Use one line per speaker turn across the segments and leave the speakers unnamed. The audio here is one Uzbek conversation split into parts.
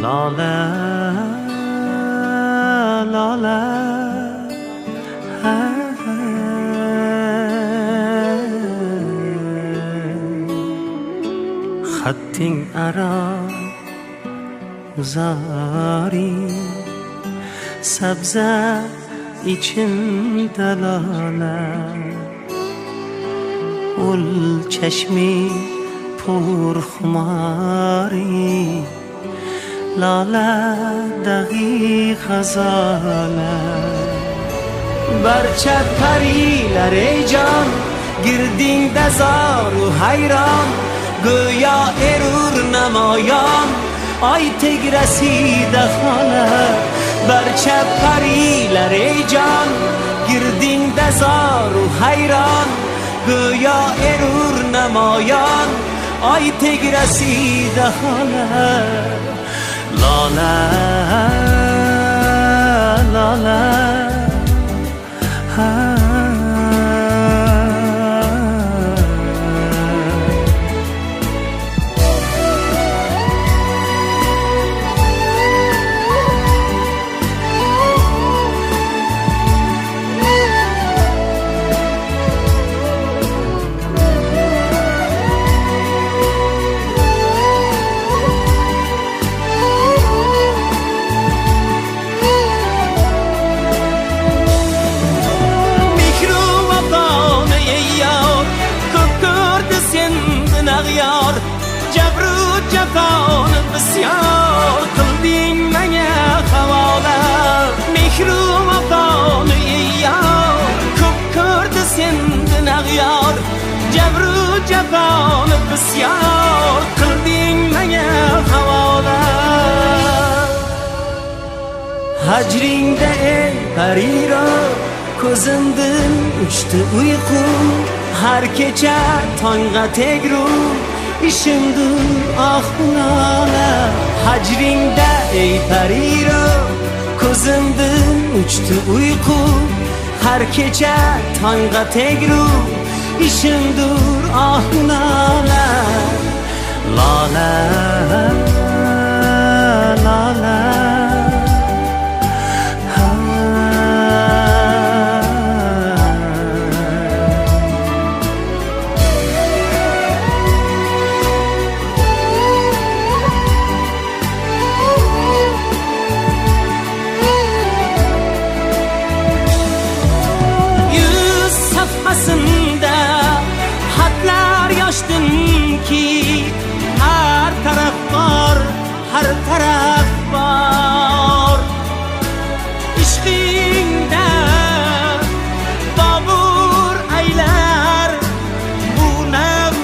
Lola, lola, Xatting aro zori, sabza ichimda lola. Ul chashmi pur xumori, lola dag'i g'azola. Barcha parilar ey jon, girdingda zoru hayron, go'yo erur namoyon oy tegrasida xola. Barcha parilar ey jon, girdingda zoru hayron, go'yo erur namoyon oy tegrasida xola. Lola, lola, ha. Jafoni bisyor qilding menga havola, mehru vafoni yor ko'p ko'rdi sendin ag'yor, jabru jafoni bisyor qilding menga havola. Hajringda ey pariro, ko'zimdan uchdi uyqu, har kecha tongga tegru ishimdur ah lola. Hajringda ey pariro, ko'zimdan uchdi uyqu, har kecha tongga tegru ishimdur ah lola. Lola, lola, xatlar yoshdimki, har taraf bor, har taraf bor. Ishqingda bobur aylar bu nam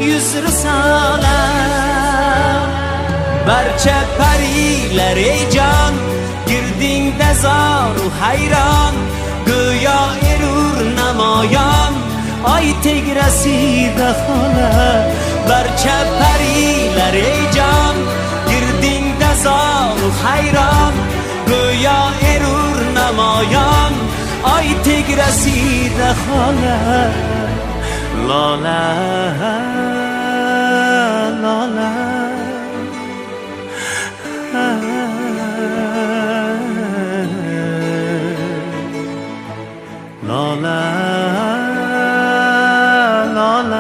yuz risola. Barcha parilar ey jon, girdingda zoru hayron, go'yo erur namoyon oy tegrasida xola. Barcha parilar ey jon, girdingda zoru hayron, go'yo erur namoyon oy tegrasida xola. Lola, lola, lola, lola.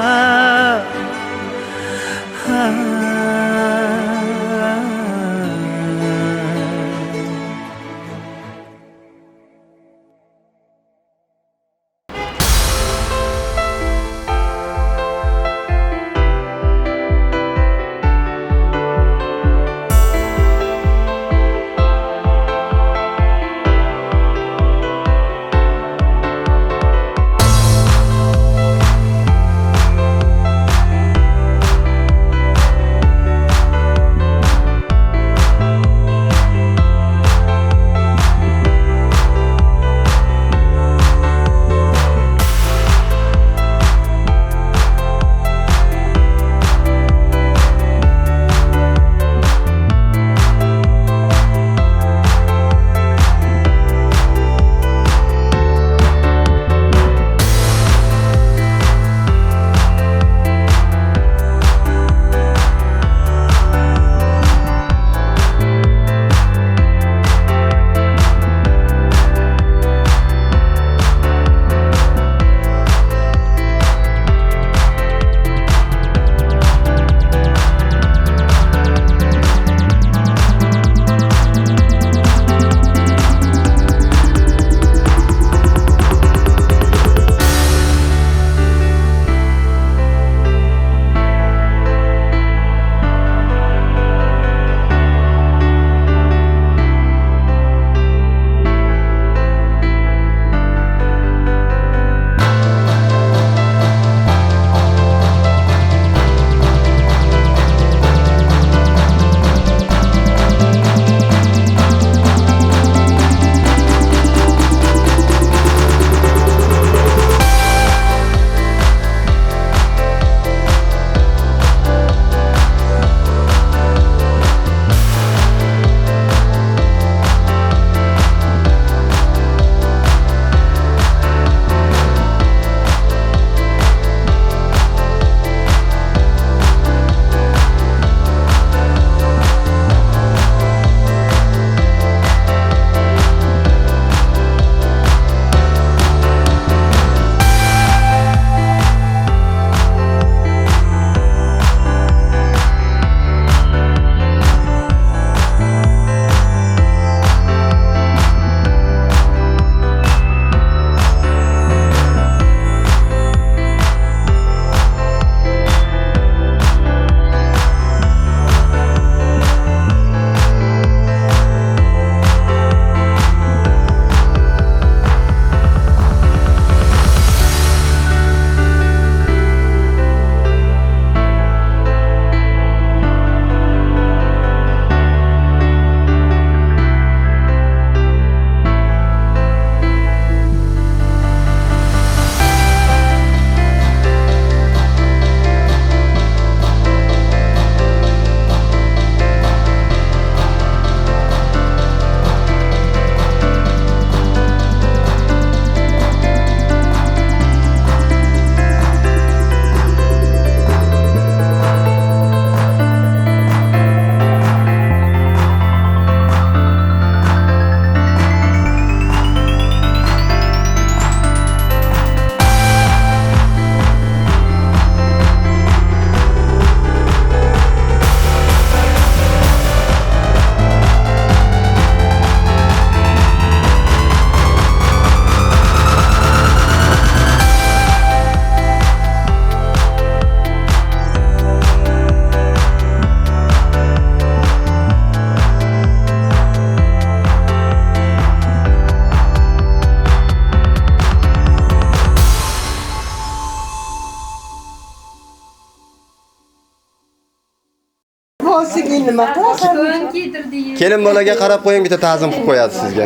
Olsang endi nima qilasan?
To'n kiydirdik.
Kelin bolaga qarab qo'ying, bitta ta'zim qilib qo'yadi sizga.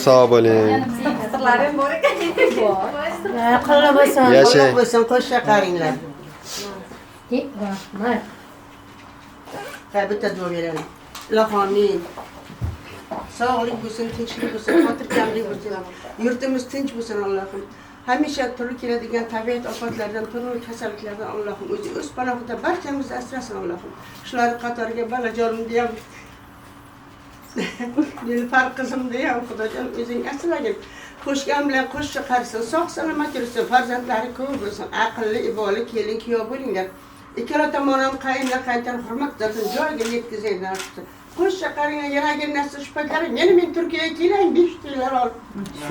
Sog' bo'ling.
Qistirlarim bor ekan.
Qilib bo'lsin.
Yashang.
Alloh bo'lsin, qo'sha qaringlar.
Rahmat.
Ha, bitta duo beraylik. Ilohi amin. Sog'lik bo'lsin, tinchlik bo'lsin, xotirjamlik bo'lsin. Yurtimiz tinch bo'lsin Allohim. Hamisha turli keladigan tabiat ofatlaridan, turli kasalliklardan Allohim o'zi o'z panohida barchamizni asrasin Allohim. Shularning qatoriga bolajonimni ham Nilufar qizimni ham Xudojon o'zing asragin. Qo'shgan bilan qo'shsa qarisin, sog' salomat yursin, farzandlari ko'p bo'lsin, aqlli, iboli kelin kuyov bo'linglar. Ikkala tomon ham qayinlar qaytar hurmat izzatini joyiga yetkazinglar. Qo'shsa qaringlar, yaragin narsa shu paytlari yana men Turkiyaga kelayin 5 yillar olib.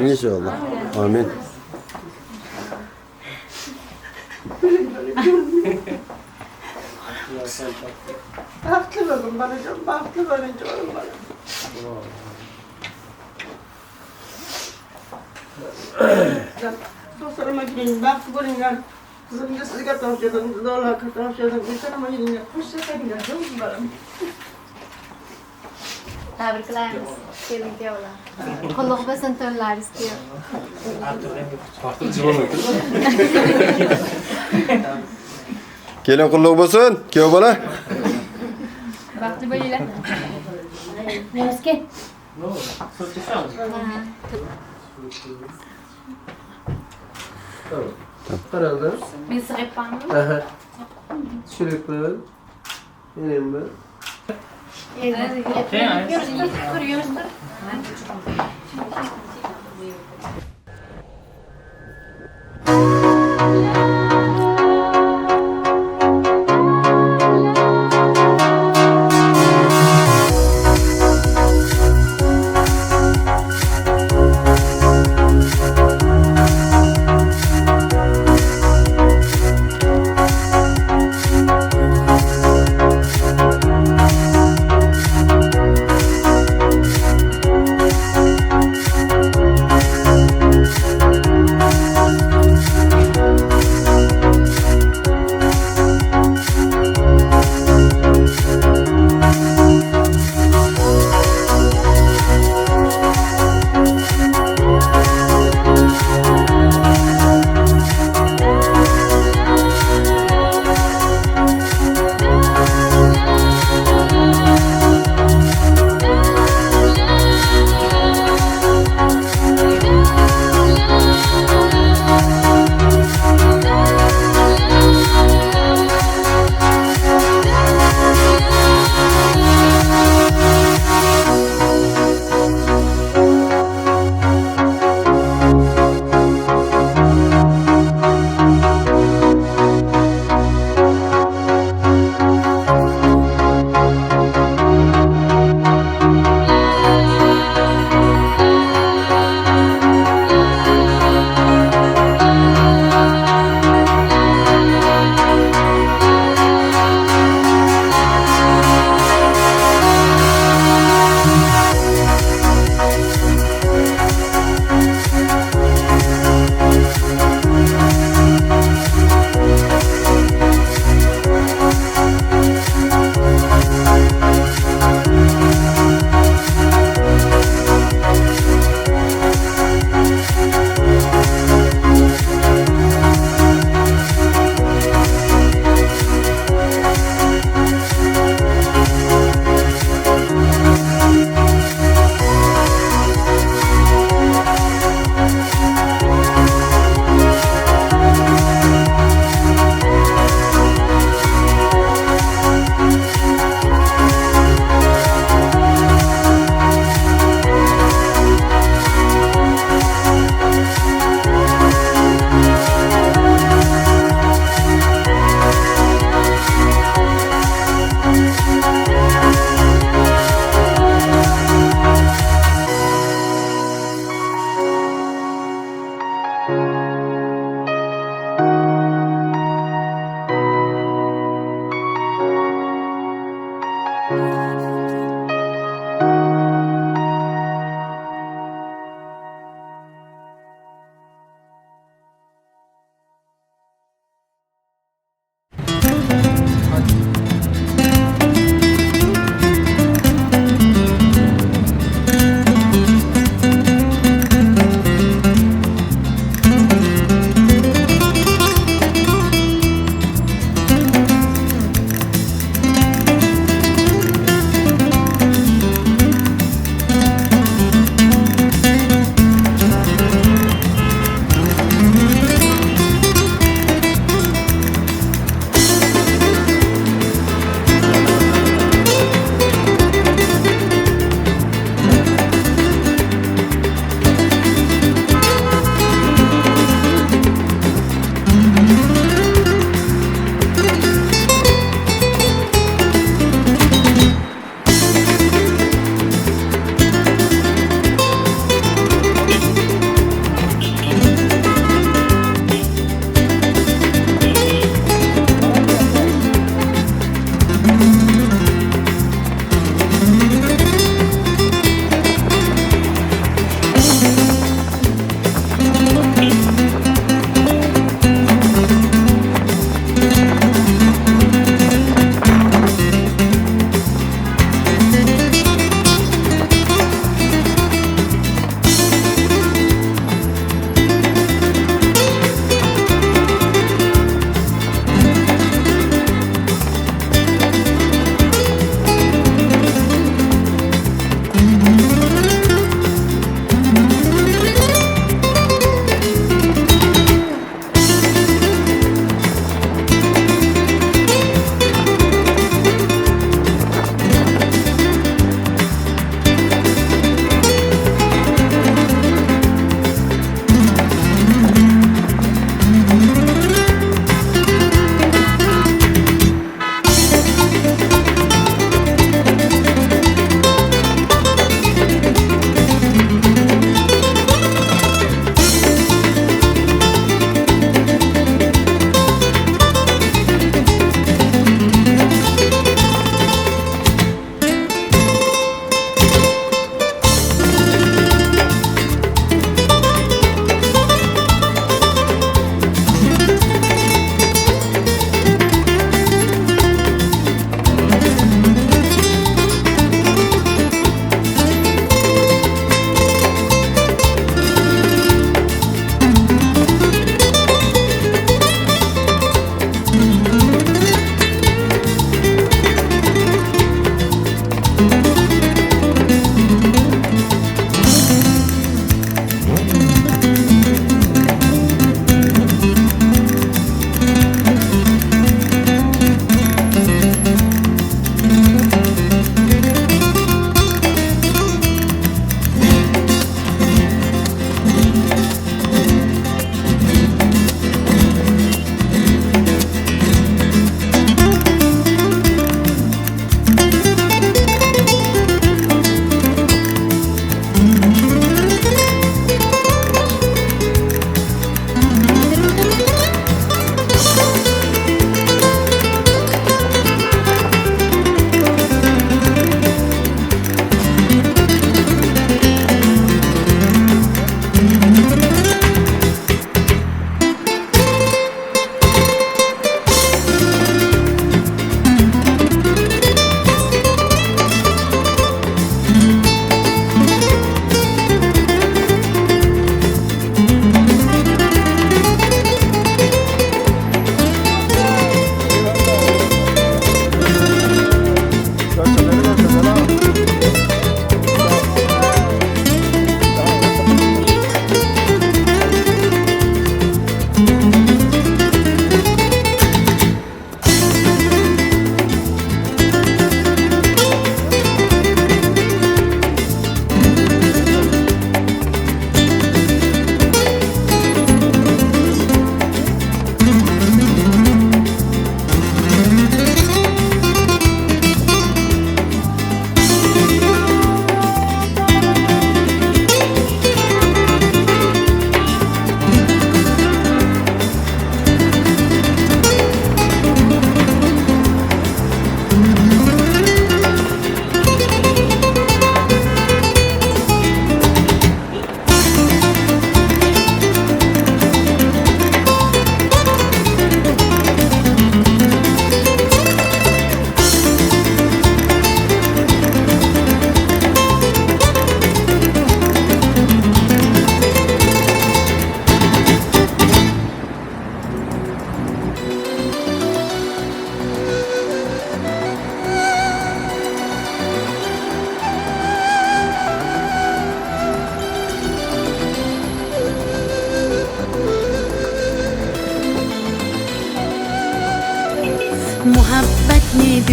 Inshaalloh. Amin.
Baxtli bo'lgin bolajon, baxtli bo'ling jonim bolam. Sog' salomat yuring, baxtli bo'linglar. Qizimni sizga topshirdim, Allohga topshirdim. Salomat yuringlar, qo'shsa qaringlar, jonim bolam.
Tabriklaymiz kelin kuyovlar. Qulluq bo'lsin to'nlaringiz kuyov.
Kelin qulluq bo'lsin, kuyov bola.
Baxtli bo'linglar.
Namaste.
Qaraldi.
Men sig'ibmanmi?
Aha. Tushirib. Yana bir.
Yurishtir, yurishtir.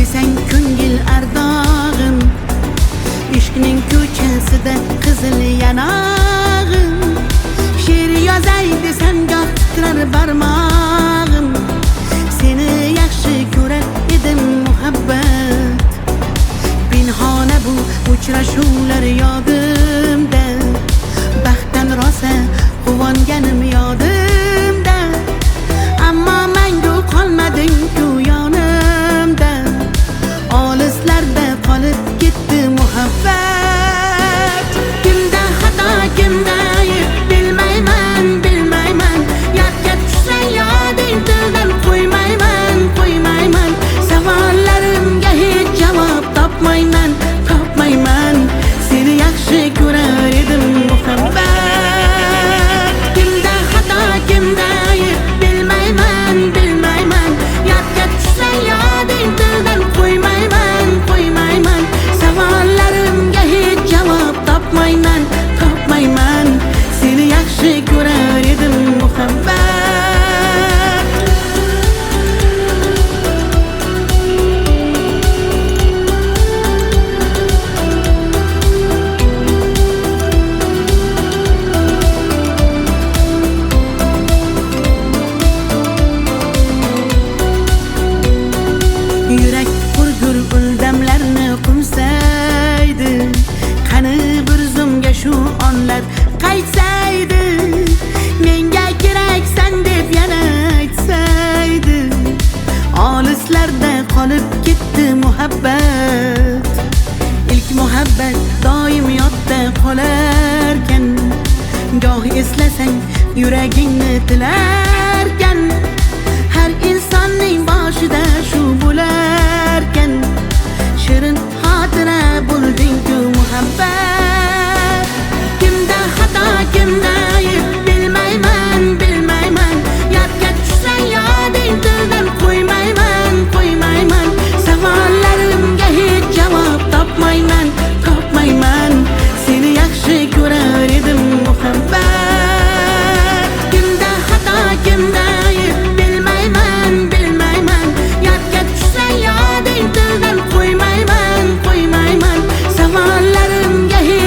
Desang ko'ngil ardog'im, ishqning ko'chasida qizil yanog'im. She'r yozay desam goh titrar barmog'im. Seni yaxshi ko'rar edim muhabbat. Pinhona bu uchrashuvlar yodimda, baxtdan rosa quvonganim yodimda. Ammo mangu qolmading-ku yonimda, olislarda qolib ketdi muhabbat. Kimda xato, kimda ayb bilmayman, bilmayman. Yodga tushsa yoding tildan qo'ymayman, qo'ymayman. Savollarimga hech javob topmayman, topmayman. Seni yaxshi ko'rar edim muhabbat. Kimda xato, kimda ayb bilmayman, bilmayman. Yodga tushsa yoding tildan qo'ymayman, qo'ymayman. Savollarimga hech javob topmayman, topmayman. Seni yaxshi ko'rar edim muhabbat. Yurak qurgur uldamlarni qo'msaydi, qani bir zumga shu onlar qaytsaydi. Menga keraksan deb yana aytsaydi. Olislarda qolib ketdi muhabbat. Ilk muhabbat doim yodda qolarkan, goh eslasang yuragingni tilarkan. Har insonning boshida shu bo'larkan, shirin xotira bo'lding-ku muhabbat. Kimda xato, kimda ayb bilmayman, bilmayman. Yodga tushsa yoding tildan qo'ymayman, qo'ymayman. Savollarimga hech javob topmayman, topmayman. Seni yaxshi ko'rar edim muhabbat. Kimda xato, kimda ayb bilmayman, bilmayman. Yodga tushsa yoding tildan qo'ymayman, qo'ymayman. Savollarimga hech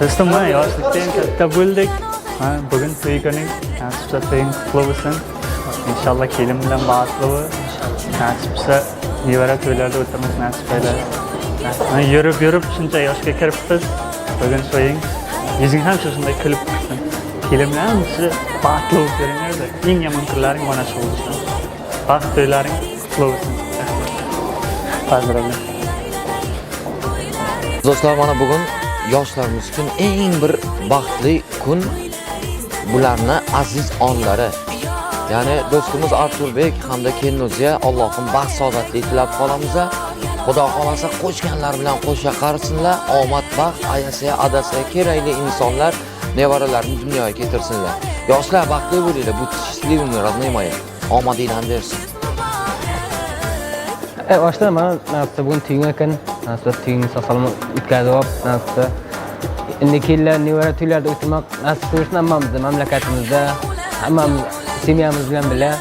Do'stim, mana yoshlikda ham katta bo'ldik. Mana bugun to'y kuning, nasib bo'lsa to'ying qutlu bo'lsin. Inshaalloh kelin bilan baxtli bo'l. Nasib bo'lsa nevara to'ylarda o'tirmiz nasib aylar. Mana yurib-yurib shuncha yoshga kiribmiz. Bugun to'ying yuzing hamisha shunday kulib tursin. Kelin bilan hamisha baxtli bo'lib yuringlar. Eng yomon kunlaring mana shu bo'lsin. Baxt to'ylaring qutlu bo'lsin. Поздравляю.
Do'stlar, mana bugun yoshlarimiz uchun eng bir baxtli kun, bularni aziz onlari. Ya'ni do'stimiz Arturbek hamda Kelinoziya Allohim baxt saodatli tilab qolamiz. Xudo xolasa qo'shganlar bilan qo'sha qarisinlar, omad, baxt, ayasiya, adasiya kerakli insonlar nevaralarini dunyoga keltirsinlar. Yoshlar baxtli bo'linglar, bu счастливыми, родные мои. Omadinglarni bersin.
Oshlar mana nasibsa bugun tuyin ekan. Nasibsa tuyinni sog' salomat o'tkazib olib, nasibsa endi kelinlar nevara to'ylarda o'tirmoq nasib qilsin hammamizni mamlakatimizda, hammamiz semyamiz bilan birga.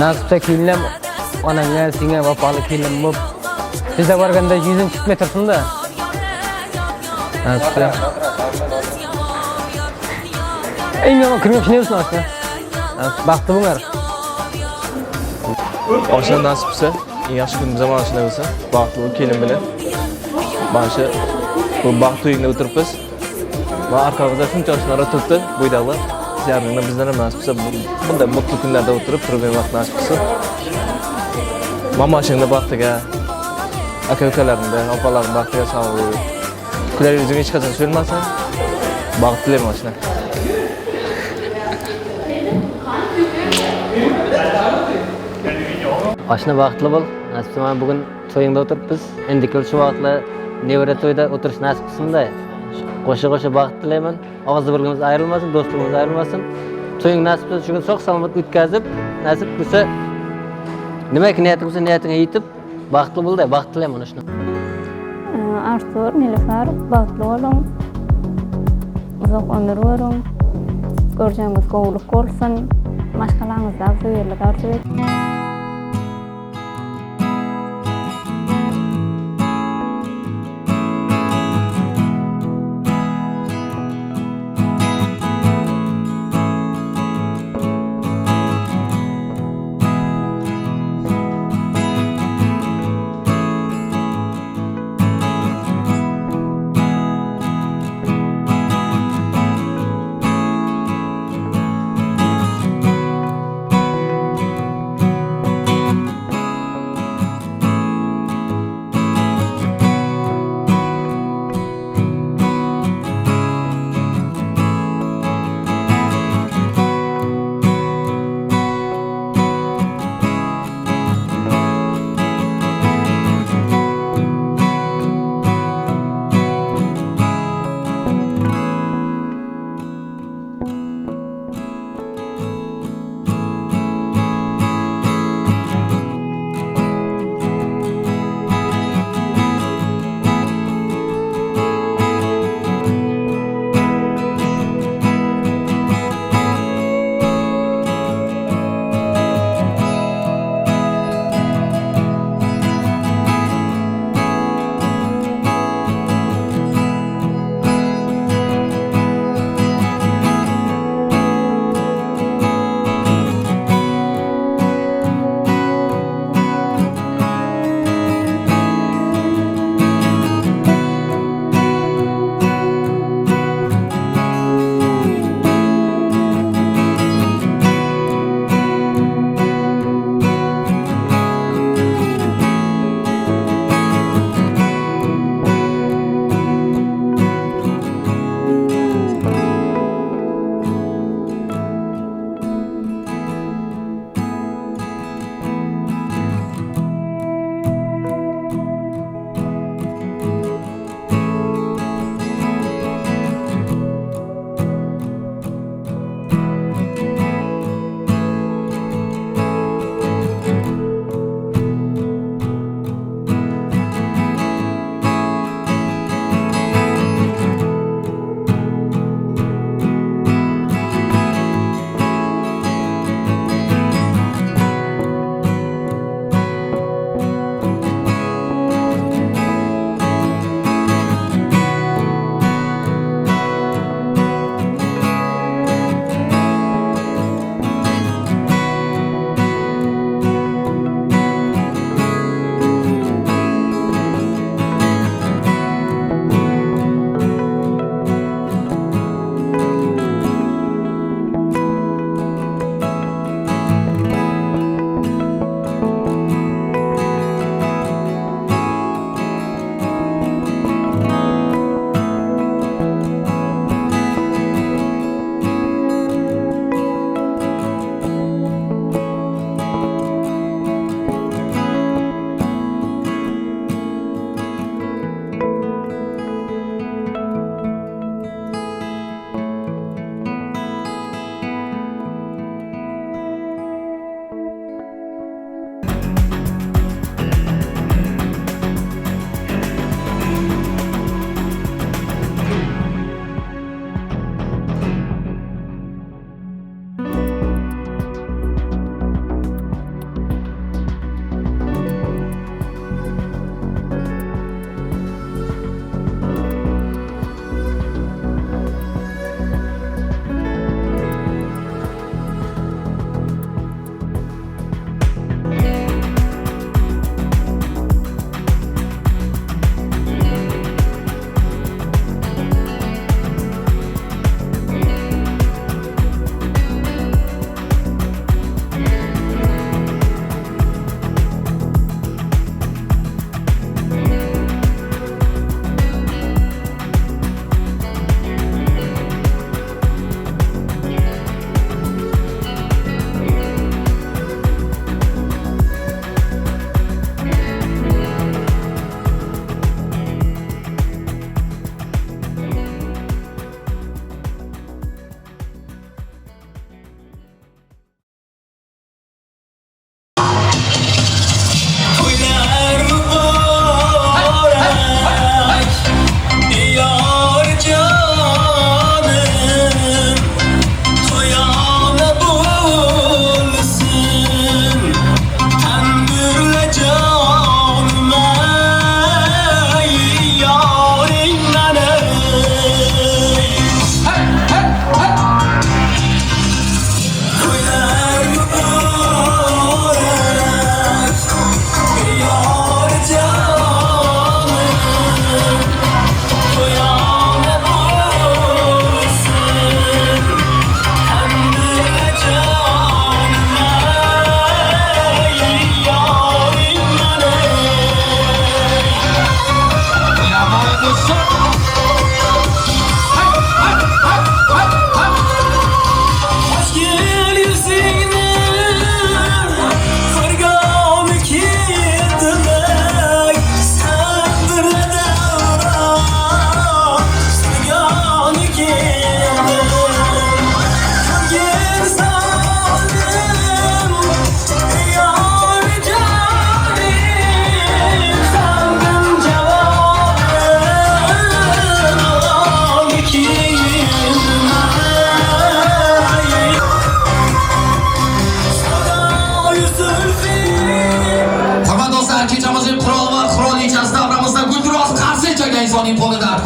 Nasibsa kelinlar onangga, senga vafoli kelin bo'lib, bizga borganda yuzing tutmay tursin-da. Nasibsa. Eng yomon kunga shunday bo'lsin oshlar. Baxtli bo'linglar.
Oshna nasib qilsa, eng yaxshi kunimiz ham mana shunday bo'lsa, baxtli bo'lib kelin bilan. Mana shu bu baxt to'yingda o'tiribmiz. Va arkamizda shuncha oshnalar o'tiribdi, bo'ydaqlar. Sizlarning bizlar ham nasib qilsa bunday mutlu kunlarda o'tirib turib vaqt nasib qilsa. Mamashingni baxtiga, aka-ukalaringni, opalaringni baxtiga sog'lik. Kular yuzing hech qachon so'lmasin. Baxt tilayman oshna.
Oshna baxtli bo'l. Nasib mana bugun to'yingda o'tiribmiz. Endi shu vaqtda nevara to'yda o'tirish nasib qilsin-da. Qo'sha-qo'sha baxt tilayman. Og'iz birligimiz ayrilmasin, do'stligimiz ayrilmasin. To'ying nasib qilsa shu kun sog' salomat o'tkazib, nasib qilsa nimaki niyating bo'lsa niyatingga yetib, baxtli bo'l-da, baxt tilayman oshna.
Artur, Nilufar, baxtli bo'ling. Uzoq umr ko'ring. Ko'rjangiz qovulib bo'lsin. Mashg'alangizda afzallik orzu et.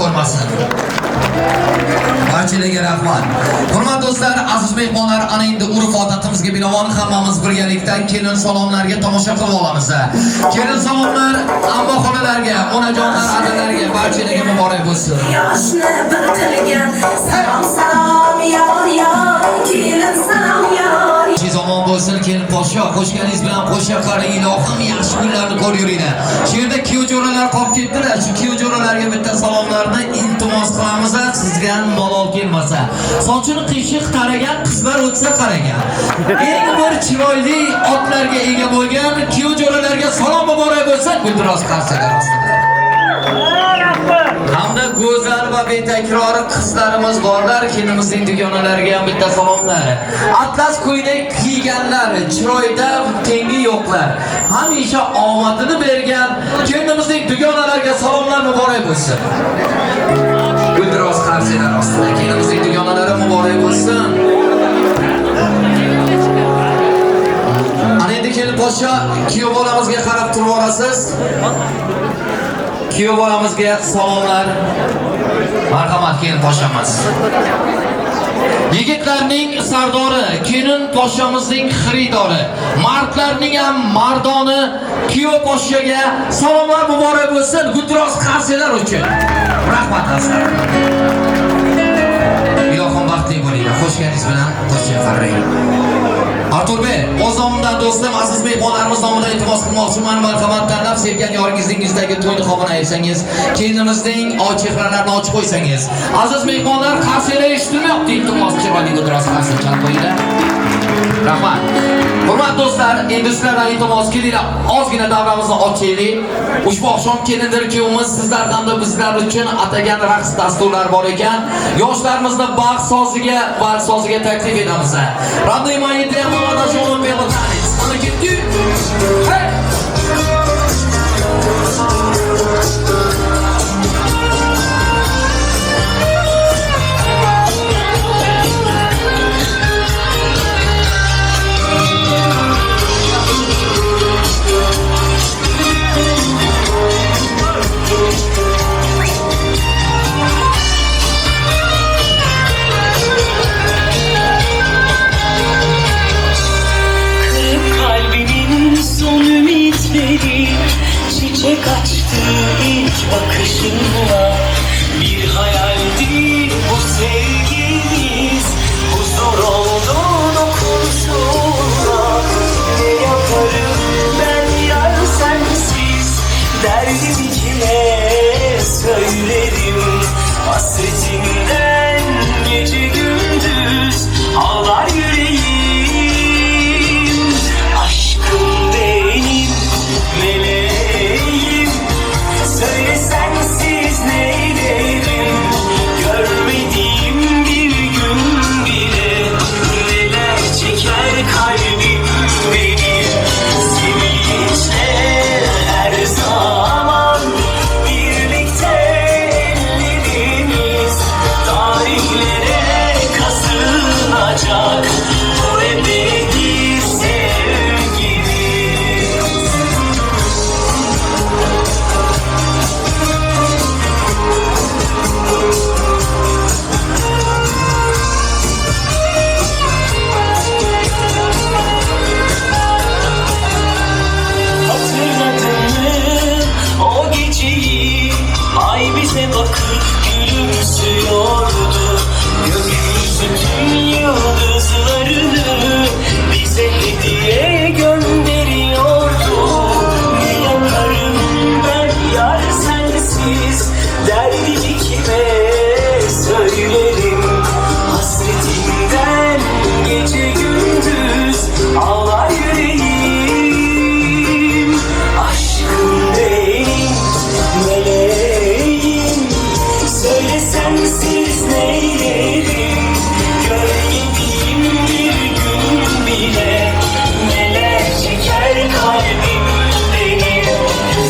ko'rmasin. Barchalarga rahmat. Hurmatli do'stlar, aziz mehmonlar, ana endi urf-odatimizga binoan hammamiz birgalikda kelin salomlarga tomosha qilib olamiz. Kelin salomlar ammo xolalarga, onajonlar, adalarga, barchalarga muborak bo'lsin.
Yoshni bir qilgan salom salom yor yor kelin salom yor.
Siz omon bo'lsin, kelin podsho, qo'shganingiz bilan qo'sha qaring, ilohim yaxshi kunlarni ko'rib yuringlar. Shu yerda kuyov jo'ralar qolib ketdilar. Shu kuyov jo'ralarga bitta salomlarni iltimos qilamiz, sizga ham malol kelmasa. Sochini qiyshiq taragan qizlar o'tsa qaragan. Eng bir chiroyli otlarga ega bo'lgan kuyov jo'ralarga salom muborak bo'lsin, guldiroz qarsalar ostida. Hamda go'zal va betakror qizlarimiz borlar, kelinimizning dugonalariga ham bitta salomlar. Atlas ko'ylak kiyganlar, chiroyda tengi yo'qlar. Hamisha omadini bergan kelinimizning dugonalariga salomlar muborak bo'lsin. Guldiroz qarsalar ostida kelinimizning dugonalari muborak bo'lsin. Ana endi kelin podsho kuyov bolamizga qarab turib olasiz. Kuyov bolamizga salomlar. Marhamat kelin poshamiz. Yigitlarning sardori, kelin poshomizning xaridori, mardlarning ham mardoni kuyov poshaga salomlar muborak bo'lsin, guldiroz qarsalar uchun. Rahmat azizlar. Ilohim baxtli bo'linglar. Qo'shganingiz bilan qo'sha qarang. Arturbek, o'z nomimdan do'stim, aziz mehmonlarimiz nomidan iltimos qilmoqchiman. Marhamat tanlab sevgan yoringizning yuzidagi to'y niqobini ayirsangiz, kelinimizning chehralarini ochib qo'ysangiz. Aziz mehmonlar, qarsaklar eshitilmayapti, iltimos chiroyli guldiroz qarsak chalib qo'yinglar. Rahmat. Hurmatli do'stlar, endi sizlardan iltimos, kelinglar, ozgina davramizni ochaylik. Ushbu oqshom kelindir kuyovimiz sizlar hamda bizlar uchun atagan raqs dasturlari bor ekan. Yoshlarimizni baxt soziga, vals soziga taklif etamiz. Родные мои, для молодоженов белый танец. Ana ketdi. Hey!
Kalbimin son ümitleri çiçek açtı ilk bakışınla. Bir hayaldi bu sevgimiz, huzur oldu dokunuşunla. Ne yaparım ben yar sensiz, derdimi kime söylerim? Hasretinden gece gündüz ağlar yüreğim. Aşkım benim, meleğim, söyle sensiz neylerim? Görmediğim bir gün bile neler çeker kalbim benim. Sevinçle her zaman birlikte ellerimiz tarihlere kazınacak bu ebedi sevgimiz. Hatırladın mı o geceyi? Ay bize bakıp gülümsüyordu. Gökyüzü tüm yıldızlarını bize hediye gönderiyordu. Ne yaparım ben yar sensiz, derdimi kime söylerim? Hasretinden gece gündüz ağlar yüreğim. Aşkım benim, meleğim, söyle sensiz neylerim? Görmediğim bir gün bile neler çeker kalbim benim.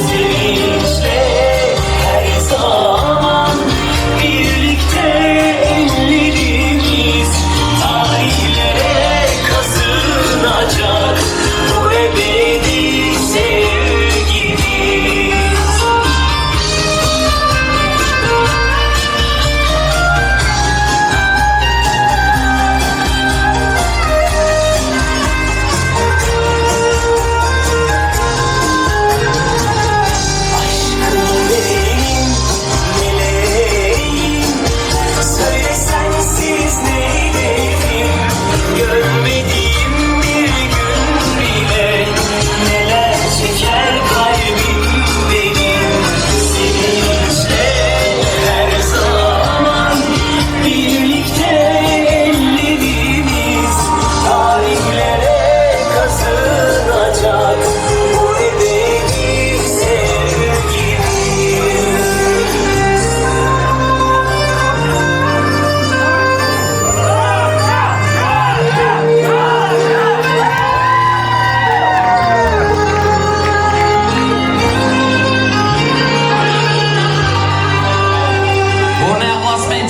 Sevinçle her zaman birlikte ellerimiz tarihlere kazınacak bu ebedi sevgimiz.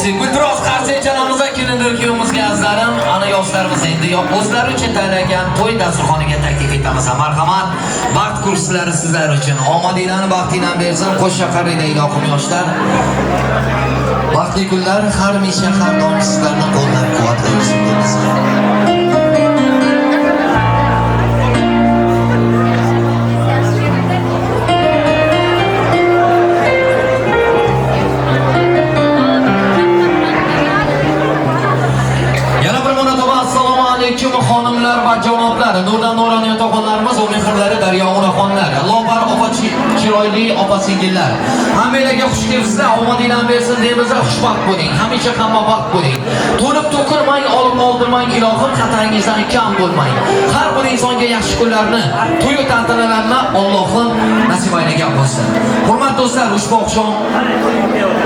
kelsak, Guldiroz qarsak chalamiz kelindir kuyovimizga azizlarim, ana yoshlarimiz endi o'zlari uchun tayyorlangan to'y dasturxoniga taklif etamiz. Marhamat, baxt kursilari sizlar uchun. Omadinglarni baxtinglarni bersin, qo'sha qaranglar ilohim yoshlar. Baxtli kunlar hamisha har doim sizlarni qo'llab-quvvatlaysin deymiz. Xonimlar va janoblar, nurdan nurona yotoqxonlarimiz, mehrlari daryo onaxonlar, lobar opa chiroyli opa singillar. Hammanglarga xush kelibsizlar, omadinglarni bersin deymiz, xushbaxt bo'ling, hamisha hamma baxt bo'ling. To'lib to'kilmang, olib oldirmang, ilohim xatangizdan kam bo'lmang. Har bir insonga yaxshi kunlarni, to'y tantanalarni Allohim nasib aylagan bo'lsin. Hurmatli do'stlar, ushbu oqshom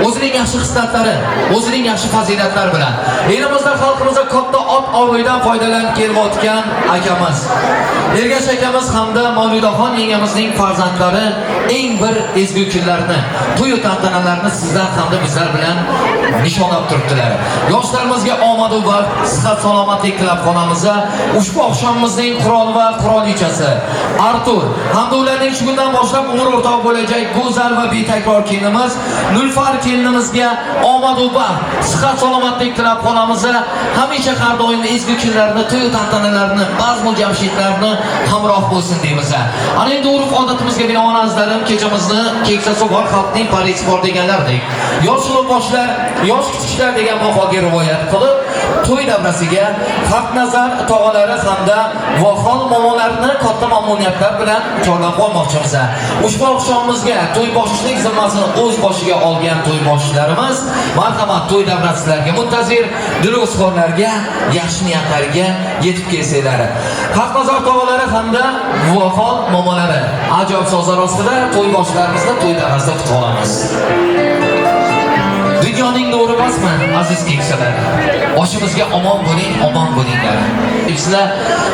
o'zining yaxshi xislatlari, o'zining yaxshi fazilatlari bilan elimizda, xalqimizda katta ot-obro'ydan foydalanib kelayotgan akamiz Ergash akamiz hamda Mavludaxon yengamizning farzandlari eng bir ezgu kunlarni, to'y tantanalarni sizlar hamda bizlar bilan nishonlab turibdilar. Yoshlarimizga omad va baxt, sihat salomatlik tilab qolamiz. Ushbu oqshomimizning qirol va qirolichasi Artur hamda ularning shu kundan boshlab umr o'rtog'i bo'lajak go'zal va betakror kelinimiz Nilufar kelinimizga omad va baxt, sihat salomatlik tilab qolamiz. Hamisha har doim ezgu kunlarni, to'y tantanalarni, bazmu jamshidlarni hamroh bo'lsin deymiz. Ana endi urf odatimizga binoan azizlarim, kechamizni keksasi bor xalqning parisi bor deganlardek, yosh ulug'boshlar, yosh kichiklar degan maqolga rivoyat qilib, to'y davrasiga Haqnazar tog'alari hamda Vohol momolarni katta mamnuniyatlar bilan chorlab qolmoqchimiz. Ushbu oqshomimizga to'yboshchilik zimmasini o'z boshiga olgan to'yboshchilarimiz, marhamat, to'y davrasilarga muntazir dilozxonlarga yaxshi niyatlarga yetib kelsanglar. Haqnazar tog'alari hamda Vohol momolari ajoyib sozlar ostida to'yboshchilarimizni to'y davrasida kutib olamiz. Dunyoning nuri emasmi, aziz keksalar? Boshimizga omon bo'ling, omon bo'linglar. Sizlar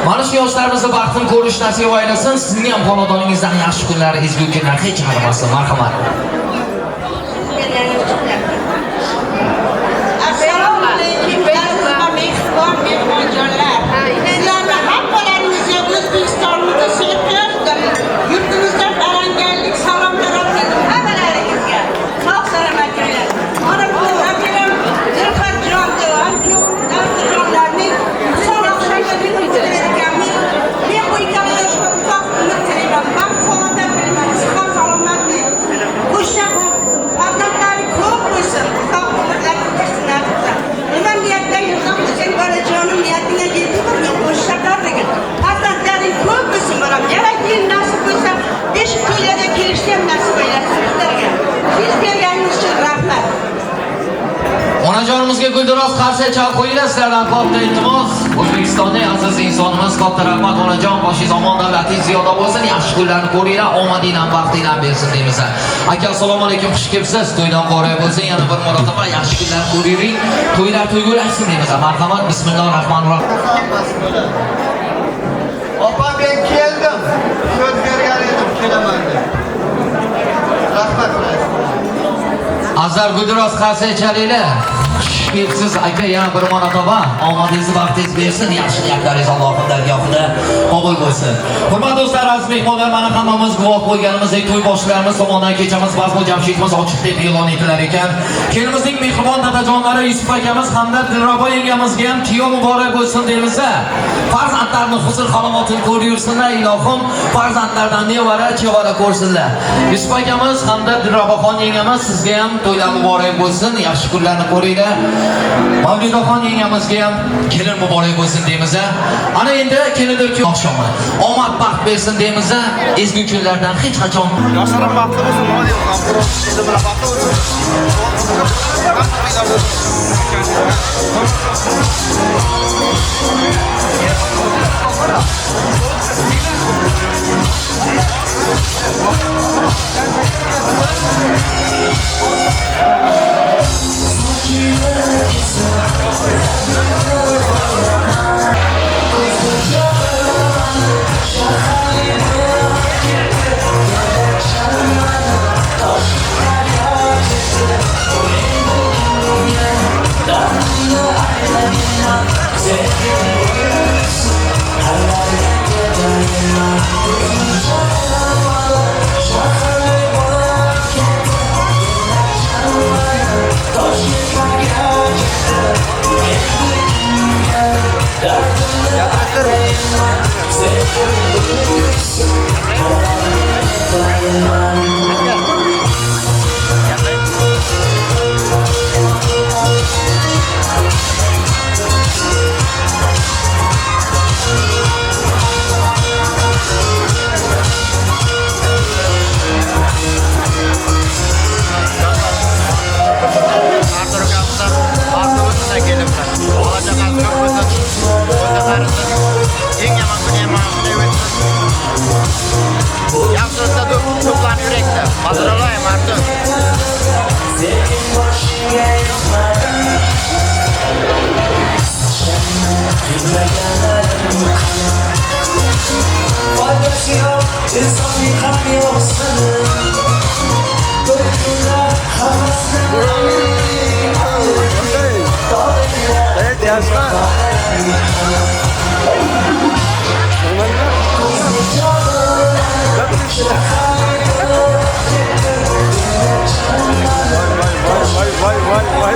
mana shu yoshlarimizni baxtini ko'rish nasib aylasin. Sizning ham xonadoningizdan yaxshi kunlar, ezgu kunlar hech harimasin. Marhamat.
Assalomu alaykum, aziz va mehribon mehmonjonlar. Sizlarni hammalaringizga O'zbekistonimizda serquyosh yurtimizdan barangarlik salomlar olib keldim hammalaringizga. Sog' salomat bo'linglar. Mana bu akalam Dilxatjonni, Arturjonlarning son oqshomga ekanmiz. Men bu ikkala yoshga uzoq umr tilayman, baxt saodat tilayman, sihat salomatlik, qo'sha farzandlari ko'p bo'lsin, uzoq umrlar o'tkazsin nasib qilsa. Nima niyatda yursam, sen bolajonim niyatingga yetib qo'sha degan. Farzandlaring ko'p bo'lsin bolam. Yana keyin nasib bo'lsa, 5 to'ylarga kelishni ham nasib aylasin sizlarga. Siz berganingiz uchun rahmat.
Onajonimizga guldiroz qarsak chalib qo'yinglar, sizlardan katta iltimos. O'zbekistonning aziz insonimiz, katta rahmat onajon, boshingiz omon, davlatingiz ziyoda bo'lsin, yaxshi kunlarni ko'ringlar, omadinglar, baxtinglar bersin deymiz. Aka, assalomu alaykum, xush kelibsiz. To'ydan muborak bo'lsin, yana bir marotaba yaxshi kunlar ko'ring, to'ylar to'yga deymiz. Marhamat, bismillahirrohmanirrohim.
Opa, men keldim. So'z bergan edim, kelaman deb. Rahmat.
Azar guldiroz qarsak chalinglar. Xush kelibsiz aka, yana bir marotaba omadingizni, baxtingizni bersin, yaxshi niyatlaringiz Allohning dargohida qabul bo'lsin. Hurmatli do'stlar, aziz mehmonlar, mana hammamiz guvoh bo'lganimizdek to'yboshchilarimiz tomonidan kechamiz bazmu jamshidimiz ochiq deb e'lon etilar ekan. Kelinimizning mehribon dadajonlari Yusuf akamiz hamda Dilrabo yengamizga ham kuyov muborak bo'lsin deymiz. Farzandlarni huzur halovatini ko'rib yursinlar, ilohim farzandlardan nevara, chevara ko'rsinlar. Yusuf akamiz hamda Dilraboxon yengamiz, sizga ham to'ylar muborak bo'lsin, yaxshi kunlarni ko'ringlar. Mavludaxon yengamizga ham kelin muborak bo'lsin deymiz. Ana endi kelindir oqshomi omad baxt bersin deymiz. Ezgu kunlardan hech qachon
yoshlar baxtli bo'lsin, nima baxtli bo'lsin.
Yeah.
Vay vay vay vay.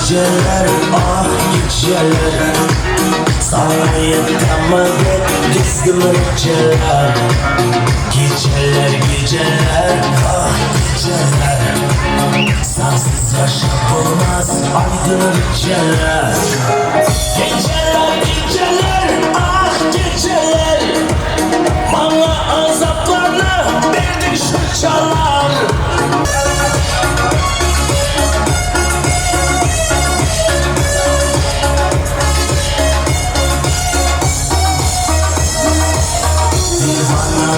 Geceler, ah geceler, sana yetemedi dizdim geceler. Geceler, geceler, ah geceler, sensiz yaşam olmaz aydın geceler. Geceler, geceler, ah geceler, bana azaplarını verdi şu çalar.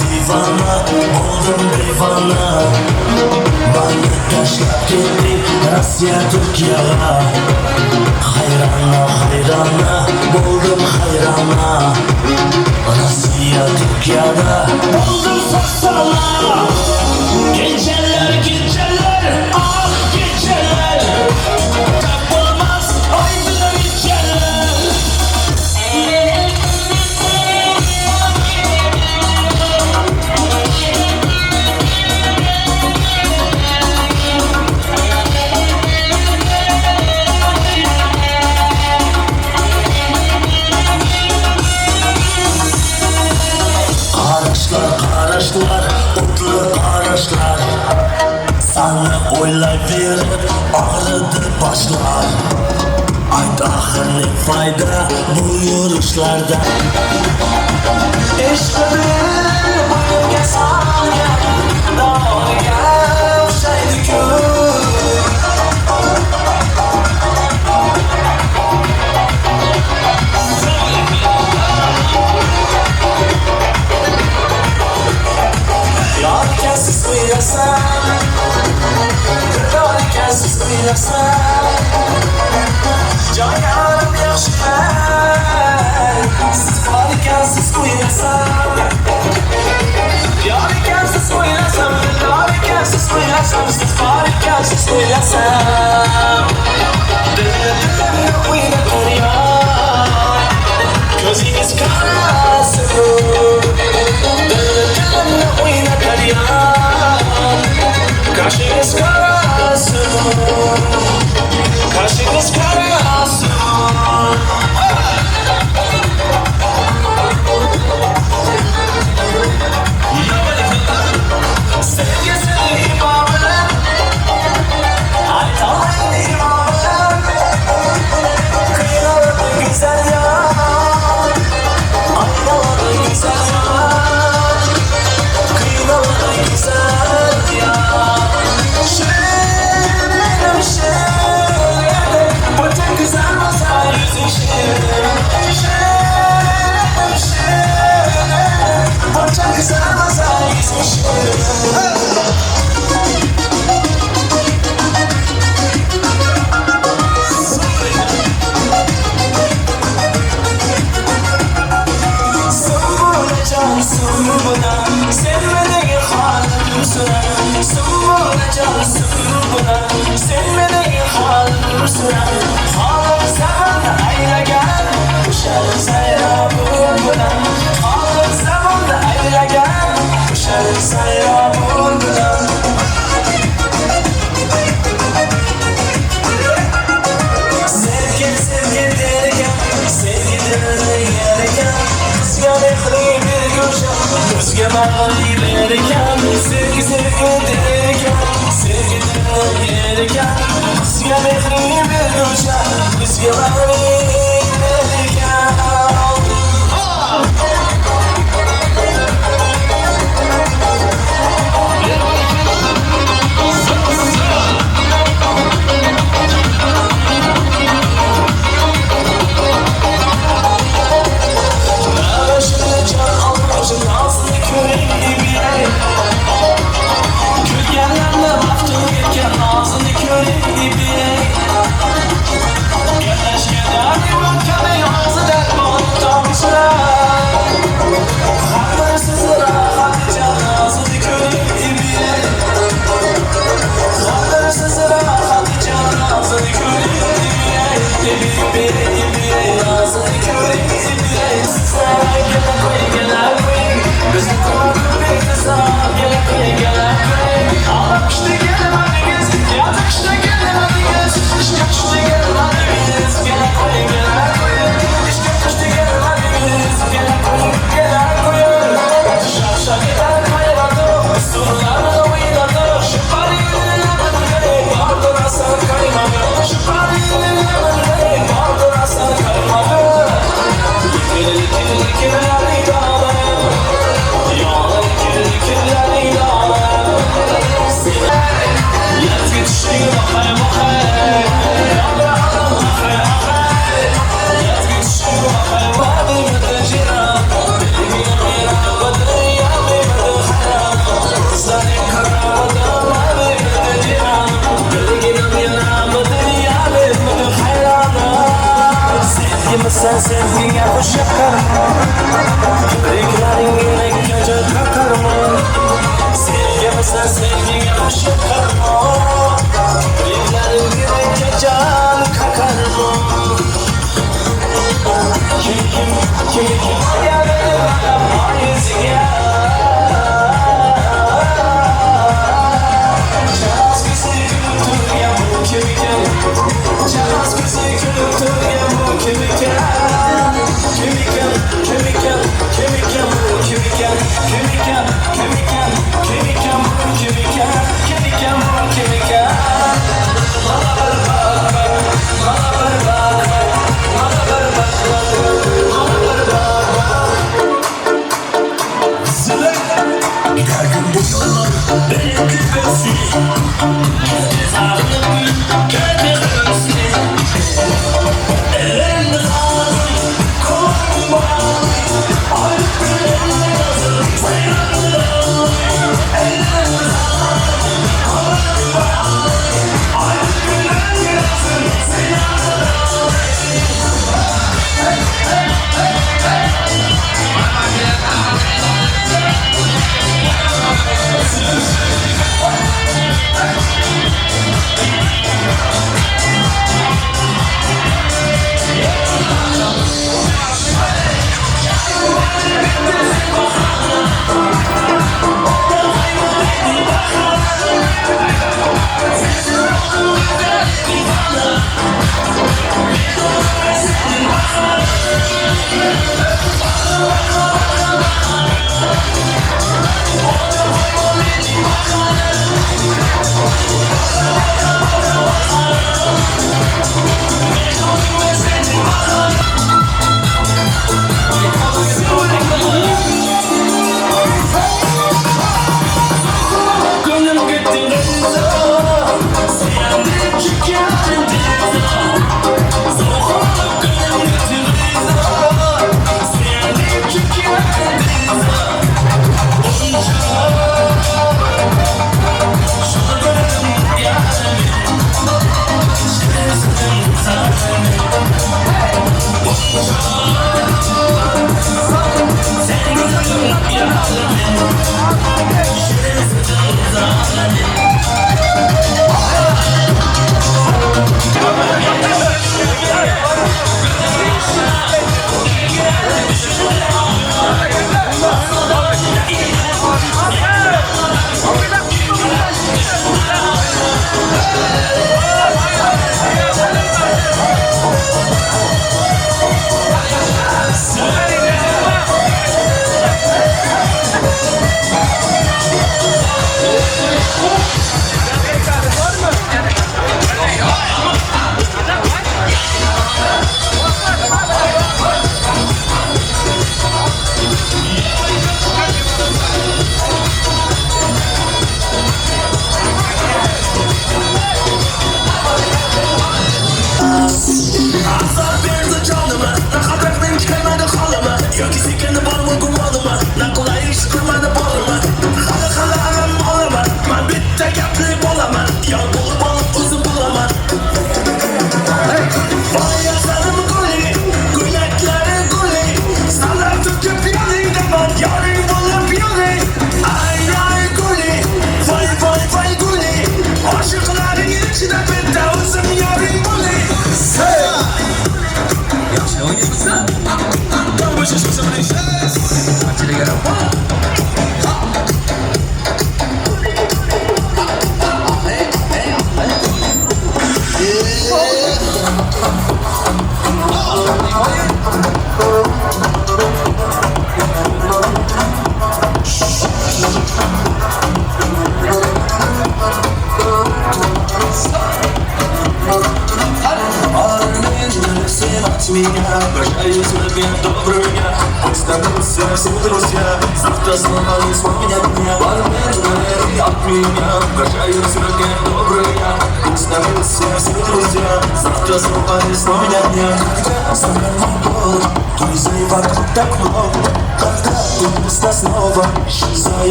Divana, oldum divana. Bana taşlap ketdi Rossiya, Turkiyaga. Hayrona, hayrona, bo'ldim hayrona. Rossiya, Turkiyada bo'ldim saksana. Geceler, geceler, ah geceler, tapılmaz aydın geceler. Qarashlar, o'tli qarashlar, sani o'ylayverib og'ridi boshlar. Ayt axir ne foyda bu yurishlarda? Ishqini bo'yinga solgan dog'ga o'xshaydi-ku. Yorkasiz o'ylasam, yorkasiz o'ylasam, jonim yaxshilar, siz bor ekansiz o'ylasam. Yor ekansiz o'ylasam, dildor ekansiz o'ylasam, siz bor ekansiz o'ylasam. Dilimni o'ynatar yor, ko'zingiz qarasi. Dilimni o'ynatar yor, qoshingiz qarasi, qoshingiz qarasi. Sevgisini imomim, aytolmaydi imomim, qiynaladi güzel yar, aynaları güzel yar, kıynaları güzel yar. Şirin şirin, bütün güzel masal yüzün şirin. Şirin şirin, bütün güzel masal yüzün şirin. Sümbüle, sen beni halimsine. Sümbüle, sümbüle, sen beni halimsine. Halim zaman aylagan, ushal sayra bulbula. Halim zaman aylagan, ushal sayra bulbula. Sevgi, sevgi derken, sevgi derken, kızga mehri bir go'sha, ko'zga mag'riy berkan. Sevgi, sevgi derkan, sevgi derkan, qizga mehri bir go'sha, ko'zga mag'riy. Sevgimisan sevgiga xush yoqarmi? Kipriklaring yurakka jon qoqarmi? Sevgimisan sevgiga xush yoqarmi? Kipriklaring yurakka jon qoqarmi? Kim kim kim kim yuziga Chaz ko'zi kulib turgan bu kim ekan? Chaz ko'zi kulib turgan bu kim ekan? Kim ekan? Kim ekan? Kim ekan bu kim ekan? Kim ekan? Kim ekan? Kim ekan bu kim ekan? Kim ekan bu kim ekan? Mana bir bak bak, mana bir bak bak, mana bir bak bak, mana bir bak bak. Giderdim bu yollar benim küpesi.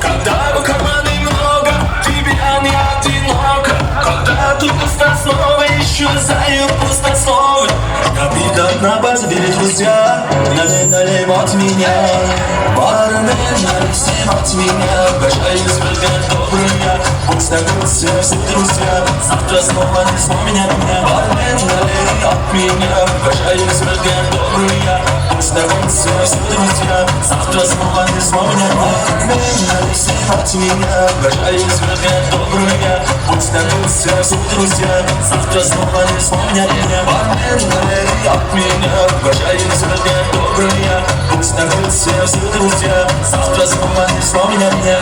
Когда в кармане много, тебя не одиноко. Когда тут пустословы, исчезают пустословы. До дна позвели друзья, налей, налей от меня. Бармен, налей всем от меня. Угощаюсь только добрый я. Пусть найдутся все друзья, завтра снова не вспомнят меня. Бармен, налей от меня. Угощаюсь только добрый я. Пусть найдутся все друзья, завтра снова не вспомнят меня. Бармен, налей всем от меня. Угощаюсь только добрый я. Пусть найдутся все друзья, завтра снова не вспомнят меня. Бармен, налей от меня. Угощаюсь только добрый я. Пусть найдутся все друзья, завтра снова не вспомнят меня.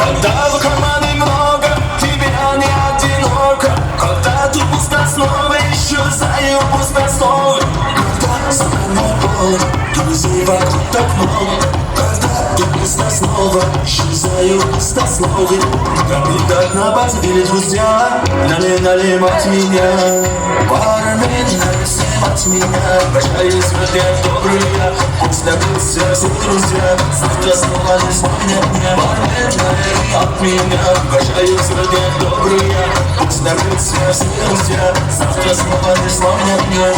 Когда в кармане много, тебе не одиноко. Когда тут пусто снова, исчезаю пустословы. Когда страна полон, друзей вокруг так много. Когда тут пусто снова, исчезаю пустословы. Когда до дна позвели друзья, налей, налей от меня. Бармен, налей всем от меня. Угощаюсь только добрый я. Пусть найдутся все друзья, завтра снова не вспомнят меня. Бармен, налей от меня. Угощаюсь только добрый я. Пусть найдутся все друзья, завтра снова не вспомнят меня.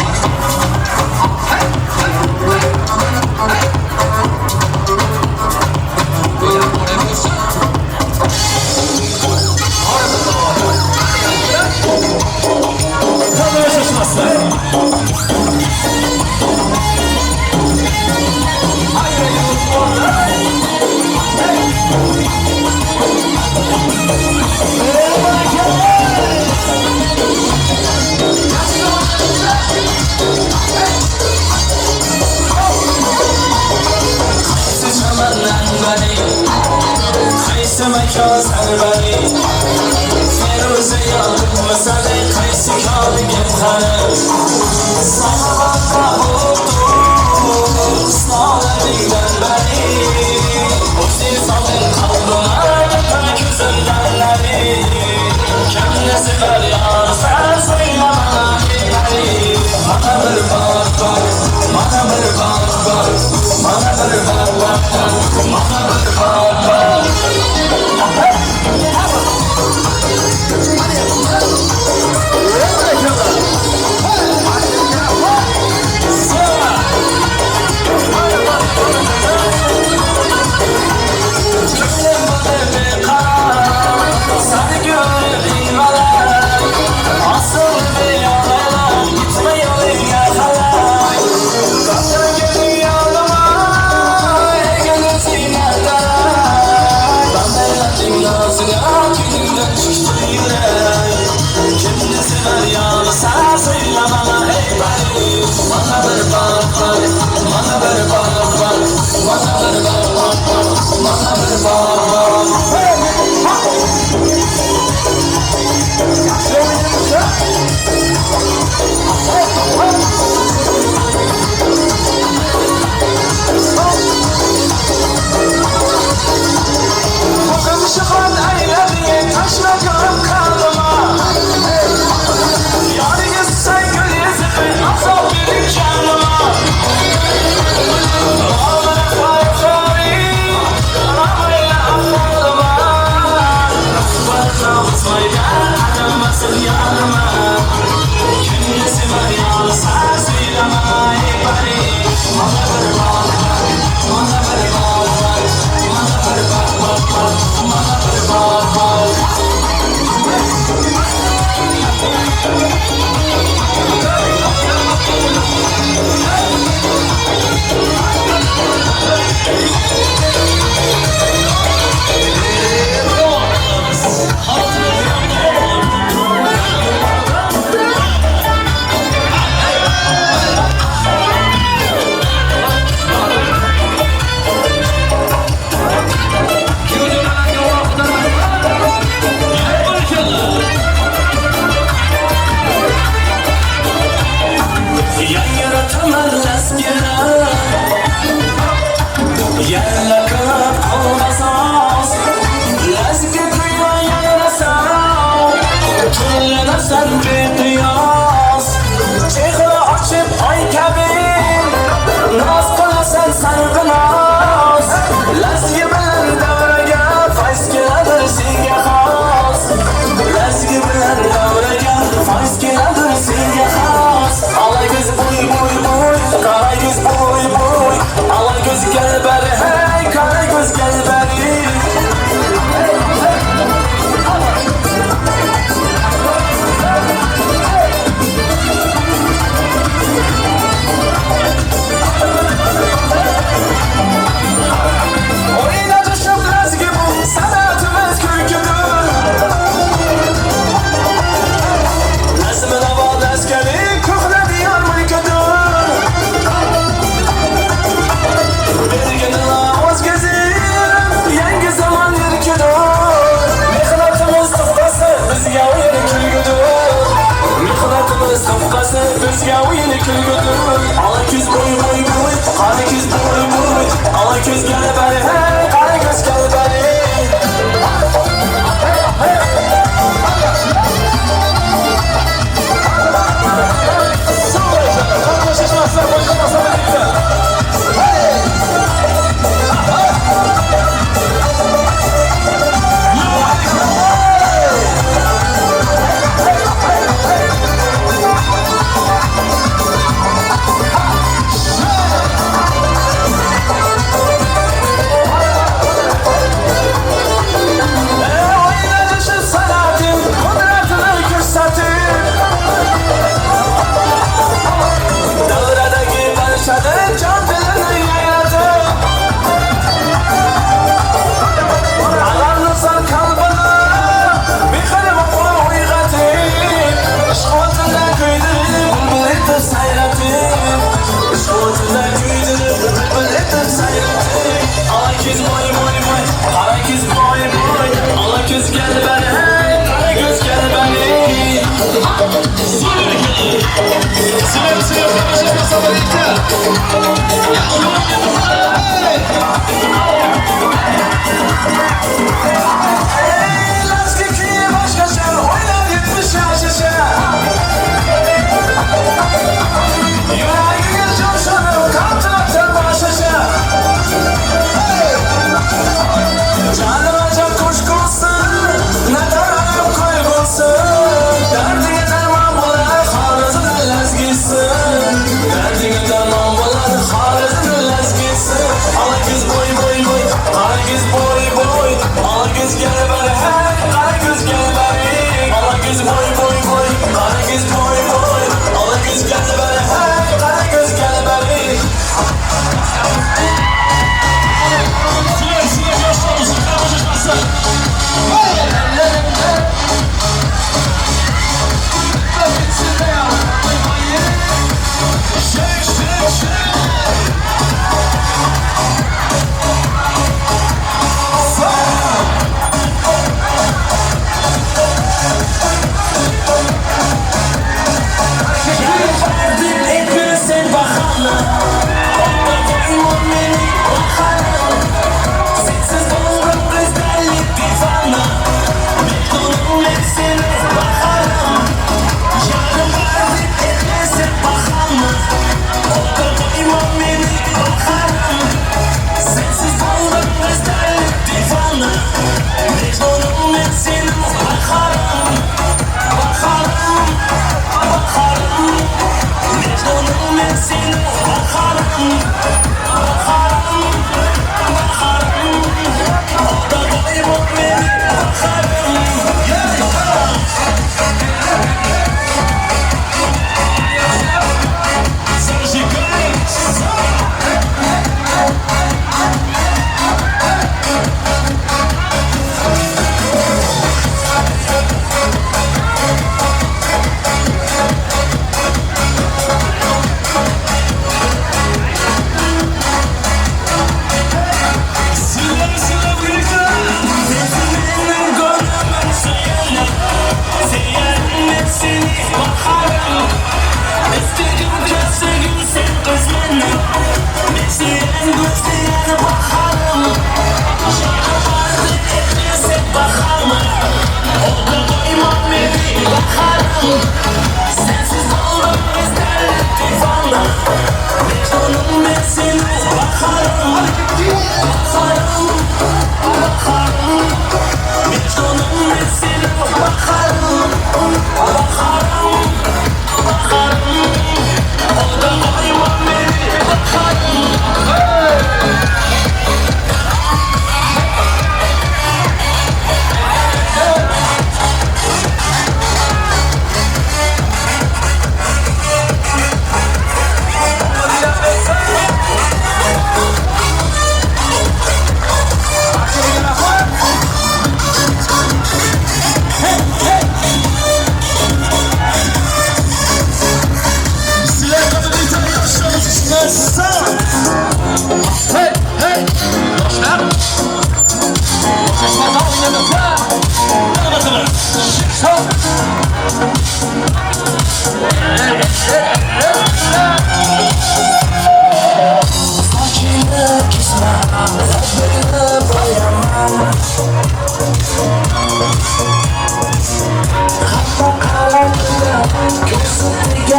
ko'zga o'yini kulgudir. Ola ko'z bo'y bo'y bo'y, qora ko'z bo'y bo'y, ola ko'z galbari, hey, qora ko'z galbari.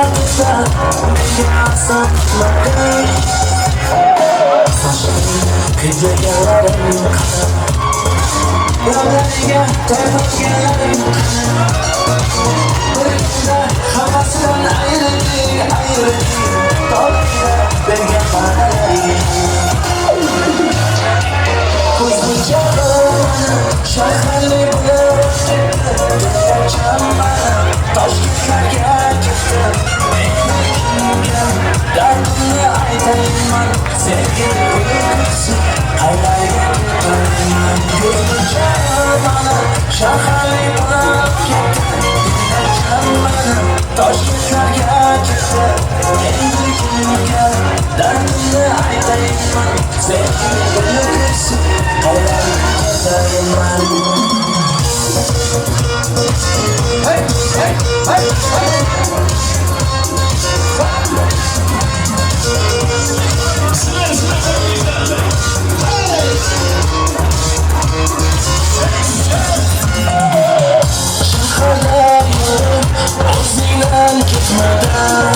Dardlar menga oson qilmading. Sochlaringni hidlaganlarim qani? Lablariga to'ymaganlarim qani? Bir kunda hammasidan ayrildik, ayrildik. Tobingda bergan va'dalaring. Ko'zmunchog'im shaharli bo'lib ketdi, chamani Toshkentlarga ketdi. Endi kimga dardimni aytayman, sevgim uyqusi qaylarga ketayman. Ko'zmunchog'im shaharli bo'lib ketdi, chamani Toshkentlarga ketdi. Endi kimga dardimni aytayman, sevgim uyqusi qaylarga ketayman. Hey, hey, hey, hey. Shaharda yurib, o'zingdan ketmadan.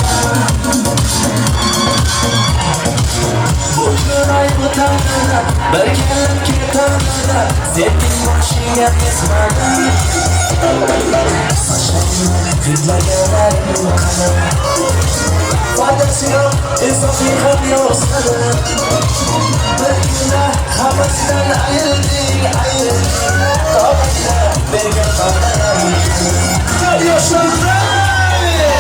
Bu yurak o'tardi, bir kelib ketardi, sening boshingga yetmadan. Sochlaringni hidlaganlarim qani? Foydasi yo'q, insofing ham yo'q sani. Bir kunda hammasidan ayrildik, ayrildik. Tobingda bergan va'dalaring.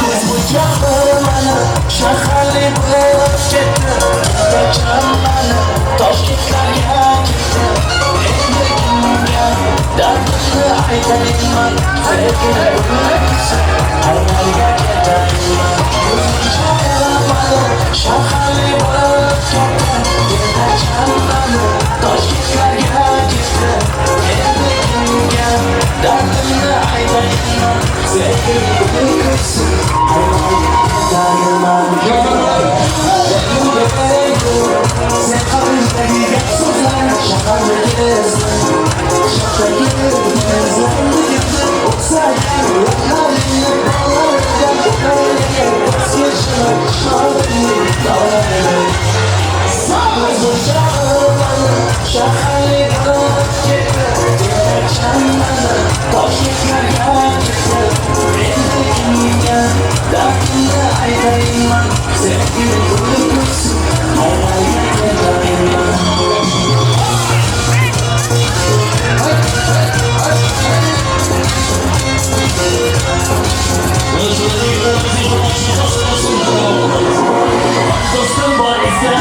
Ko'zmunchog'im mani shaharli bo'lib ketdi, chamani Toshkentlarga ketdi. Endi kimga dardimni aytayman, sevgim uyqusi qaylarga ketayman. Ko'zmunchog'im mani shaharli bo'lib ketdi, chamani Toshkentlarga ketdi. Endi kimga dardimni aytayman, sevgim uyqusi qaylarga ketayman. Sen qabrimdagi gap so'zlar shaharni kezdim, shaharga kezdim. O'qsagan yo'llaringni bollarga voz kechma shodlikni Ko'zmunchog'im shaharli bo'lib ketdi, chamani Toshkentlarga ketdi. Endi kimga dardimni aytayman, sevgim uyqusi qaylarga ketayman. Dostum bor esa.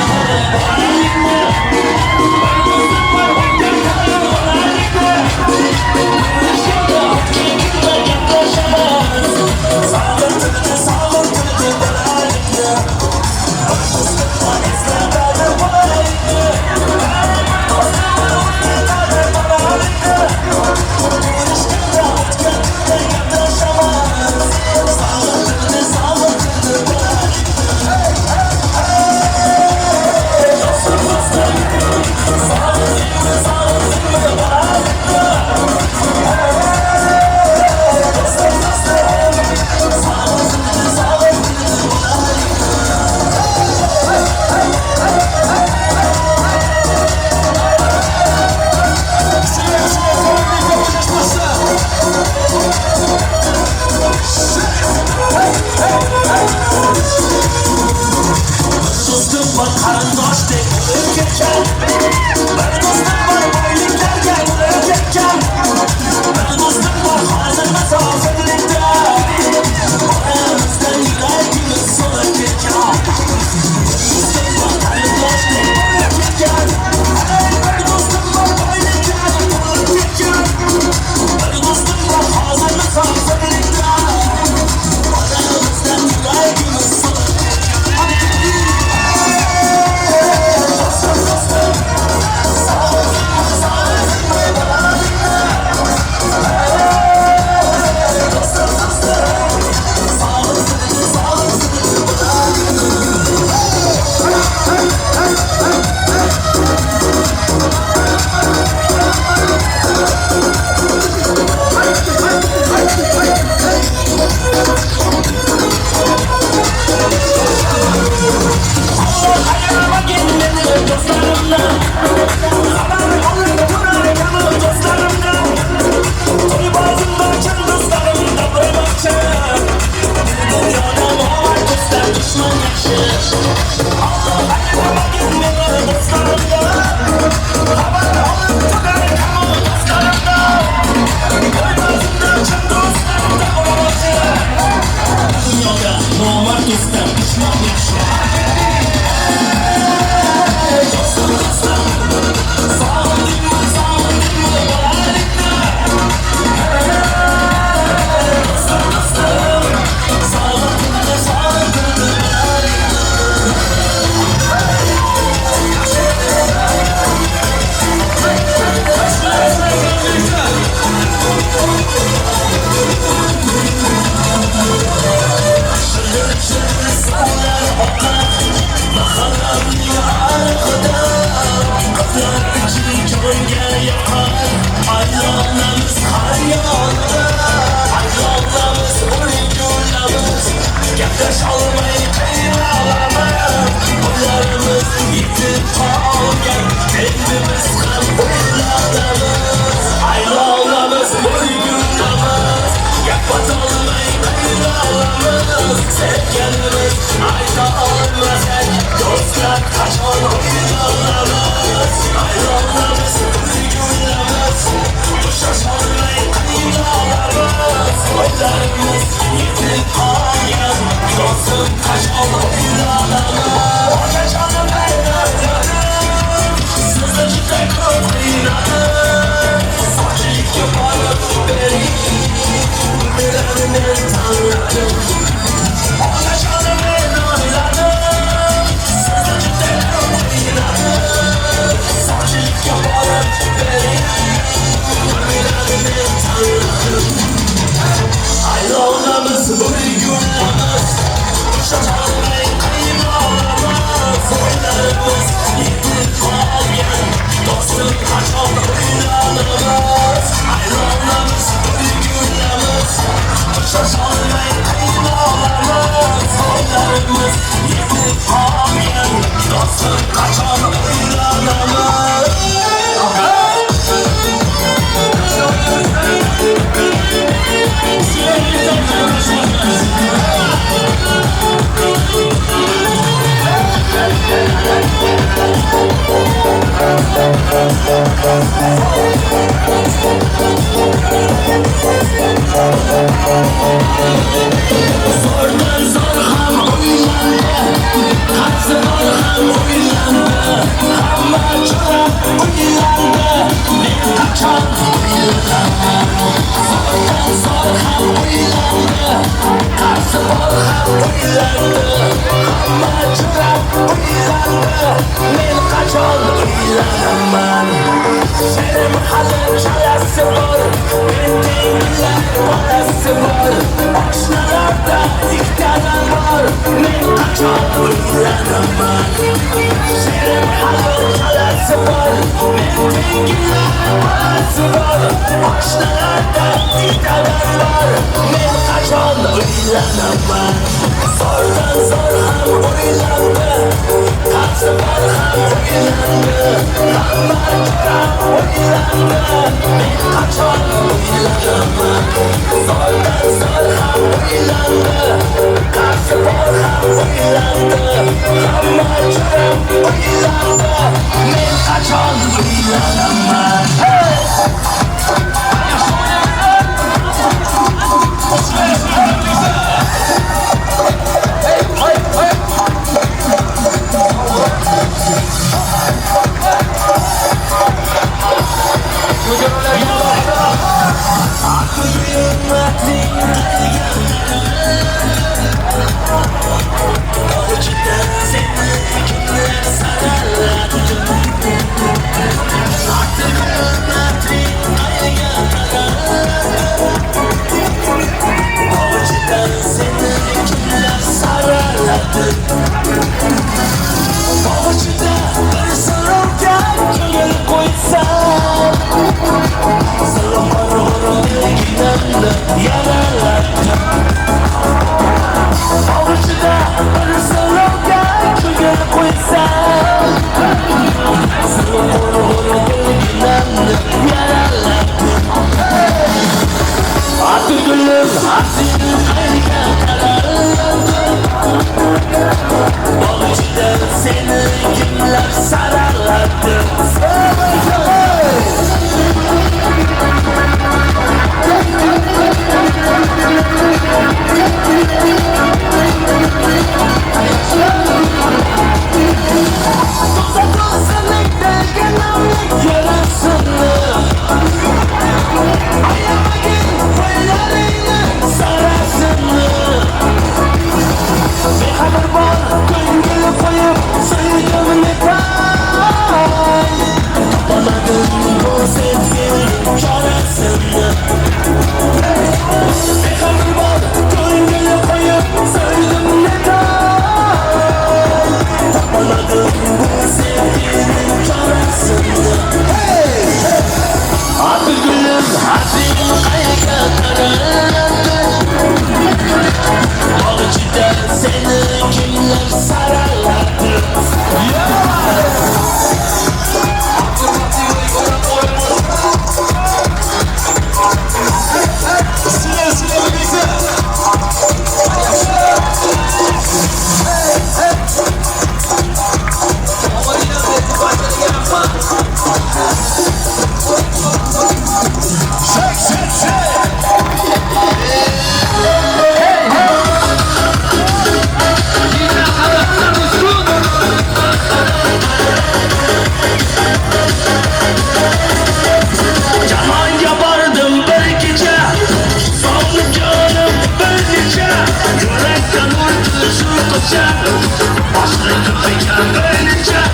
Nomard do'stdan dushman yaxshi. Do'stim, do'stim, sog'indingmi, sog'indingmi bolalikni? Do'stim, do'stim, sog'indingmi, sog'indingmi bolalikni?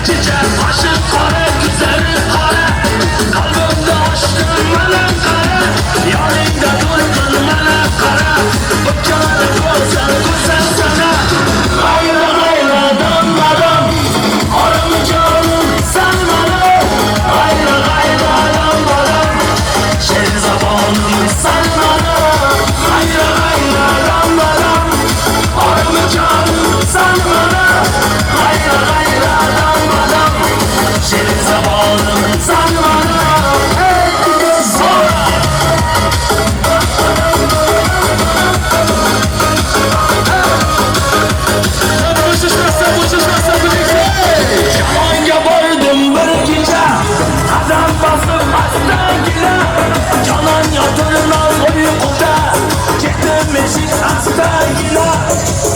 Chicha qoshi qora, ko'zlari qora, qalbimda ochdim mana qara, yoningda to'y mana qara, o'pkalari go'zal go'zal sana. G'ayra g'ayra dam badam, orim jonim san mana. G'ayra g'ayra dam badam, sherzabonim san mana. G'ayra g'ayra dam badam, orim jonim san mana. G'ayra g'ayra dam badam, sherzabonim san mana. Zora! Jamonga bordim bir kecha, qadam bosib astagina, jonon yotir noz uyquda, ketdim eshik astagina,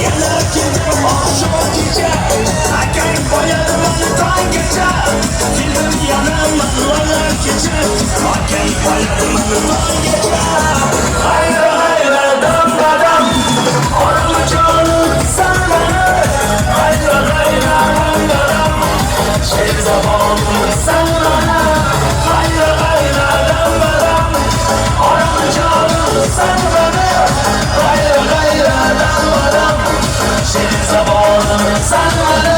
yana keldim oqshom kecha, akang qo'yar mani tonggacha, keldim yana manvalar kecha, akang qo'yar mani tonggacha. G'ayra g'ayra dam badam, orim jonim san mana. G'ayra g'ayra dam badam, sherzabonim san mana. G'ayra g'ayra dam badam, orim jonim san mana. G'ayra g'ayra dam badam, sherzabonim san mana.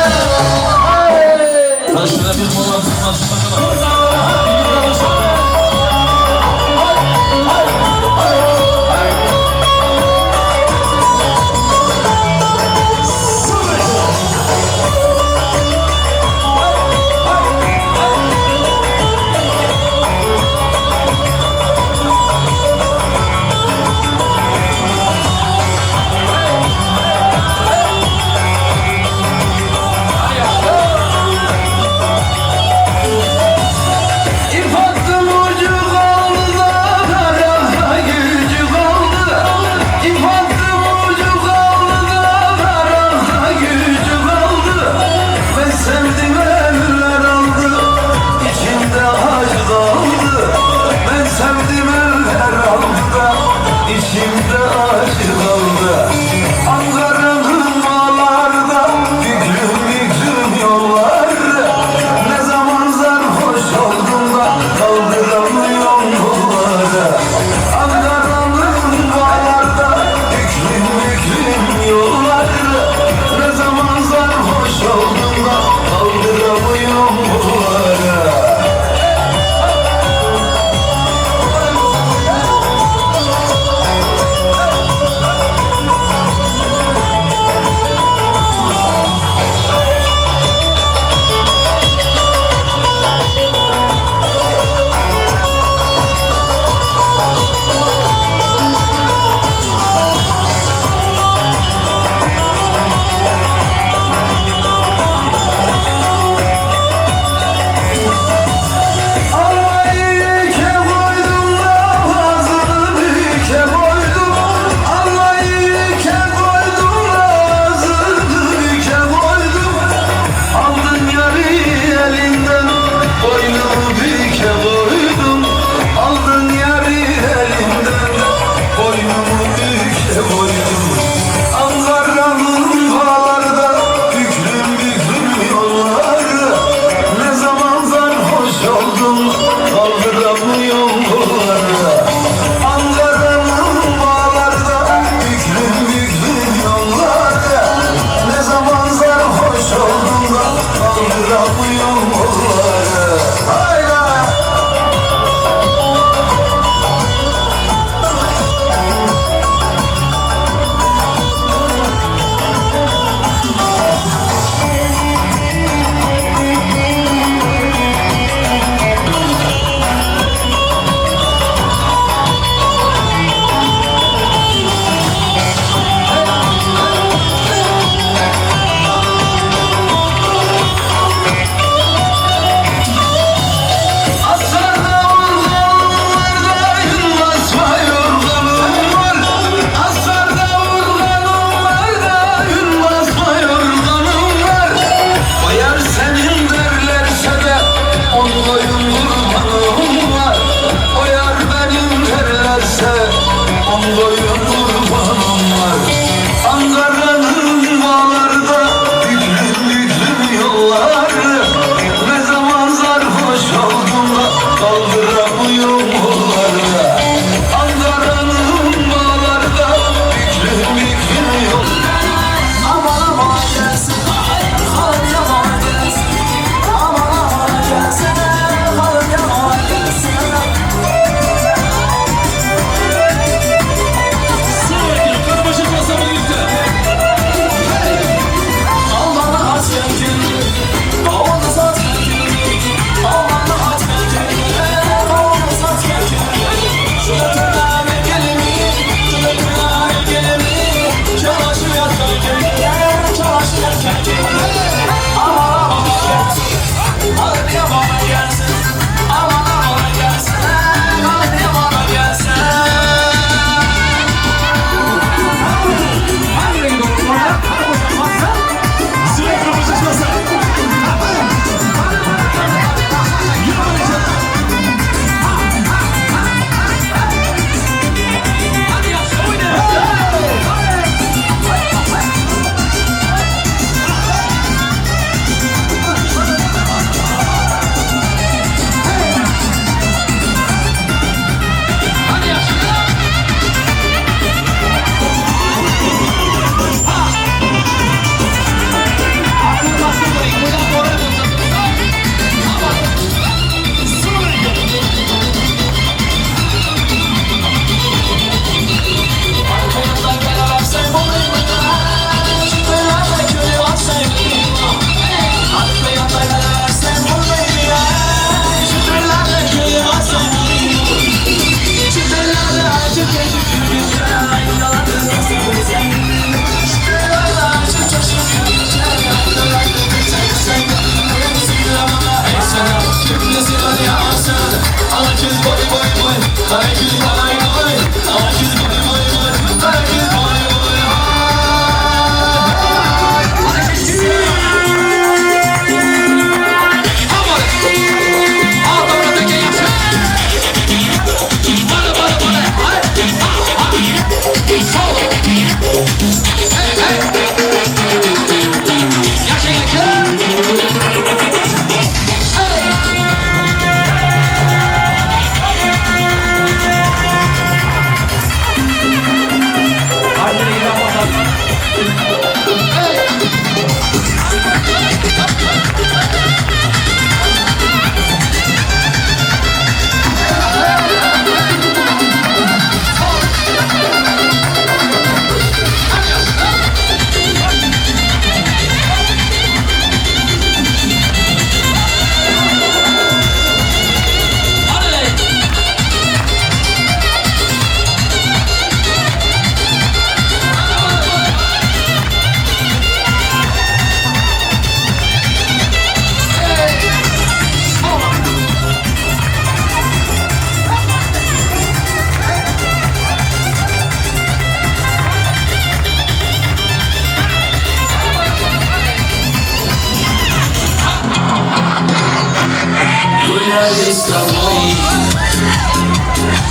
Гулять с тобой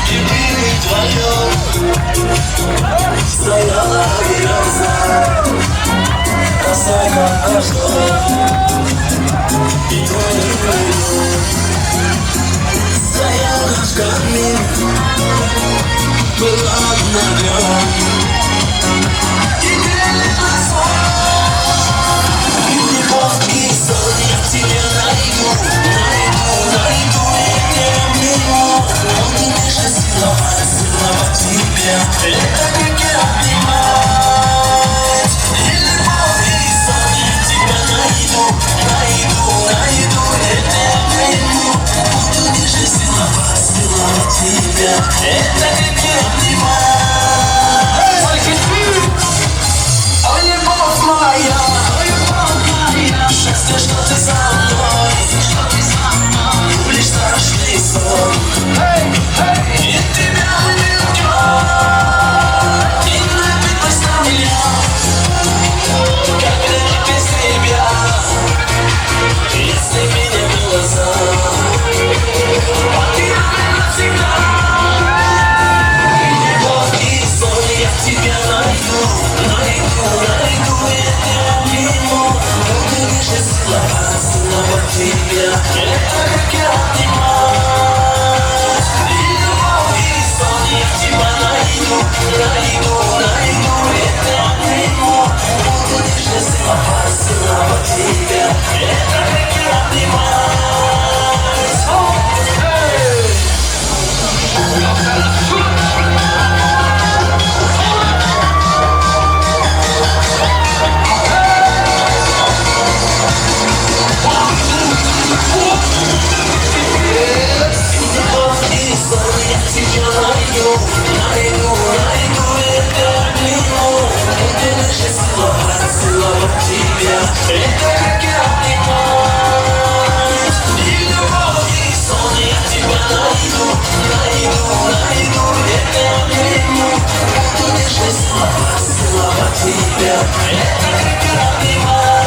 и были вдвоем. Стояла береза, роса как дождем, и твой стоял наш камин, был обновлен. И грели сон, и любовь, и сон я в тебе найду, найду, найду, я не обниму. Буду нежно целовать, целовать тебя, это как я обнимать. И любовь, и сон я в тебя найду, найду, найду, я не обниму. Буду нежно целовать, целовать тебя, это как я обнимать. Ой, любовь моя, счастье, что ты со мной, лишь страшный сон. И тебя люблю, и напилась на меня, как без тебя, если меня глаза покинули навсегда. Любовь и сон я тебя найду, найду, найду, я не обниму. Буду нежно целовать, целовать тебя, это как я обнимать. И любовь, и сон я тебя найду, найду, найду, я не обниму. Буду нежно целовать, целовать тебя, это как я обнимать. Любовь и сон я тебя найду, найду, найду, я не обниму. Буду нежно целовать, целовать тебя, это как я обнимать. И любовь, и сон я тебя найду, найду, найду, я не обниму. Буду нежно целовать, целовать тебя, это как я обнимать.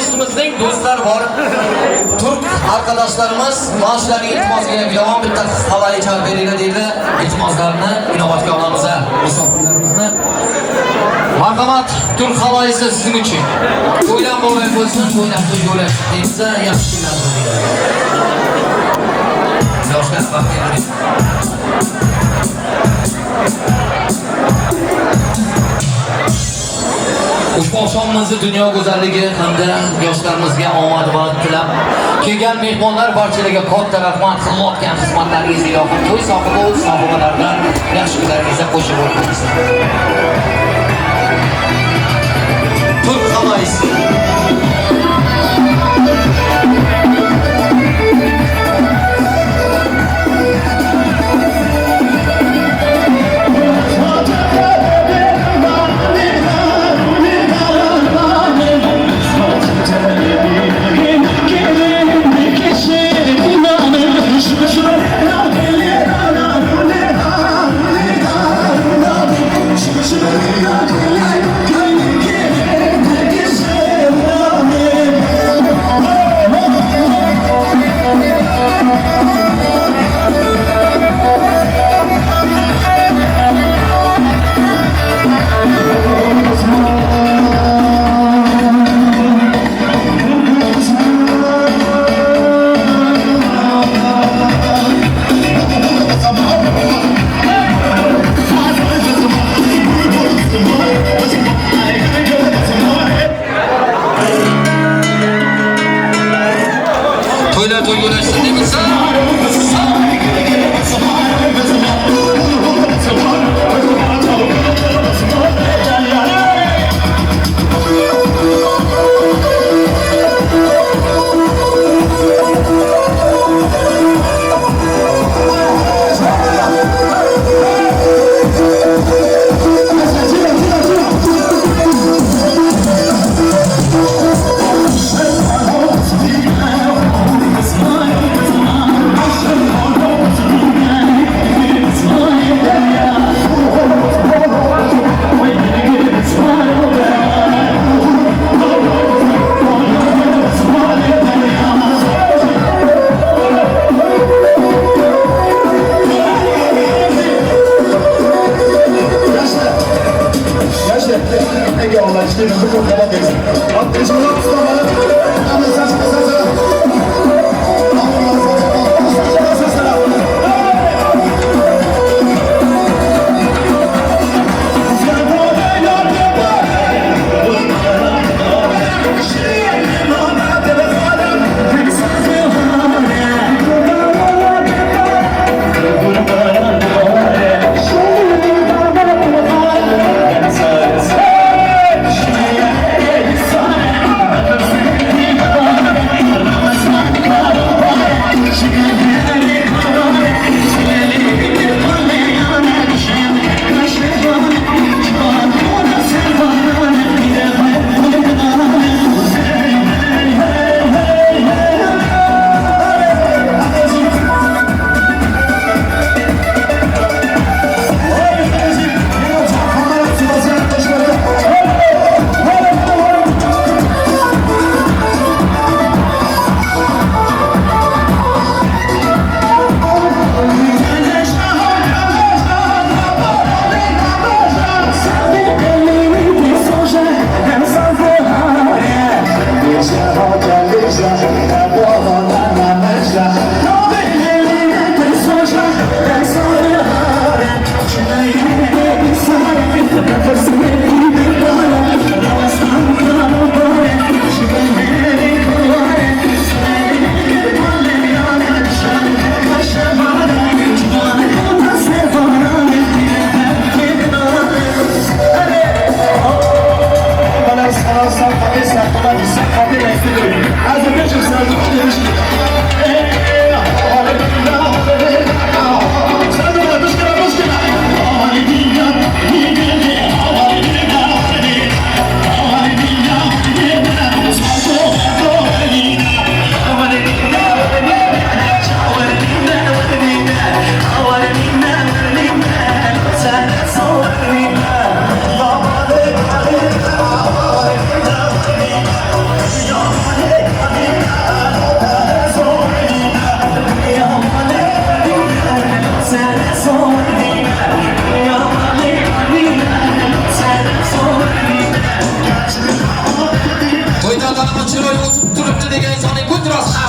Do'stimizning do'stlari bor. Turk arkadaşlarımız maaşlarını iltimosga ilovam bitta havai chalib beringlar deydi. Iltimoslarni inobatga olamiz, musofirlarimizni. Marhamat, turk havoyisi sizning uchun. To'ylar muborak bo'lsin, to'ylar to'y yo'lash deymiz, yaxshi kunlar bo'lsin. Yoshlar baxtli bo'ling. Ushbu oqshomimizni dunyo go'zalligi hamda yoshlarimizga omad va tilab kelgan mehmonlar barchalarga katta rahmat. Qilayotgan xizmatlaringiz ilohim to'y sohibi sohibalaridan yaxshi kunlaringizda qo'shib o'tsin. Turk havoyisi.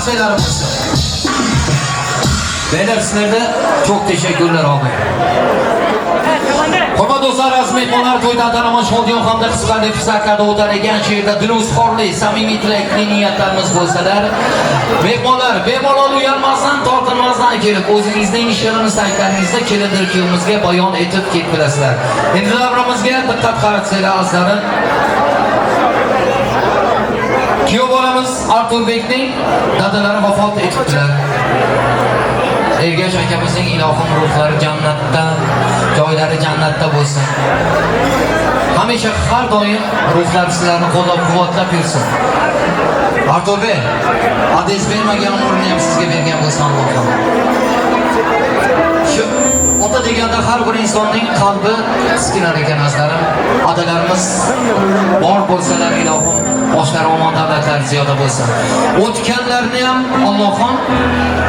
Qarsaklarimiz bo'lsin. Beyler sizlerde çok teşekkürler abi. Hurmatli do'stlar, aziz mehmonlar, to'y tantanamiz shodiyon hamda qiziqarli fursatlarda o'tar ekan, shu yerda diluzxorli, samimiy tilakli niyatlarimiz bo'lsalar, mehmonlar bemalol uyalmasdan, tortinmasdan kelib, o'zingizning shirin istaklaringizni kelindir kuyovimizga bayon etib ketib bilasizlar. Endi davramizga diqqat qaratsanglar azizlarim. Kuyov bolamiz Arturbekning dadalari vafot etibdilar. Ergash akamizning ilohim ruhlari jannatda, joylari jannatda bo'lsin. Hamisha har doim ruhlar sizlarni qo'llab-quvvatlab yursin. Arturbek, adres bermagan umrni ham sizga bergan bo'lsin Allohim. Shu ota deganda har bir insonning qalbi tiskinar ekan azizlarim. Adalarimiz bor bo'lsalar ilohim boshlari omon, davlatlari ziyoda bo'lsin. O'tganlarni ham Allohim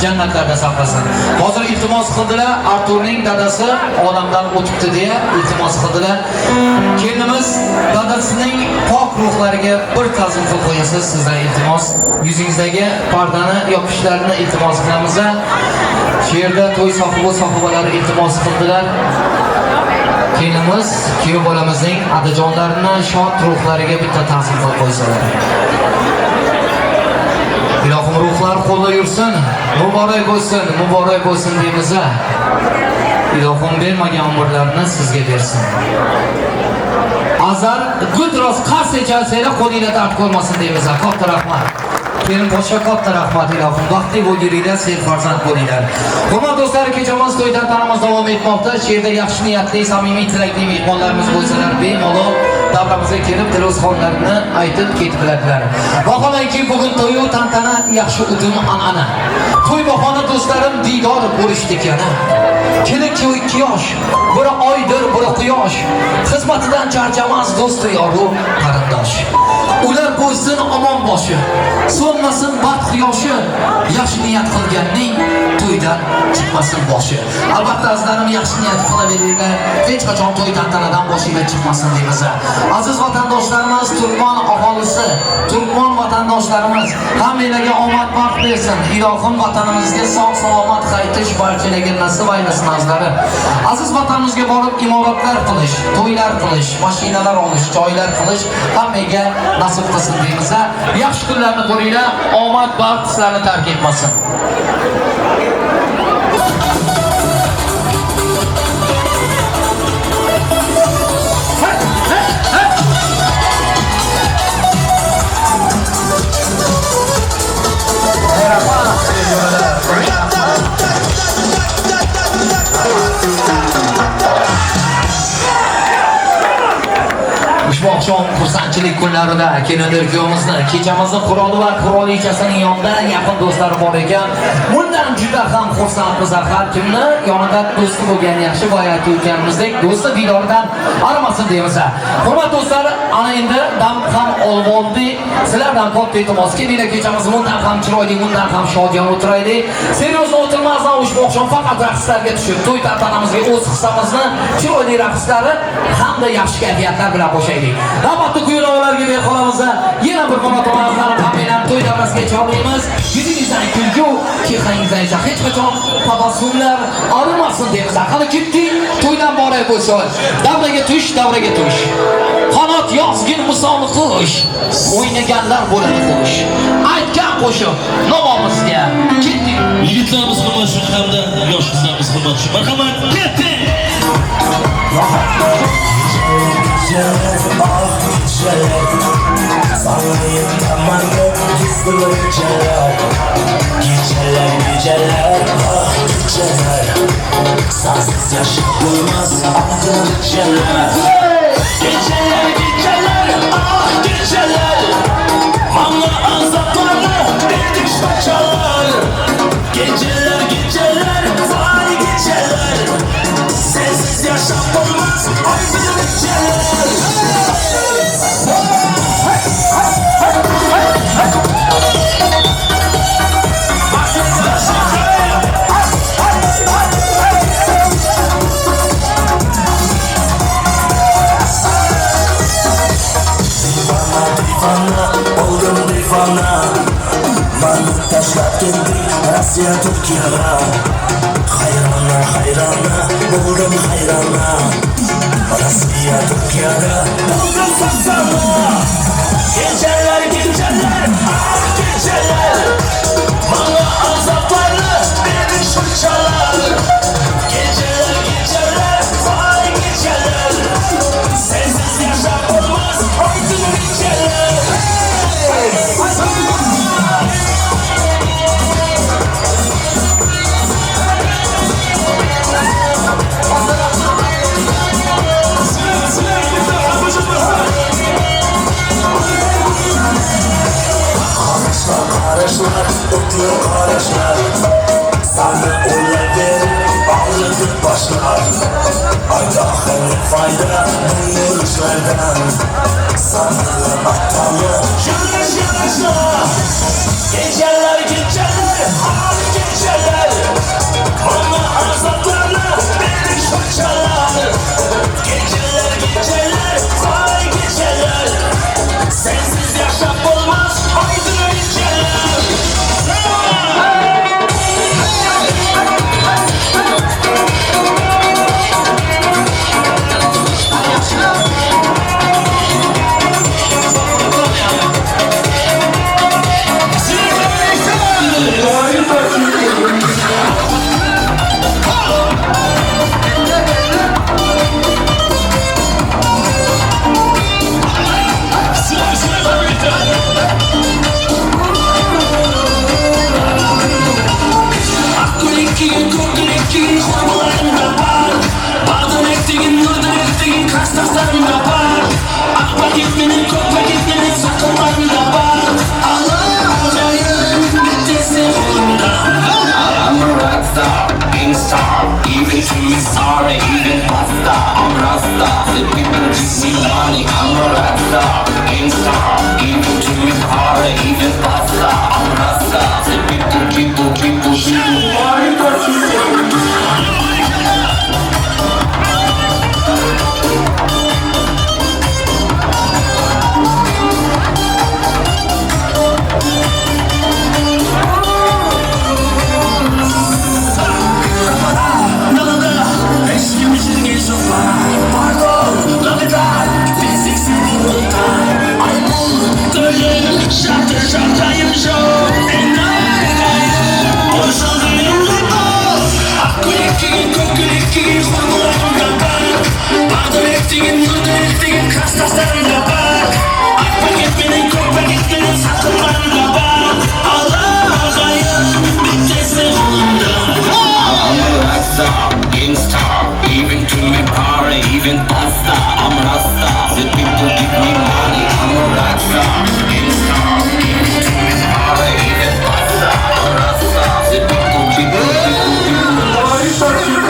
jannatlarda saqlasin. Hozir iltimos qildilar, Arturning dadasi olamdan o'tibdi deya iltimos qildilar. Kelinimiz dadasining pok ruhlariga bir ta'zim qilib qo'yasiz, sizdan iltimos. Yuzingizdagi pardani yopishlarini iltimos qilamiz. Shu yerda to'y sohibi sohibalari iltimos qildilar. Kelinimiz kuyov bolamizning adajonlarini shod ruhlariga bitta ta'zim qilib qo'ysalar. Ilohim ruhlar qo'lda yursin, muborak bo'lsin, muborak bo'lsin deymiz. Ilohim bermagan umrlarni sizga bersin. Azar gudroz qarsak chalsanglar qo'linglar dard ko'rmasin deymiz. Katta rahmat. Kelin poshsha katta rahmat ilohim. Baxtli bo'linglar, ser farzand bo'linglar. Hurmatli do'stlar, kechamiz to'y tantanamiz davom etmoqda. Shu yerda yaxshi niyatli, samimiy tilakli mehmonlarimiz bo'lsalar, bemalol davramizga kelib dilozxonlarini aytib ketib biladilar. Vaholanki bugun to'y tantana yaxshi udum an'ana. To'y bahona do'stlarim diydor bo'lishdik yana. Kelin kuyov ikki yosh, biri oydir, biri quyosh. Xizmatidan charchamas do'st yoru qarindosh. Ular bo'lsin omon boshi, so'nmasin baxt quyoshi, yaxshi niyat qilganning to'ydan chiqmasin boshi. Albatta azizlarim, yaxshi niyat qilaveringlar, hech qachon to'y tantanadan boshinglar chiqmasin deymiz. Aziz vatandoshlarimiz, turkman aholisi, turkman vatandoshlarimiz, hammanglarga omad baxt bersin. Ilohim vatanimizga sog' salomat qaytish barchalarga nasib aylasin azizlarim. Aziz vatanimizga borib imoratlar qilish, to'ylar qilish, mashinalar olish, joylar qilish hammaga nasib qilsin deymiz. Yaxshi kunlarni ko'ringlar, omad baxt sizlarni tark etmasin. Ushbu oqshom xursandchilik kunlarida kelindir kuyovimizni, kechamizni quroli va qurolichasining yonida yaqin do'stlari bor ekan. Bundan juda ham xursandmiz. Har kimni yonida do'sti bo'lgan yaxshi, boya aytib o'tganimizdek, do'sti diydoridan arimasin deymiz. Hurmatli do'stlar, ana endi dam ham olib oldik. Sizlardan katta iltimos, kelinglar kechamiz bundan ham chiroyli, bundan ham shodiyon o'tiraylik. Seryozni o'tirmasdan ushbu oqshom faqat raqslarga tushib, to'y tantanamizga o'z hissamizni chiroyli raqslari hamda yaxshi kayfiyatlar bilan qo'shaylik. Navbatni kuyovlarga berib qolamiz. Yana bir marotaba hammanglarni to'y davrasiga chorlaymiz. Yuzingizdan kulgu, chehrangizdan esa hech qachon tabassumlar arimasin deymiz. Qani ketdik, to'ydan boray bo'lsin. Davraga tush, davraga tush. Qanot yozgin misoli qush, o'ynaganlar bo'ladi xush. Aytgan qo'shiq navomizga ketdik.
Yigitlarimiz hurmat uchun hamda yosh qizlarimiz hurmat uchun. Marhamat, ketdik.
Geceler geceler ah geceler, sensiz yaşam olmaz aydın geceler. Geceler geceler ah geceler, Manla azaplarla dedik paçalar. Geceler geceler vay geceler, sensiz yaşam olmaz aydın geceler. Divana, oldum divana. Tashlab ketdik Rossiya, Turkiyaga. Hayrona, hayrona, bo'ldim hayrona. Rossiya, Turkiyada bo'ldim sarsona. Geceler, geceler, ah geceler. Bana azaplarını verin şuncalar. Geceler, geceler, vay geceler. Sensiz yaşam olmaz, aydın geceler. Hey! Qarashlar, o'tli qarashlar. Sani o'ylab berib, og'ritib boshlar. Aytahim foyda bu yurishlardan. Sanlar atami yurish yurishlar. Geceler, geceler, ah geceler. Bana azaplarını verin şuncalar. Geceler, geceler, vay geceler. Sensiz yaşam olmaz, aydın geceler.
I'm a rock star, gangsta, even to me sorry, even pasta. I'm Rasta, the people give me money. I'm a rock star, gangsta, even to me sorry, even pasta. I'm Rasta, the people, people, people, people. I'm a rock star, gangsta, even to me party, even pasta. I'm Rasta, the people give me money. I'm a rock star, gangsta, even to me party, even pasta. I'm Rasta, the people, people, people, people.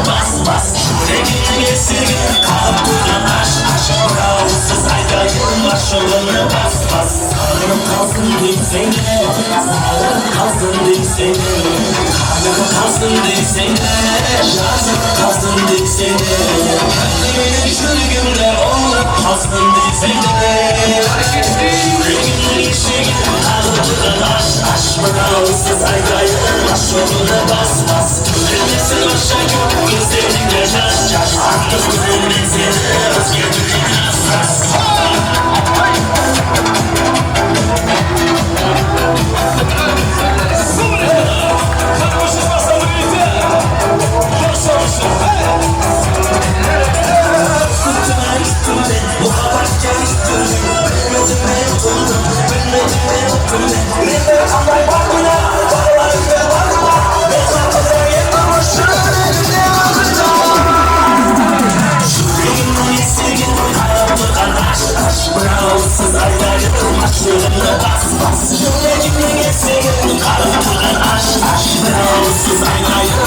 Bas bas, yüreğimin esiri kalıp duran aş aş. Bravo'suz aydayım başımını bas bas. Sağlığım kalsın deysen de, sağlığım kalsın deysen de, karnım kalsın deysen de, şarjım kalsın deysen de, kendiminin yüreğimde olup kalsın deysen de. Yüreğimin esiri kalıp duran aş aş. Bravo'suz aydayım başımını bas bas. Bilmesin aşağı gözlerimde yaş yaş. Artık görmesin özgürlüğün hassas. Bas bas. Yüreğimin esiri kalıp duran aş aş. Bravo'suz aydayım.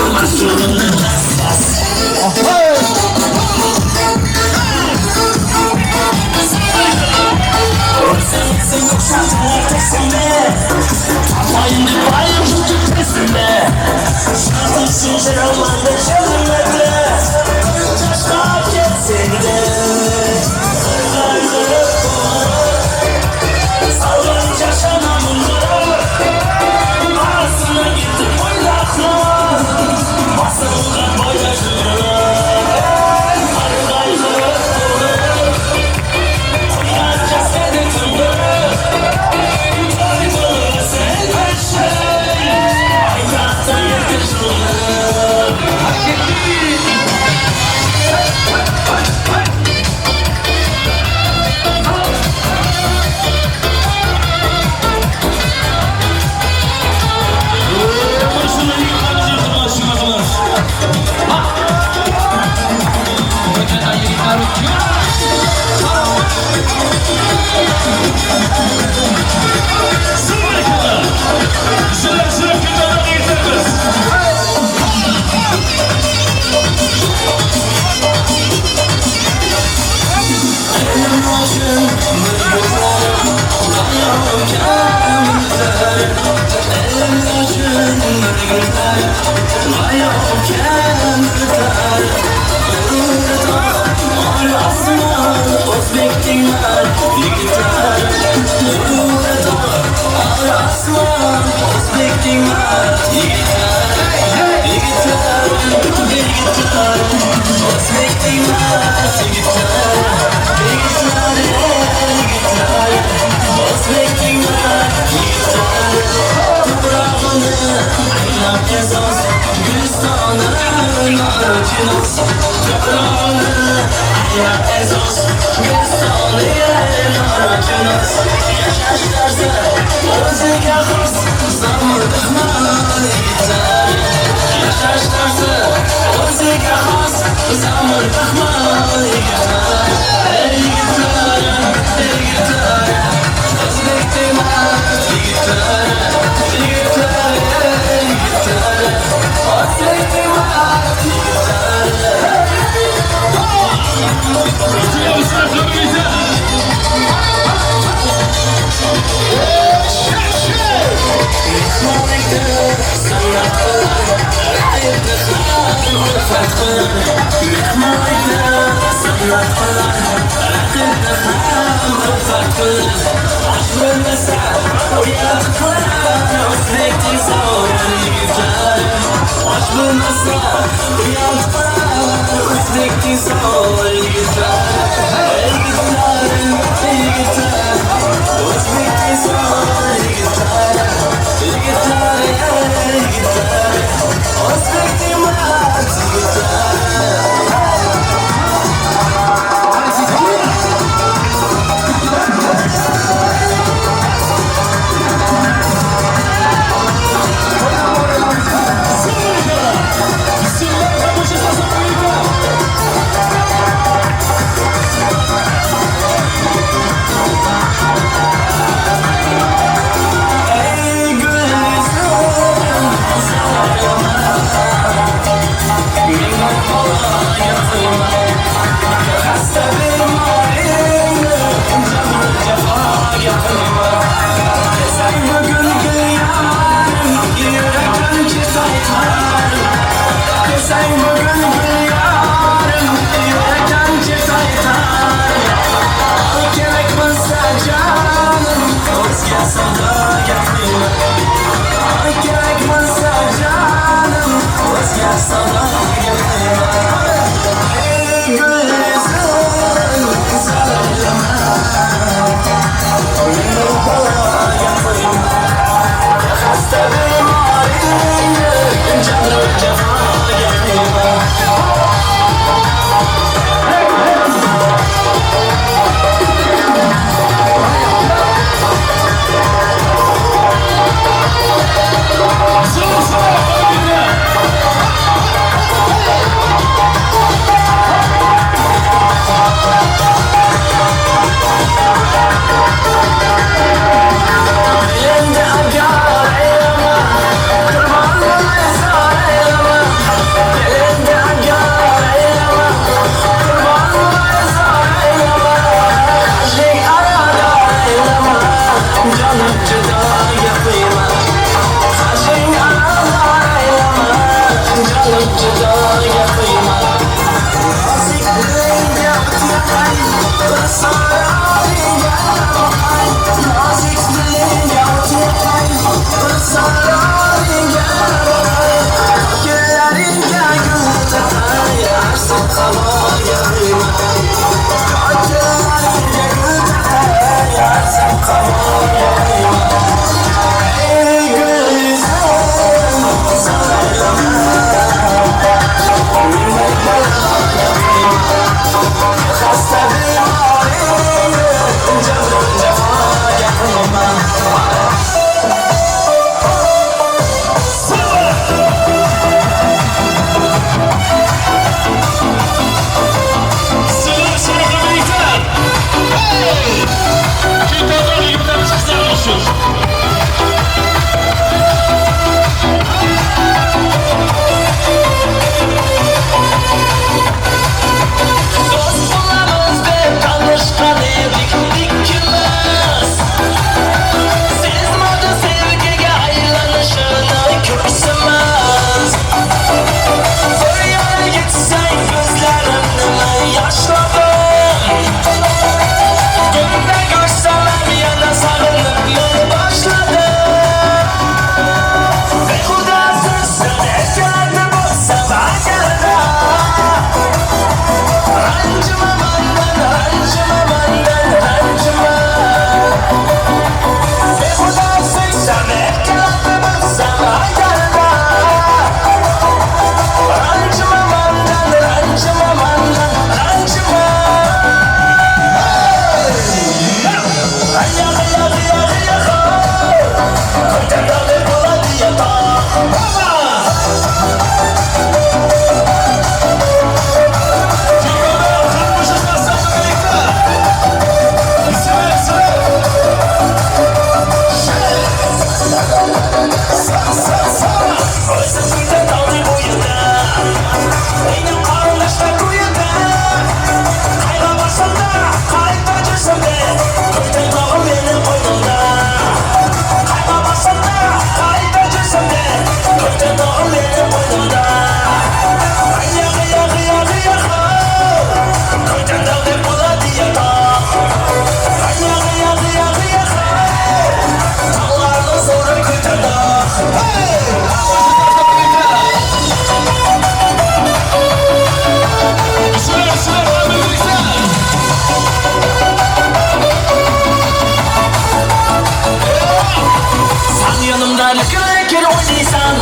Chikir o'ynaysan,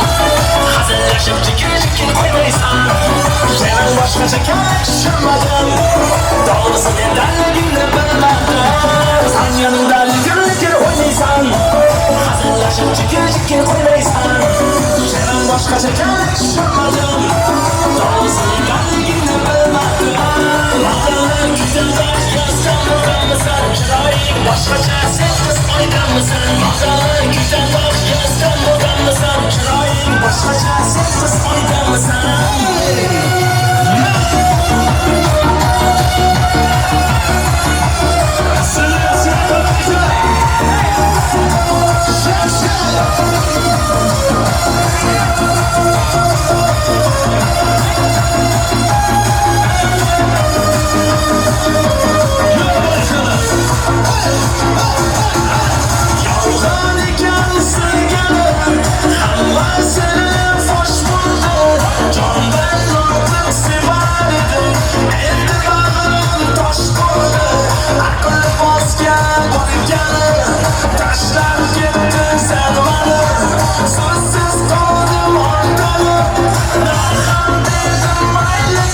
hazillashib chikir chikir o'ynaysan. Seni boshqacha tushunmadim, to'g'risi mendanligingni bilmadim. San yanimda likir likir o'ynaysan, hazillashib chikir chikir o'ynaysan. Seni boshqacha tushunmadim, to'g'risi mendanligingni bilmadim. Maqolni kuydan yozgan bo'lganmisan, chiroying boshqacha sen qiz oydanmisan. Maqolni kuydan yozgan bo'lganmisan, chiroying boshqacha sen qiz oydanmisan. Yolg'on ekan sevganim, hammasi fosh bo'ldi. Jondan ortiq sevar edim, endi bag'rim tosh bo'ldi. Aql bosgan borganim, tashlab ketdi sen mani. So'zsiz qoldim orqalib, narham dedim mayli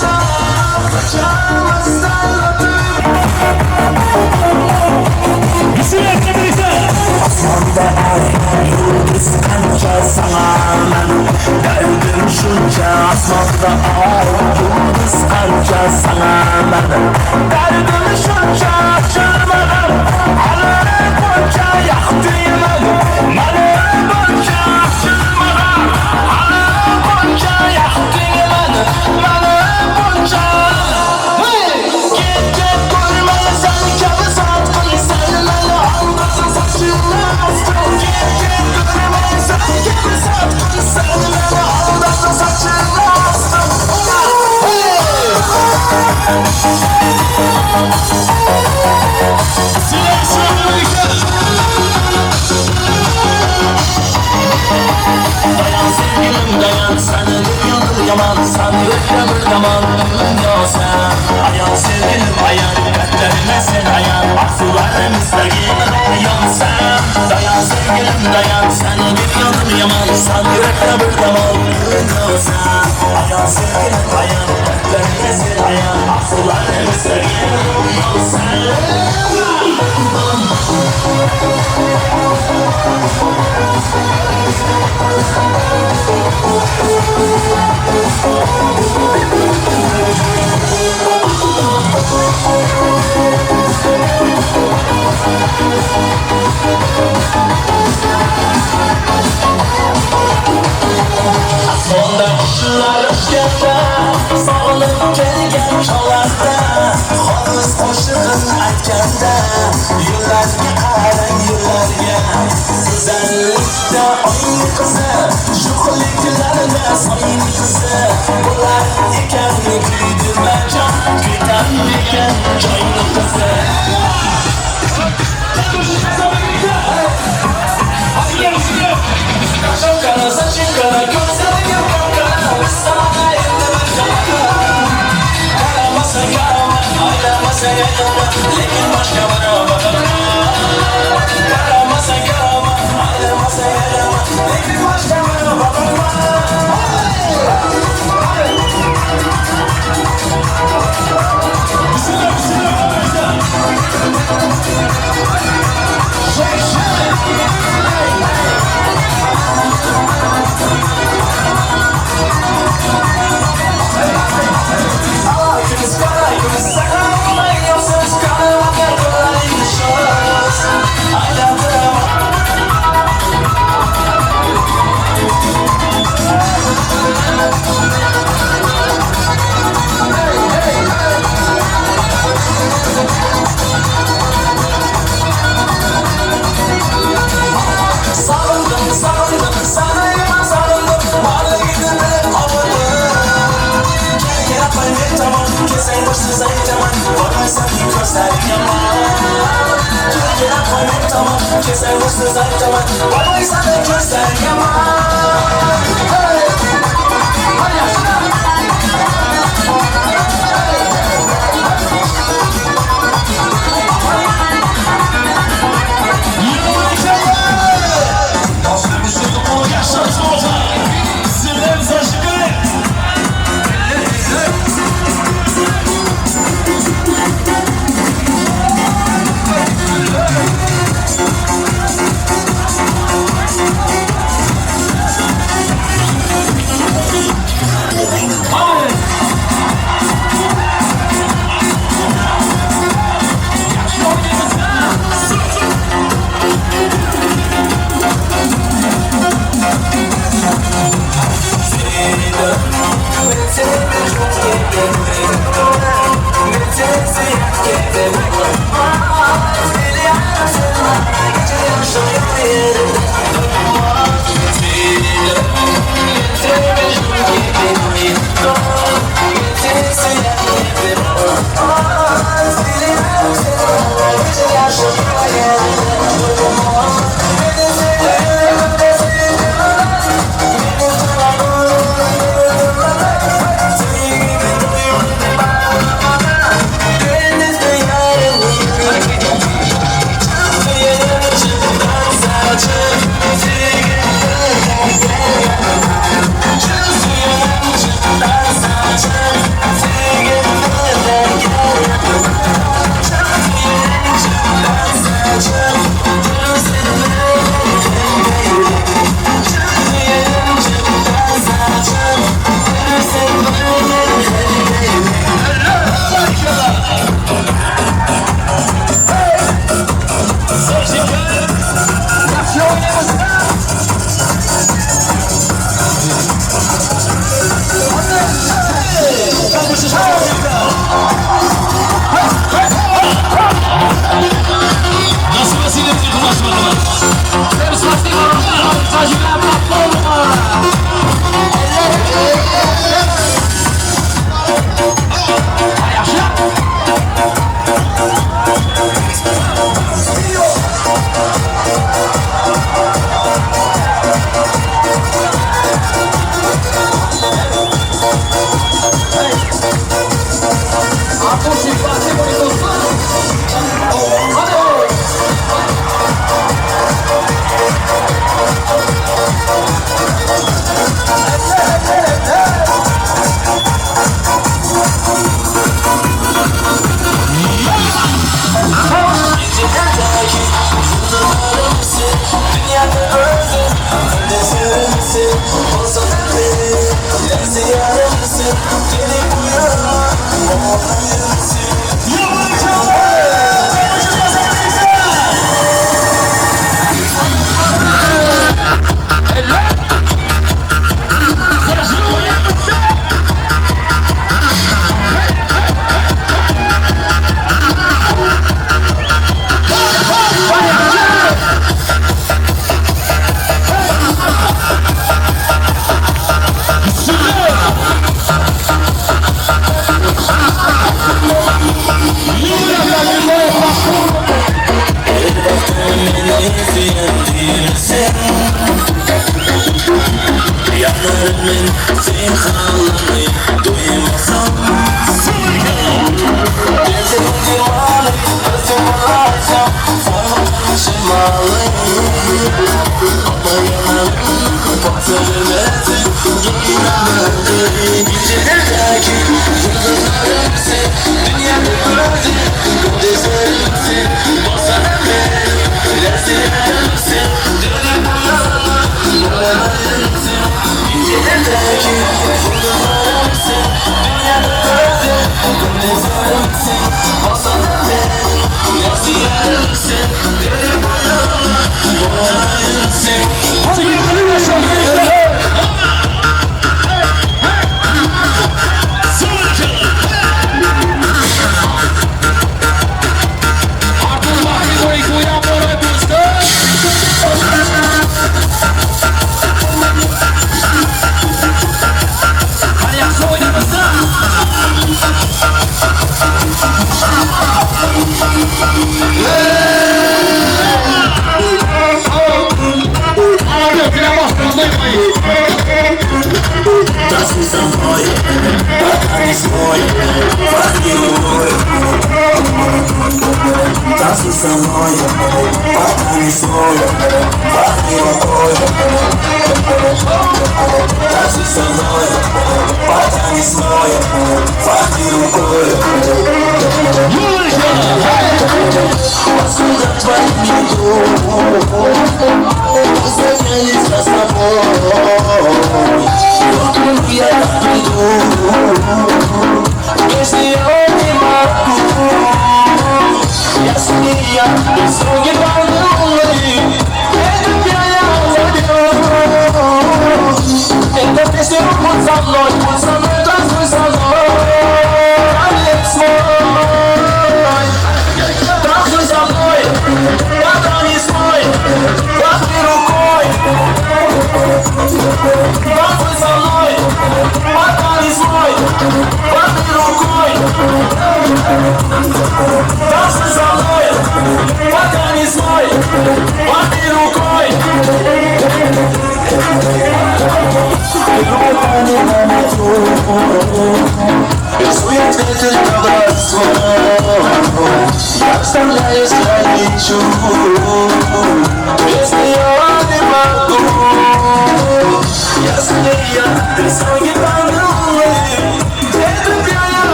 ko'chamizdan o'tib. Osmonda ay, yulduz qancha sanaman, dardim shuncha. Osmonda ay, yulduz qancha sanaman, dardim shuncha. Achilmagan hali buncha yoqdingman, mani buncha. Achilmagan hali buncha yoqdingman, mani buncha. Ket-ket ko'rmaysan kabi sotqin sen mani aldading sochingni ostin. Ket-ket ko'rmaysan kabi sotqin sen mani aldading sochingni ostin. Dayan sevgilim dayan, seni dunyoda yomon, san yurakda bir damon dunyosan. Ayan sevgilim ayan, dardlarime sen ayan, arzularim istagim ro'yonsan. Dayan sevgilim dayan, seni dunyoda yomon, san yurakda bir damon dunyosan. Ayan sevgilim ayan, dardlarime sen ayan, arzularim istagim ro'yonsan. Osmonda qushlar uchganda, sog'inib kelgan chog'larda, xolis qo'shig'in aytganda, yo'llarga qarang yo'llarga. Go'zallikda oyning qizi, shuhliklarda soyning qizi, bo'lar ekan kuydirma jon, kuytarmikan joyning qizi. Qara soching qara, ko'zlaring qop-qora, sana endi bir jahon. Qaramasa qarama, aylamasa aylama, lekin boshqa birov. Qaramasa qarama, aylamasa aylama, lekin boshqa birov. Bismillah, bismillah, bismillah. Sarıldım, sarıldım, sarıldım, sarıldım, varlığını aldım. Gel gel yapayım tamam, keser başsız ayıtamam, varmaysan gözler yaman. Gel gel yapayım tamam, keser başsız ayıtamam, varmaysan gözler yaman. Hey! Hadi!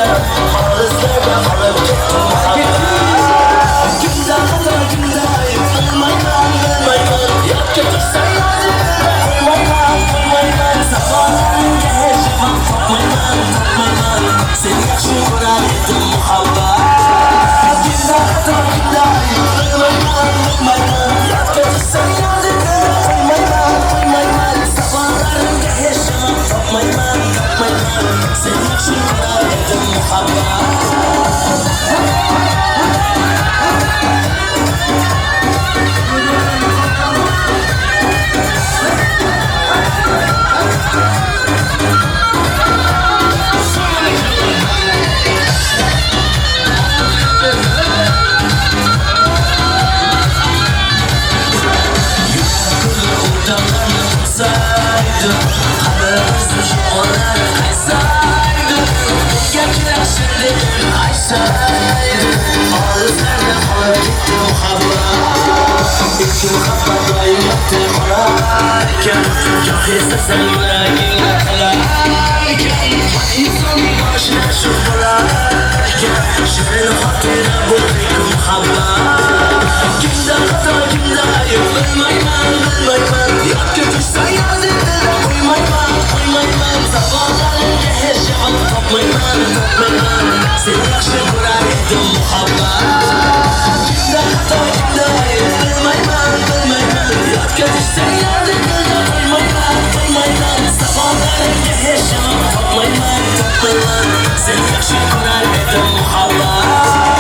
ekan, olislarda qolib ketdi muhabbat. Kimda xato, kimda ayb, bilmayman, bilmayman. Yodga tushsa yodimda qo'ymayman, qo'ymayman. Savolingga hech javob topmayman, topmayman. Seni yaxshi ko'rar edim muhabbat. Kimda xato, kimda ayb, bilmayman, bilmayman. Yodga tushsa yodimda qo'ymayman, qo'ymayman. Savollarimga hech javob topmayman, topmayman. Seni yaxshi ko'rar edim muhabbat. Muhabbat doim yodda qolar ekan, goh eslasam yuragimda qolar ekan. Insonning boshida shu bo'lar ekan, shirin xotira bo'ldi muhabbat. Kimda xato, kimda ayb, bilmayman, bilmayman. Yodga tushsa yodimda qo'ymayman, qo'ymayman. Savollarimga hech javob topmayman, topmayman. Seni yaxshi ko'rar edim muhabbat. Kimda xato, kimda ayb, bilmayman, bilmayman. Yodga tushsa yodimda qo'ymayman, qo'ymayman. Savollarimga hech javob topmayman, topmayman. Seni yaxshi ko'rar edim muhabbat.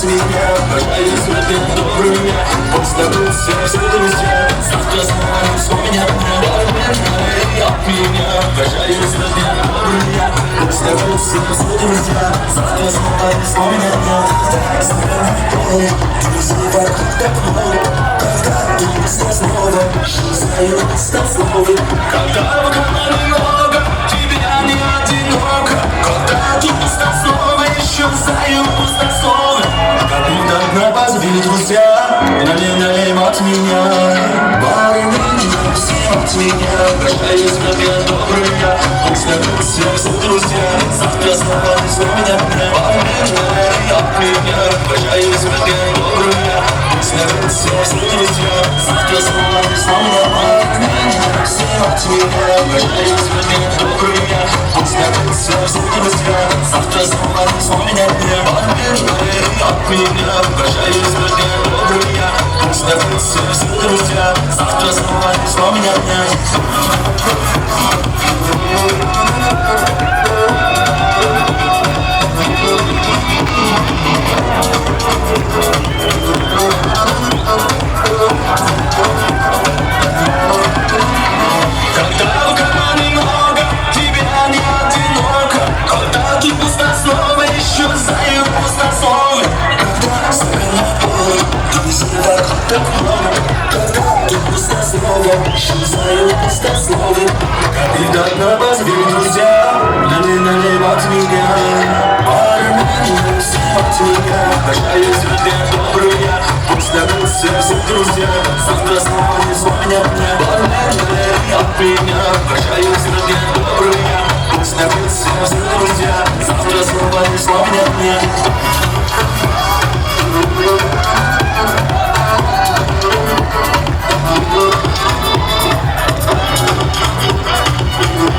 меня. Прощаюсь, ребят, добрый дня. Пусть дадут все друзья. Завтра снова не вспомнят меня. Бармен, налей от меня. Прощаюсь, ребят, добрый дня. Пусть дадут все друзья. Завтра снова не вспомнят меня. Друзей вокруг так много. Когда ты снова исчезаю пустословы. Когда вокруг много, тебя не одиноко. Когда ты пустословы, исчезаю пустословы. Как будто на позови друзья, налей, налей от меня. Бармен, всем от меня. Прощаюсь, ребят, добрый дня. Пусть дадут все друзья. Завтра снова не вспомнят меня. Бармен, налей от меня. Прощаюсь, ребят, добрый дня. Пусть дадут все друзья. Завтра снова не вспомнят меня. Всем от меня. Прощаюсь, ребят, добрый дня. Пусть дадут все друзья. Завтра снова не вспомнят меня. Бармен, налей от меня. Прощаюсь, ребят, добрый дня. Пусть дадут все друзья. Завтра снова не вспомнят меня. Когда в кармане много, тебя не одиноко. Когда ты пустословы, исчезаю пустословы. Когда соколов, друзей вокруг так много. Когда ты пустословы, исчезаю пустословы. Когда на позови друзья, налей, налей от меня. Бармен, всем от меня. Прощаюсь, ребят, добрый дня. Пусть дадут все друзья. Завтра снова не вспомнят меня. Бармен, налей от меня. Прощаюсь, ребят, добрый дня. Пусть дадут все друзья. Завтра снова не вспомнят меня.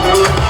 Hey!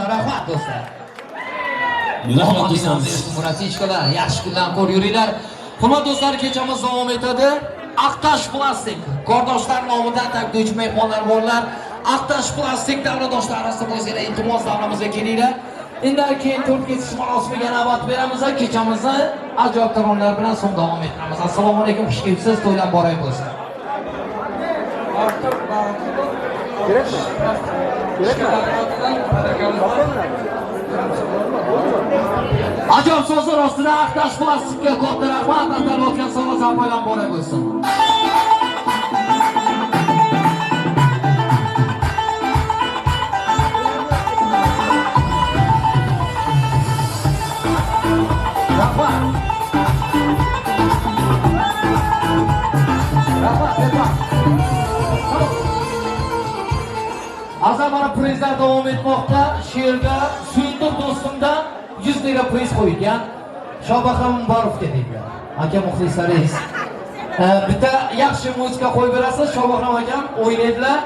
Rahmat do'stlar. Muratishkalar, yaxshi kunlar ko'rib yuringlar. Hurmatli do'stlar, kechamiz davom etadi. Aqtash Plastik qardoshlar nomidan taqdirchi mehmonlar borlar. Aqtash Plastik davradoshlar orasida bo'lsanglar, iltimos davramizga kelinglar. Undan keyin to'rt kesish marosimiga navbat beramiz. Kechamizni ajoyib taronalar bilan so'ng davom ettiramiz. Assalomu alaykum, xush kelibsiz, to'ylar muborak bo'lsin. Ajoyib so'zlar ostida Aqtash Plastikka katta rahmat, atalib o'tgan sovg'a sarpoylar muborak bo'lsin. Rahmat. Rahmat, rahmat. Azam mana prizlar davom etmoqda. Shu yerda Suyundiq do'stimdan 100 lira priz qo'yilgan. Shobahram Muborovga deyilgan. Aka muxlislaringiz. Bitta yaxshi muzika qo'yib berasiz, Shobahram akam o'ynaydilar.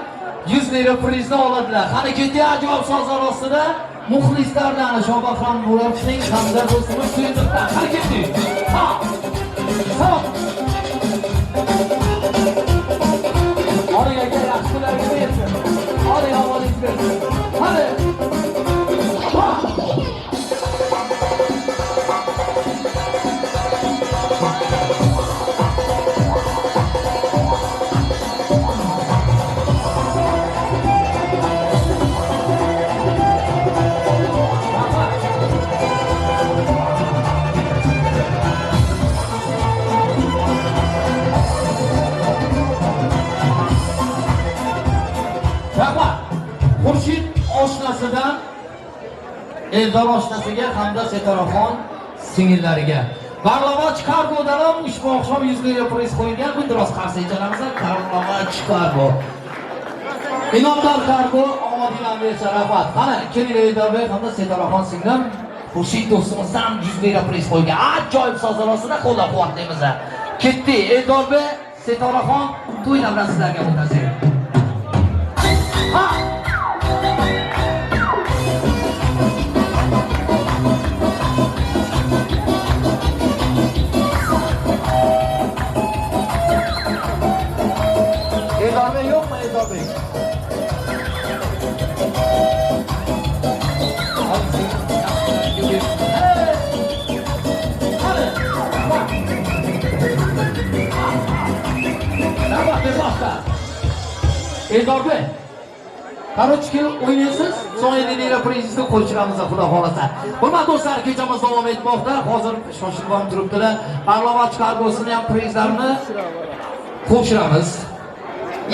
100 lira prizni oladilar. Qani ketdi ajoyib sozlar ostida muxlislardan Shobahram Muborovning hamda do'stimiz Suyundiqdan. Qani ketdi. Ha. Tamom. Oling aka, yaxshi kunlarga bersin. Oling, ovozingiz bersin. Hadi. Ha. Xurshid oshnasidan Eldor oshnasiga hamda Setoraxon singillariga. Barlavoch Kargo'dan ham ushbu oqshom 100 lira priz qo'yilgan. Buni biroz qarsak chalamiz. Barlavoch Kargo. Inomdor Kargo omadinglar bersa rahmat. Qani kelinglar Eldorbek hamda Setoraxon singlim Xurshid do'stimizdan 100 lira priz qo'ygan. Ajoyib sozlar ostida qo'llab-quvvatlaymiz. Ketdi Eldorbek, Setoraxon to'ylar bilan sizlarga o'tasiz. Ha! Eldor yo'qmi Eldorbek? Eldorbek, Короче, o'ynaysiz, so'ng 50 lira prizingizni qo'yishimiz xudo xolasa. Hurmatli do'stlar, kechamiz davom etmoqda. Hozir shoshilib ham turibdilar. Barlavoch Kargosini ham prizlarini qo'shiramiz.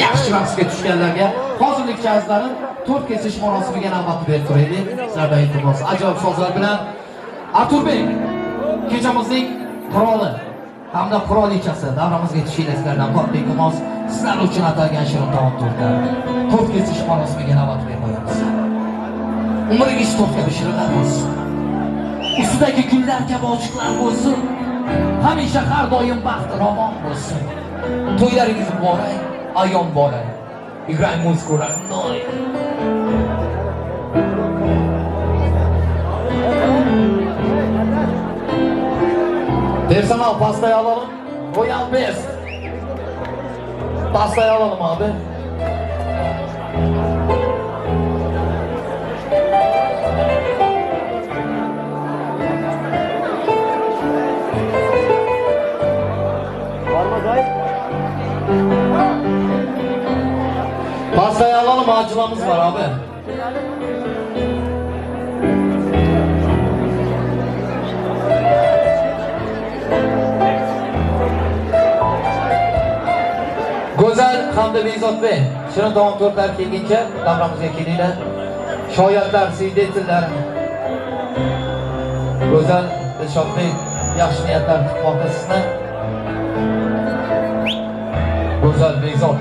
Yaxshi raqsga tushganlarga. Hozirlikcha azizlarim, to'rt kesish marosimiga navbat berib turaylik. Sizlardan iltimos, ajoyib so'zlar bilan Arturbek kechamizning qiroli hamda qirolichasi davramizga tushinglar, sizlardan katta iltimos, sizlar uchun atalgan shirin taom to'rtlar. To'rt kesish marosimiga navbat berib qo'yamiz. Umringiz to'rt kabi shirinlar bo'lsin. Ustidagi gullar kabi ochiqlar bo'lsin. Hamisha har doim baxt ravon bo'lsin. To'ylaringiz muborak, ayyom muborak. Играй музыку, родной. Personal pastayı alalım. Royal Best. Pastayı alalım abi. Pastayı alalım, acılamız var abi. Go'zal hamda Bekzodbek, shirin taom to'rtlar kelguncha davramizga kelinglar. Shoyatlar, siydetillar. Go'zal Dilshodbek, yaxshi niyatlar kutmoqda sizni. Go'zal Bekzod.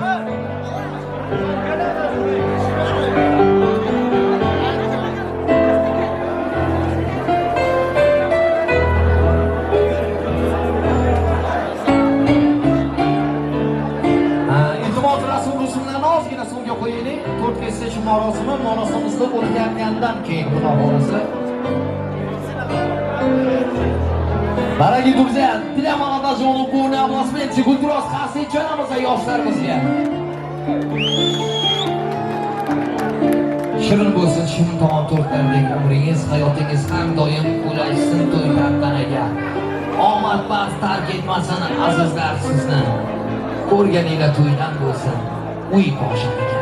Marosimi marosimimizda o'tgandan keyin xudo xohlasa. Дорогие друзья, для молодоженов полный аплодисменты. Gulduros qarsak yoshlarimizga. Shirin bo'lsin, shirin taom to'rtlardek umringiz, hayotingiz har doim ulashsin to'y tantanaga. Omad baxt tark etmasin azizlar sizni. Ko'rganinglar to'ydan bo'lsin, uy qoshiniga.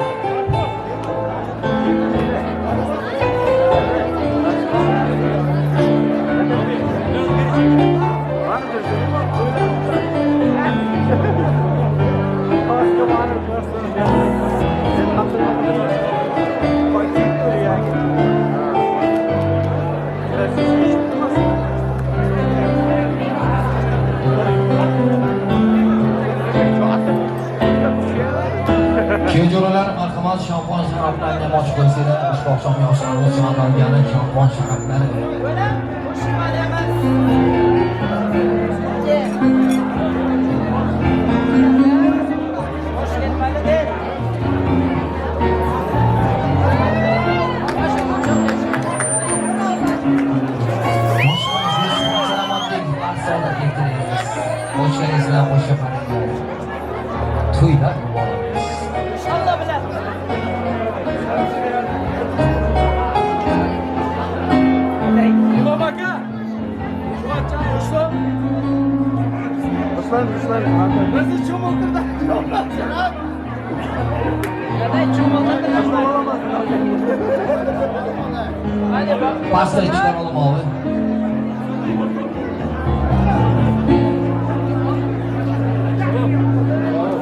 Kuyovjo'ralar, marhamat, shampon sharoblarini ochib qo'ysanglar, ushbu oqshom yoshlarimiz uchun atalgani shampon sharoblari. Salomatlik va saodatlik tilaymiz. Qo'shingiz bilan qo'sha qaranglar. To'ylar muborak.
Bizi cho'miltirdi.
Pastayı çıkaralım abi.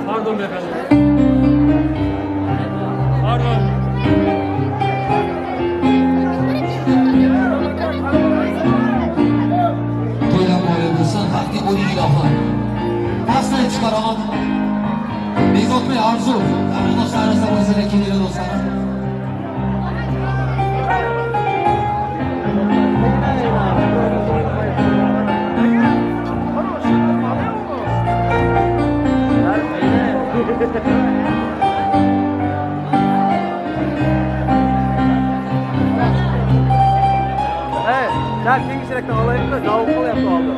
Pardon beyefendi. Pardon.
To'ylar muborak bo'lsin, baxtli bo'ling ilohim. Pastayı çıkaralım. Bekzodbek, Arzu, qarindoshlarimiz o'zinglar kelinglar do'stlarim.
Hey, sen keyingi alayım da davul yaptı aldı.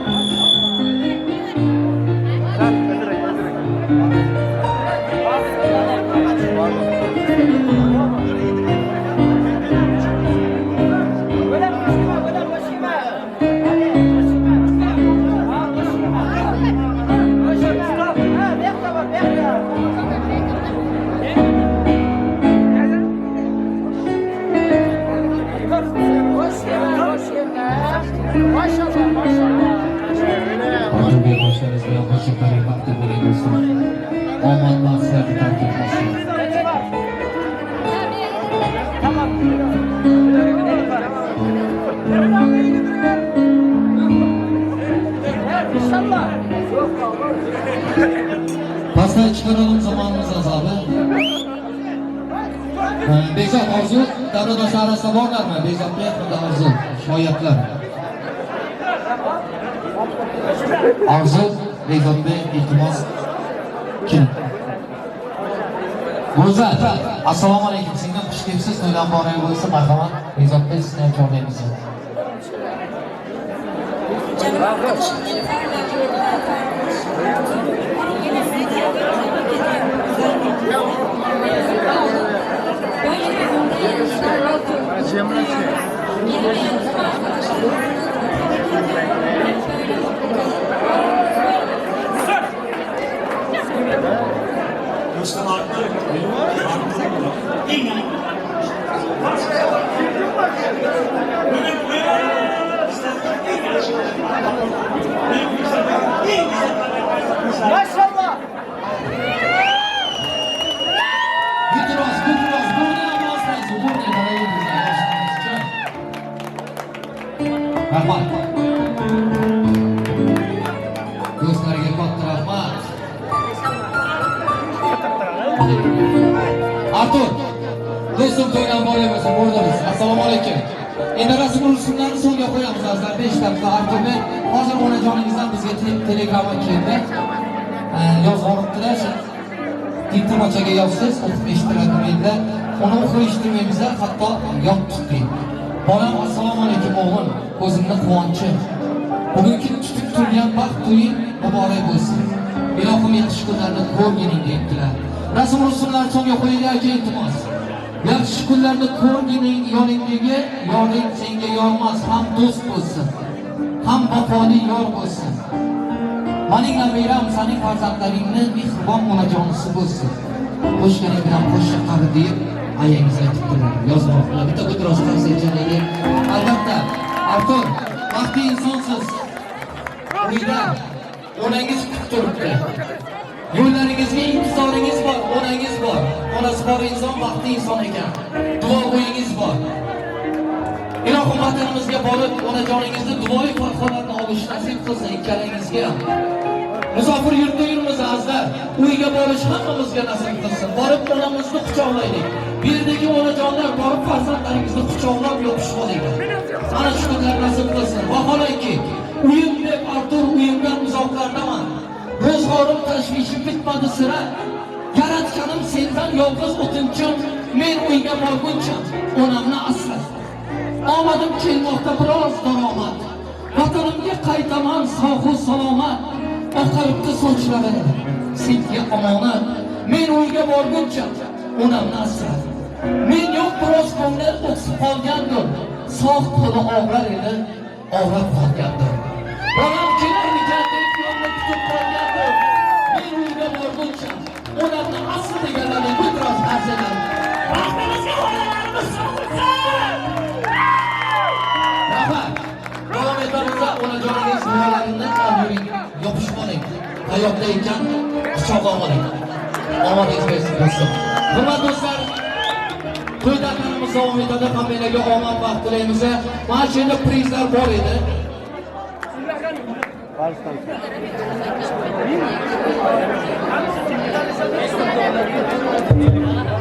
Arturbek qo'shingiz bilan qo'shib baxtli bo'ling do'stlar. Omad baxt sizlarni tark etmasin. Pastayı çıkaralım, zamanımız azaldı. Bekzod Orzu, davra do'stlar arasida borlarmi? Bekzodbek hamda Orzu, shoyatlar. Orzu, Bekzodbek, iltimos. Kim? Go'zal, assalomu alaykum. Singlim, xush kelibsiz. To'ydan muborak bo'lsin, marhamat. Bekzodbek, sizni ham chorlaymiz.
Canım arkadaşım Nilüfer ve arkadaşım. Böyle bir günde
Maşallah.
Gudroz, Gudroz, burni ovoz, burni rahmat. Do'stlarga katta rahmat. Artur, do'stim to'ydan muborak bo'lsin, bo'rdimiz. Assalomu alaykum. Endi rasm rusumlarni so'ngga qo'yamiz azizlar. 5 daqiqa Arturbek, hozir onajoningizdan bizga telegramma keldi. Yozib olibdilar. Tilmachaga yozsangiz o'qib eshittiradi menda. Uni o'qib eshittirmaymiz, hatto yod tutding. Bolam, assalomu alaykum o'g'lim, ko'zimni quvonchi. Bugungi tutib turgan baxt to'ying muborak bo'lsin. Ilohim yaxshi kunlarni ko'rgining deydilar. Rasm rusumlar so'ngga qo'yilgan, iltimos. Yaxshi kunlarni ko'rgining, yoningdagi yoring senga yormas, ham do'st bo'lsin, ham vafoli yor bo'lsin. Maning nabiram sening farzandlaringni mehribon onajonisi bo'lsin. Qo'shganing bilan qo'shiq qari deb ayangiz aytibdilar. Yozmoqlar. Bitta gudroz qarsak. Albatta, Artur, baxtli insonsiz. Uyda onangiz kutib turibdi. Yo'llaringizga intizoringiz bor, onangiz bor. Onasi bor inson baxtli inson ekan. Duogo'yingiz bor. Ilohim vatanimizga borib, onajoningizni duoyi fotihalarni olish nasib qilsin ikkalangizga. Musofir yurtda yurmiz azizlar. Uyga borish hammamizga nasib qilsin. Borib onamizni quchoqlaylik. Bu yerdagi onajonlar borib farzandlaringizni quchoqlab yopishib olinglar. Mana shu kunlar nasib qilsin. Vaholanki, uyim deb Artur uyimdan uzoqlardaman. Ro'zg'orim tashvishim bitmadi sira. Yaratganim sendan yolg'iz o'tinchim, men uyga borguncha onamni asra. Omadim kelmoqda biroz daromad. Vatanimga qaytaman sog'u salomat. Oqaribdi sochlari senga omonat. Men uyga borguncha onamni asra. Men yo'q biroz ko'ngli o'ksib qolgandir. Sog' qo'li og'rar edi, og'rab qolgandir. Bolam kelarmikan deb yo'lni kutib qolgandir. Men uyga borguncha onamni asra deganlarni biroz arzalar. Baxtimizga onalarimiz sog' bo'lsin. Rahmat. Davom etamiz. Onajoningiz duolarini olib yuring, yopishib oling. Hayotda ekan quchoqlab oling. Omadingiz bersin do'stim. Hurmatli do'stlar, to'y tantanamiz davom etadi. Hammanglarga omad baxt tilaymiz. Mana shu yerda prizlar bor edi.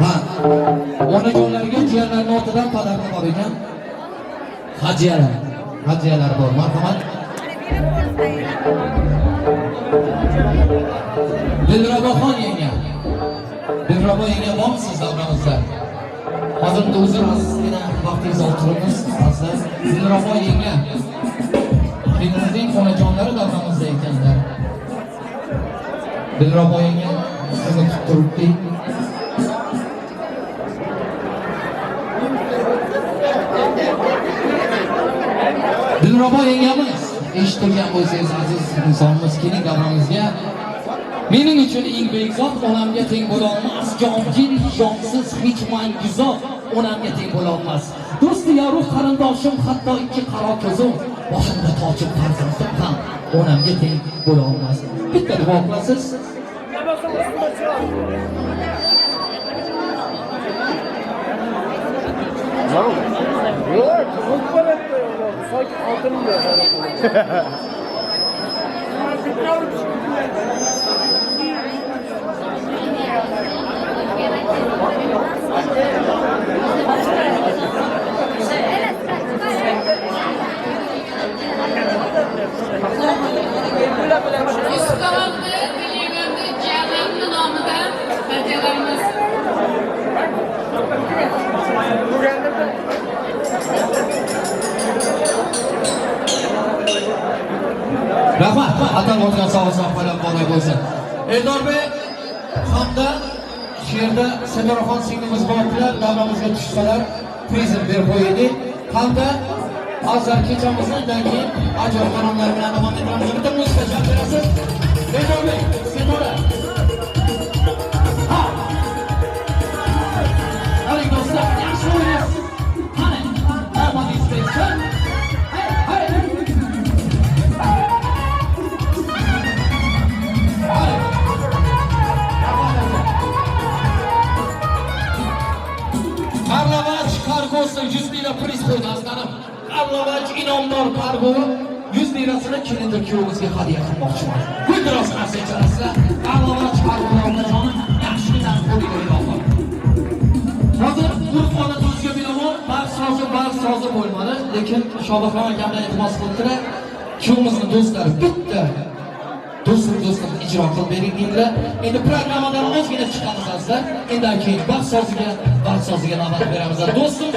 Ha, onajonlarga jiyanlarning ortidan padarka bor ekan. Hajiyalar, hajiyalar bor. Marhamat. Dilraboxon yenga. Dilrabo yenga bormisiz davramizda? Hozir bitta uzr, azizgina vaqtingizni olib turibmiz. Azizlar, Dilrabo yenga. Kelinimizning onajonlari davramizda ekanlar. Dilrabo yenga sizni kutib turibdi. Dilrabo yengamiz, eshitgan bo'lsangiz aziz insonimiz, keling davramizga. Mening uchun eng buyuk zot onamga teng bo'la olmas, jongin jonsiz hech mangu zot onamga teng bo'la olmas. Do'sti yoru qarindoshim, hatto ikki qaro ko'zim, boshimda tojim farzandim ham onamga teng bo'la olmas. Bitta duo qilasiz.
Sanki altının da.
Rahmat, atam o'tgan sog' bo'lib bo'lsin. Eldorbek hamda shu yerda Setoraxon singlimiz bordilar, davramizga tushsalar prizm berib qo'ydik. Hamda hozir kechamizni undan keyin ajoyib taronalar bilan davom etamiz. Bitta musiqa chalib berasiz. Eldorbek, Setora. Ha! Qani do'stlar, yaxshi o'ynaysiz. Qani, omadingiz kelsin. Hey, hey! Karlavaç kargosu 100 lira priz qo'ydi aslanım. Karlavaç inomdor kargo 100 lirasini kelindir kuyovimizga hadya qilmoqchiman. Guldiroz qarsak chalasizlar. Karlavaç kargo onajonim yaxshilikdan qo'liga ilohim. Hozir urf-odatimizga binoan baxt sozi bo'lmadi, lekin Shobahrom akamdan iltimos qildilar. Kuyovimizni do'stlari bitta do'stim ijro qilib bering dedilar. Endi programmadan ozgina chiqamiz azizlar. Undan keyin baxt soziga navbat beramiz. Do'stim,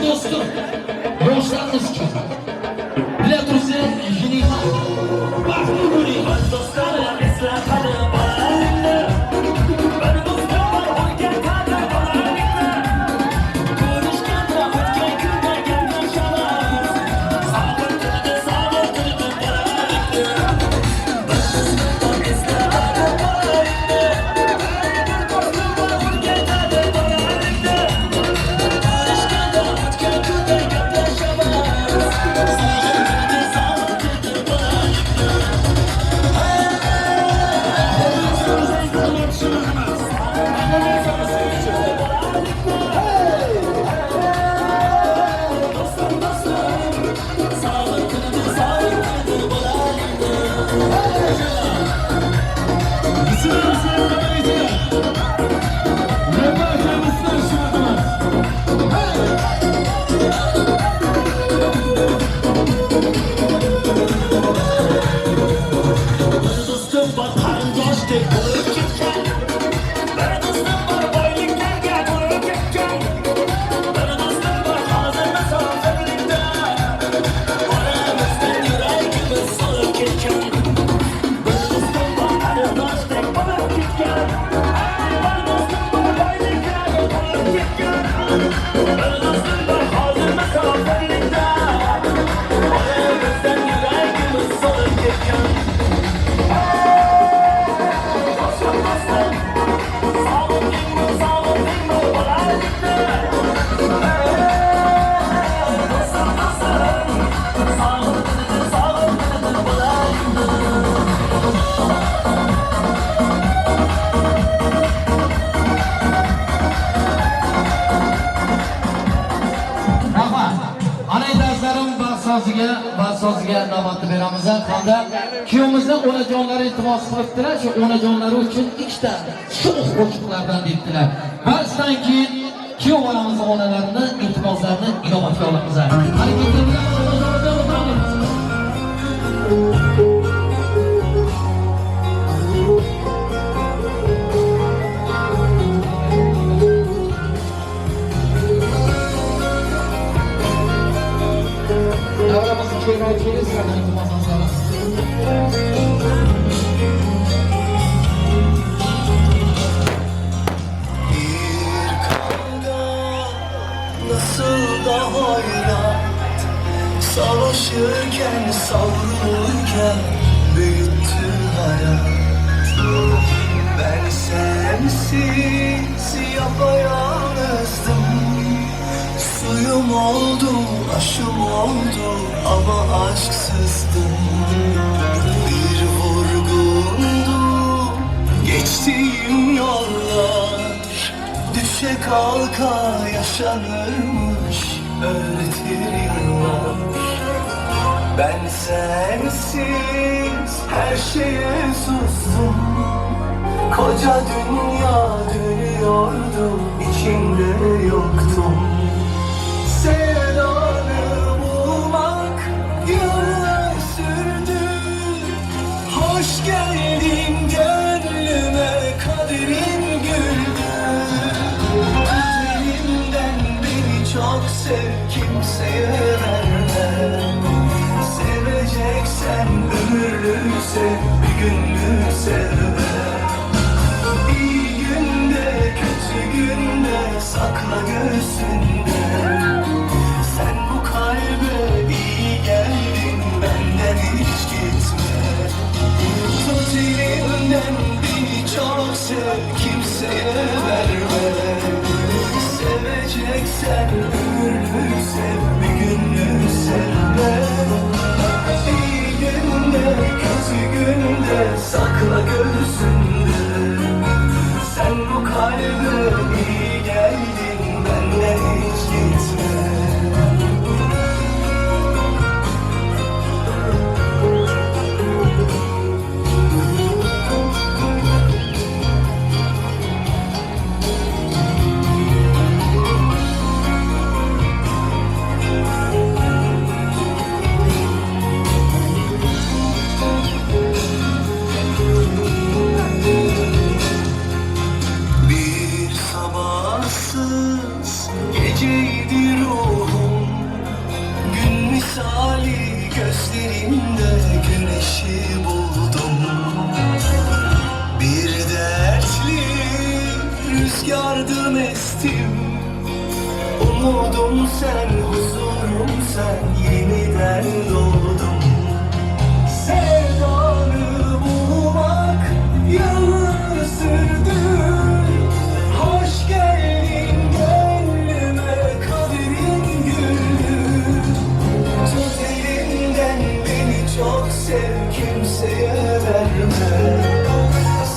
yoshlarimiz uchun. Bila tursa, yeniha. Baxtli bo'ling.
Do'stlar, esla qani bolalikni. Bir do'stim bor, o'lgan qadr bolalikni. Ko'rishganda o'tgan kunda gaplashamiz. Sog'intirdi, sog'intirdi bolalikni. Bir do'stim bor, esla qani bolalikni. Bir do'stim bor, o'lgan qadr bolalikni. Ko'rishganda o'tgan kunda gaplashamiz. Sog'intirdi, sog'intirdi bolalikni. Bir do'stim bor, qarindoshdek bo'lib ketgan. Bir do'stim bor, boyliklarga to'lib ketgan. Bir do'stim bor, hozir musofirlikda. Oramizdan yuragimiz solib ketgan. Bir do'stim bor, qarindoshdek bo'lib ketgan. Bir do'stim bor, boyliklarga to'lib ketgan. Bir do'stim bor, hozir musofirlikda. Oramizdan yuragimiz solib ketgan.
Rahmat. Ana endi azizlarim, baxt soziga navbatni beramiz hamda kuyovimizni onajonlari iltimos qilibdilar. Shu onajonlari uchun ikkita sho'x qo'shiqlardan debdilar. Ba'zidan keyin kuyov bolamizni onalarini iltimoslarini inobatga olamiz. Harakatlar bilan onajonlardan o'tamiz. Davramizni keyinroq keling, sizlardan iltimos qilamiz.
Bir kavga nasıl da hayrat, savaşırken savrulurken büyüttü hayat. Ben sensiz yapayalnızdım, suyum oldu, aşım oldu ama aşksızdım. Bir vurgundu geçtiğim yollar, düşe kalka yaşanırmış öğretir yıllar. Ben sensiz her şeye sustum. Koca dünya dönüyordu, içinde yoktum. Sevdanı bulmak yıllar sürdü. Hoş geldin gönlüme, kaderin güldü. Tut elimden beni çok sev, kimseye verme. Seveceksen ömürlük sev, bir günlük sevme. İyi günde kötü günde sakla göğsünde. Sen bu kalbe iyi geldin, benden hiç gitme. Tut elimden beni çok sev, kimseye verme. Seveceksen ömürlük sev, bir günlük sevme. İyi günde kötü günde sakla göğsünde. Sen bu kalbe iyi geldin, benden hiç gitme. Bir sabahsız geceydi ruhum, gün misali gözlerinde güneşi buldum. Bir dertli rüzgardım estim, umudum sen, huzurum sen, yeniden doğdum. Sevdanı bulmak yıllar sürdü. Hoş geldin gönlüme, kaderin güldü. Tut elimden beni çok sev, kimseye verme.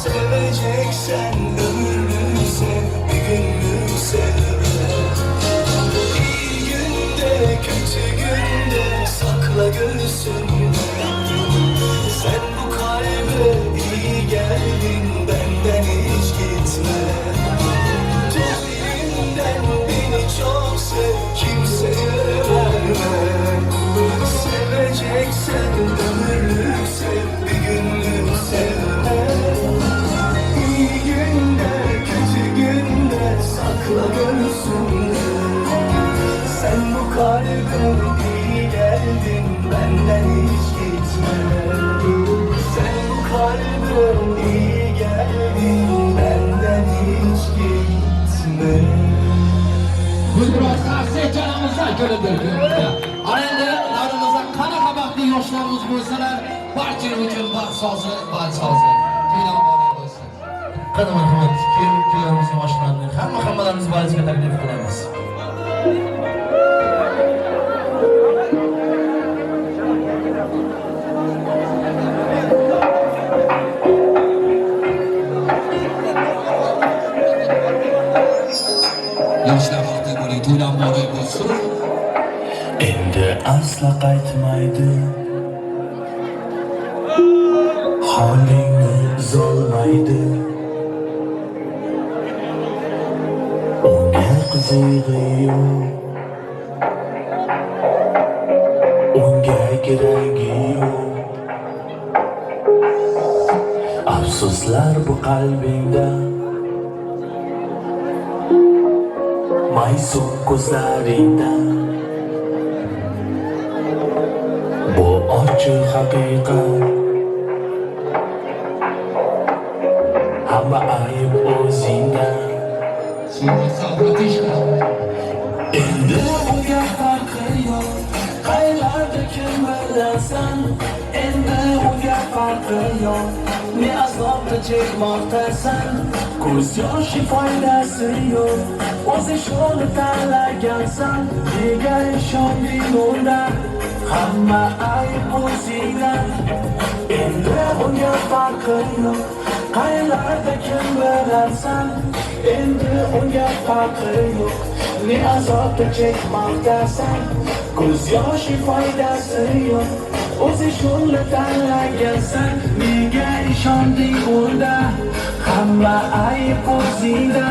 Seveceksen ömürlük sev, bir günlük sevme. İyi günde kötü günde sakla göğsünde. Sen bu kalbe iyi geldin, benden hiç gitme. Tut elimden beni çok sev, kimseye verme. Seveceksen ömürlük sev, bir günlük sevme. İyi günde kötü günde sakla göğsünde. Sen bu kalbe iyi geldin, benden hiç gitme. Sen bu kalbe iyi geldin, benden hiç gitme.
Gulbiroz qarsak ko'rindir. Ana endi davrimizda qanaqa baxtli yoshlarimiz bo'lsalar, barcha uchun baxt sozi, baxt sozi. To'ylar muborak bo'lsin.
Qani marhamat, kelin kuyovimizni yoshlarni hammalarimiz valizga taklif qilamiz.
Yoshlar baxtli bo'ling, to'ylar muborak bo'lsin.
Endi asla qaytmaydi, holingni buzolmaydi. Unga qizig'i yo'q, unga keragi yo'q. Afsuslar bu qalbingda, maysun ko'zlaringda. Bu ochiq haqiqat, hamma ayb o'zingda. Endi unga farqi yo'q, qaylarda kim bilasan. Endi unga farqi yo'q, ne azobda chekmoqdasan. Ko'z yoshi foydasi yo'q, o'zi shuni tanlagansan. Nega ishonding unda, hamma ayb o'zingda. Endi unga farqi yo'q, qaylarda kim bilasan. Endi unga farqi yo'q. Ne azobda chekmoqdasan, ko'z yoshi foydasi yo'q. O'zi shuni tanlagansan, nega ishonding unda? Hamma ayb o'zingda.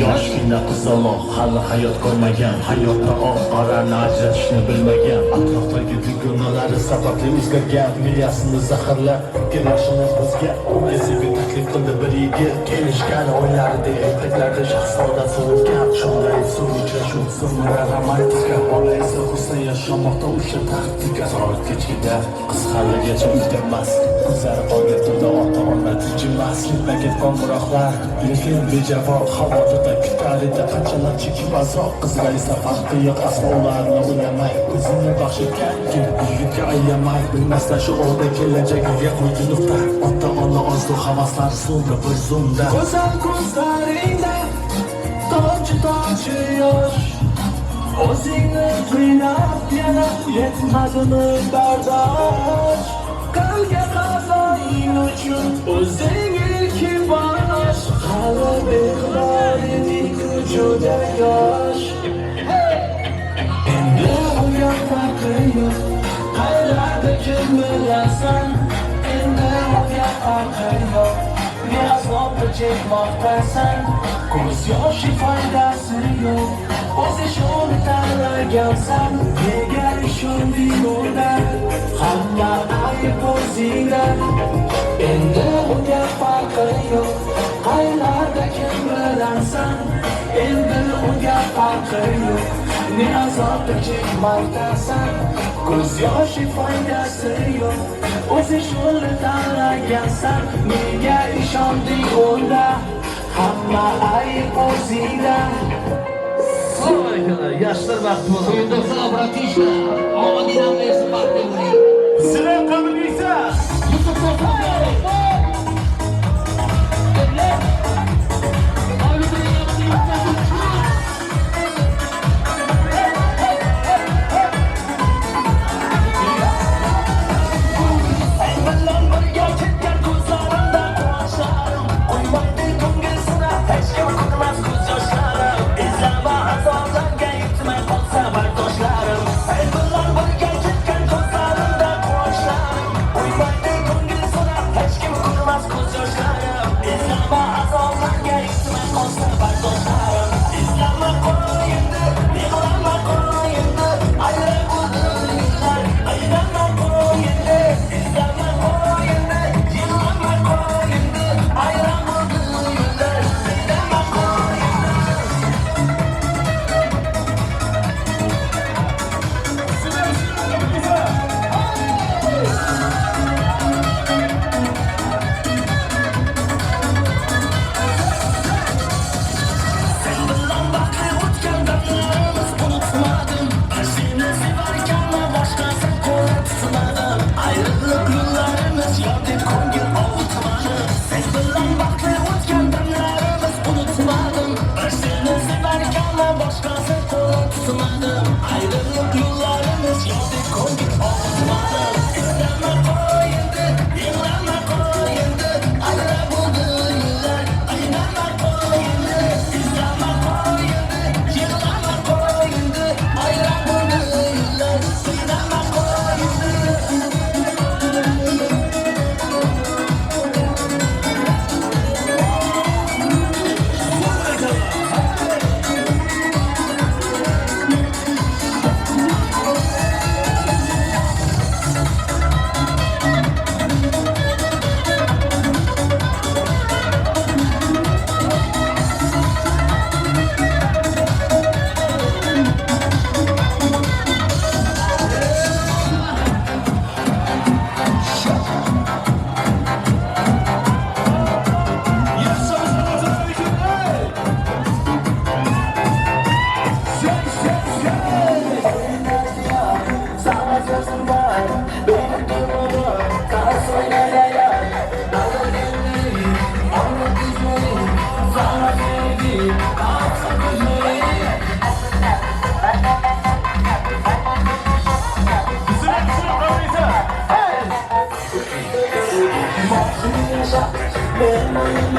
Yoshgina qizaloq hali hayot ko'rmagan, hayotda oq qorani ajratishni bilmagan, atrofdagi dugonalari sababli o'zgargan, miyasini zaharlab fikrlashini buzgan. Unga sevgi taklif qildi bir yigit, kelishgan oylarida ertaklarda shahzodasi o'tgan. Shunda esa uchrashuv so'ngra romantika, bola esa xursand yashamoqda o'sha taxtika. Soat kechkida qiz haligacha uyda emas, ko'zlari qolgan turdi, ota-ona tinchimas. Ketma-ket qo'ng'iroqlar, lekin bejavob, xavotirda kutar edi qanchalar chekib azob. Qizga esa farqi yo'q, aslo ularni o'ylamay, o'zini baxsh etgan yigitga ayamay. Bilmasdan shu o'g'da kelajagiga qo'ydi nuqta. Ota-ona orzu havaslari so'ndi bir zumda.
Go'zal ko'zlaringda tomchi tomchi yosh, o'zingni qiynab yana yetmadimi bardosh? Qalga qazoing uchun o'zing ilk bosh, hali beqaror eding juda yosh. Endi unga farqi yo'q, qaylarda kim bilasan? Endi unga farqi yo'q, ne azobda chekmoqdasan, ko'z yoshi foydasi yo'q. O'zi shuni tanlagansan, nega ishonding unda? Hamma ayb o'zingda. Endi unga farqi yo'q, qaylarda kim bilasan? Endi unga farqi yo'q, ne azobda chekmoqdasan, ko'z yoshi foydasi yo'q. O'zi shuni tanlagansan, nega ishonding unda? Hamma ayb o'zingda.
Yoshlar baxtli bo'lsin.
Suyundirsin obratishka. Omadingizni bersin, baxtli bo'ling.
Sizlar qabrliysiz.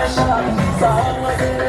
Yaşa,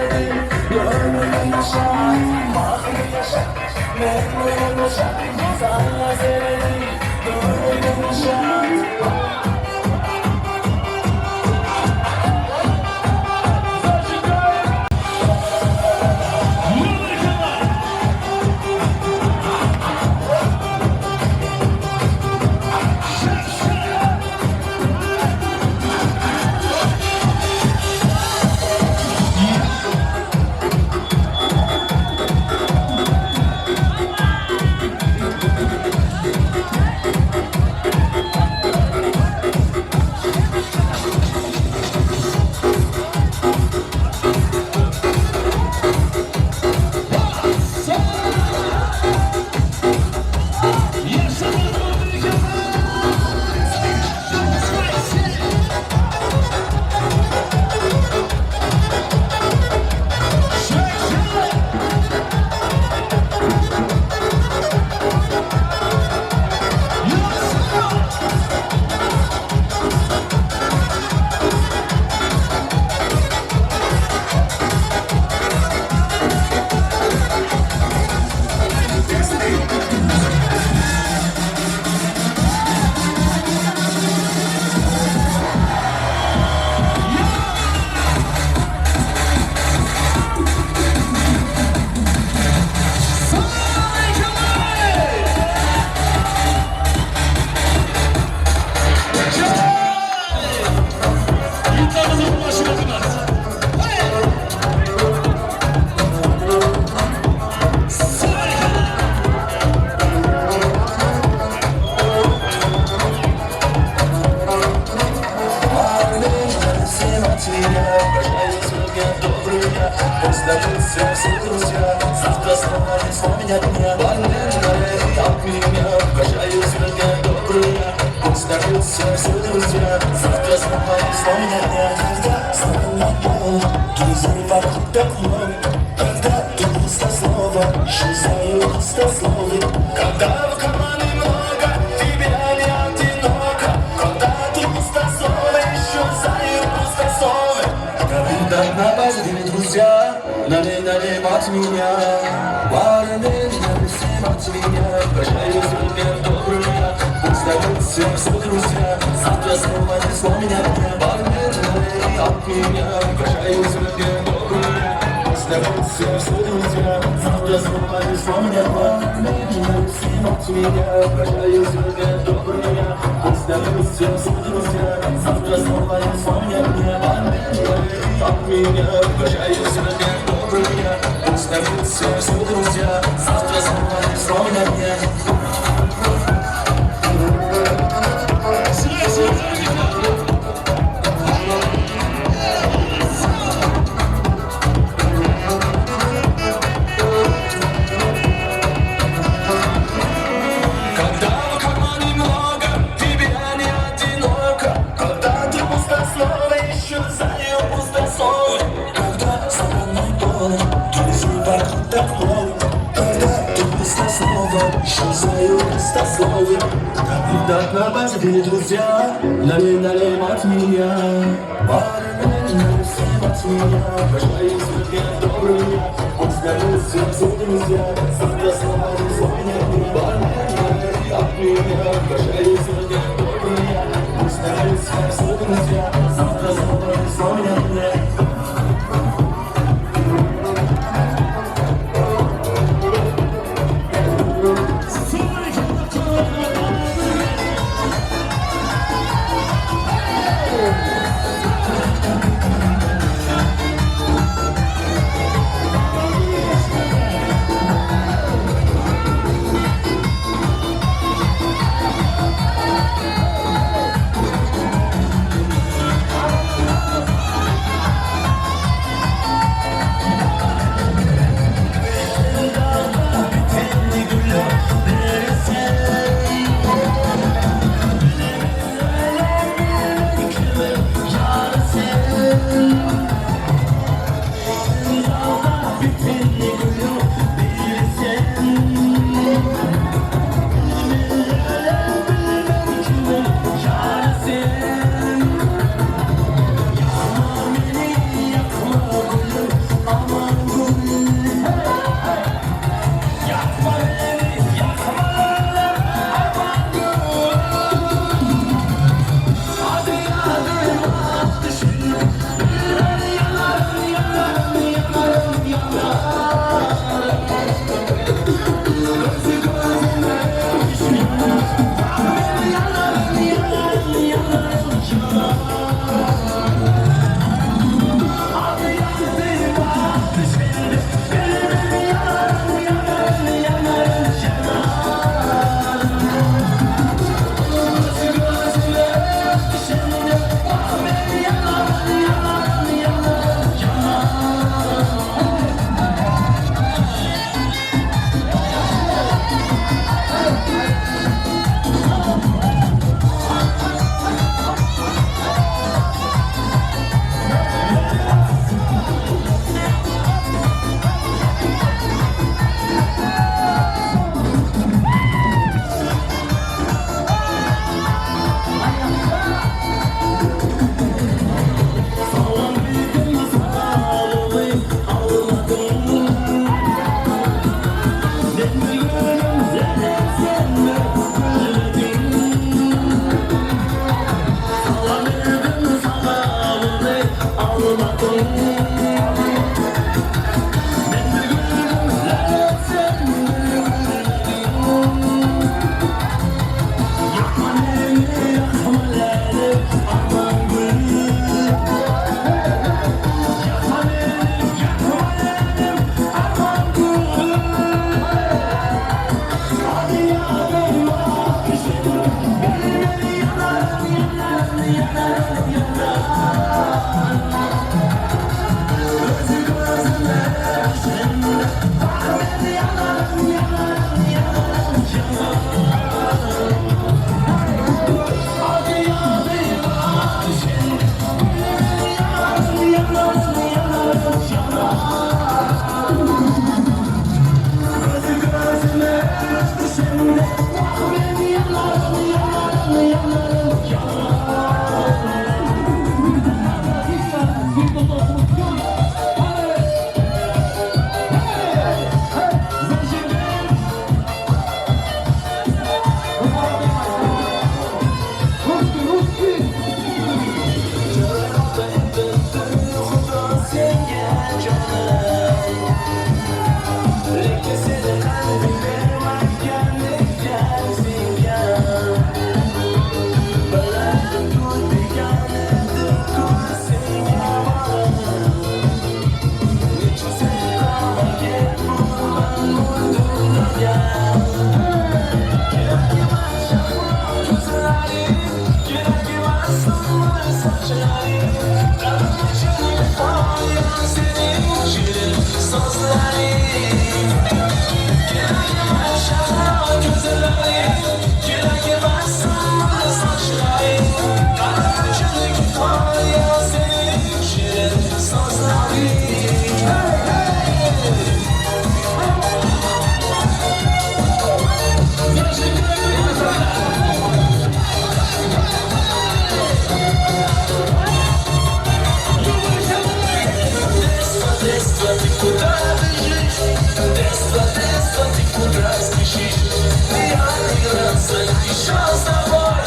Еще с тобой.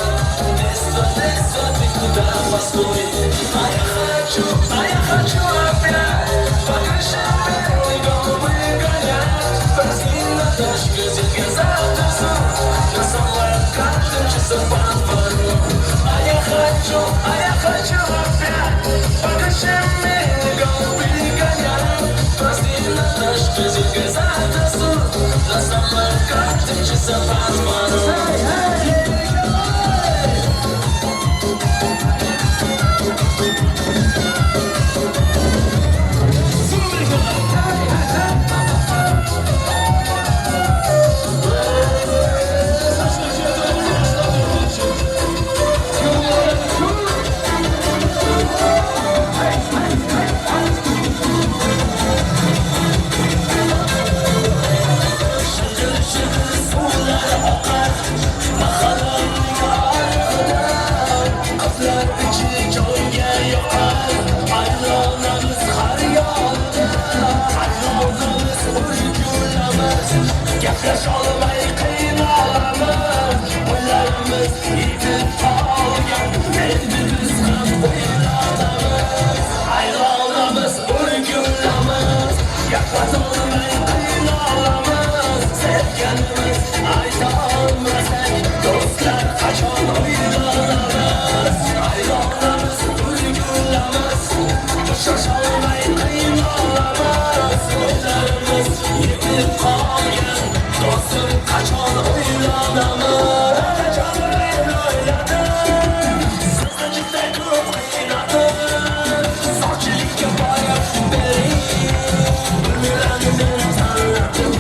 Детство, детство, ты куда постой? А я хочу опять по крышам белые голубы гонять. Прости, Наташка, завтра суд, на самом каждом часу по двору. А я хочу опять по крышам белые голубы гонять. Прости, Наташка, завтра суд, на самом каждом часу по двору. Gaplasholmay qiynalamiz, o'ylarimiz yetib qolgan, endi biz ham o'ylanamiz. Aylanamiz, o'rgulamiz, gaplasholmay qiynalamiz, sevganimiz aytolmasak, do'stlar qachon o'ylanamiz? Aylanamiz, o'rgulamiz, uchrasholmay qiynalamiz, o'ylarimiz yetib qolgan, do'stim qachon o'ylanamiz? Qachon men o'yladim, sizni juda ko'p qiynadim, sochilikka borib bering, bilmayman men tanladim.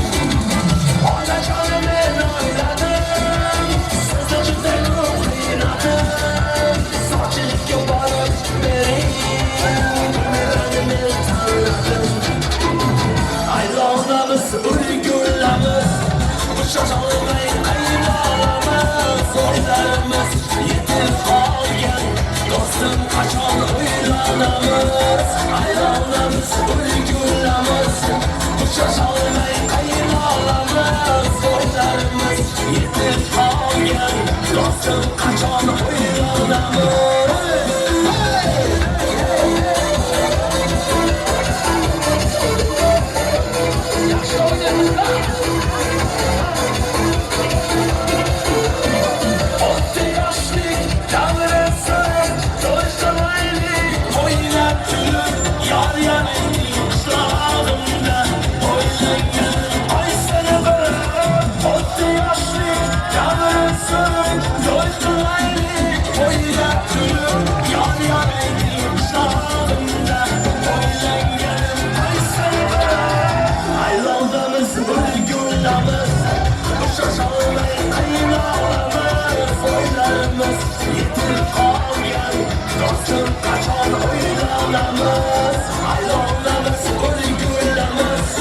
Onajonim men o'yladim, sizni juda ko'p qiynadim, sochilikka borib bering, bilmayman men tanladim. Aylanamiz, o'rgulamiz, uchrasholmay qiynalamiz, o'ylarimiz yetib qolgan, do'stim qachon o'ylanamiz? Aylanamiz, o'rgulamiz, uchrasholmay qiynalamiz, o'ylarimiz yetib qolgan, do'stim qachon o'ylanamiz? Yaxshi o'ynaymiz. O'tdi yoshlik davrasi, to'y qilaylik, o'ynab kulib, yor yoraylik, qishlog'imda o'ylangan oysini bir. O'tdi yoshlik davrasi, to'y qilaylik, o'ynab kulib, yor yoraylik, qishlog'imda o'ylangan oysini bir. Aylanamiz, o'rgulamiz, uchrasholmay qiynalamiz, o'ylarimiz yetib qolgan, do'stim qachon o'ylanamiz? Aylanamiz, o'rgulamiz,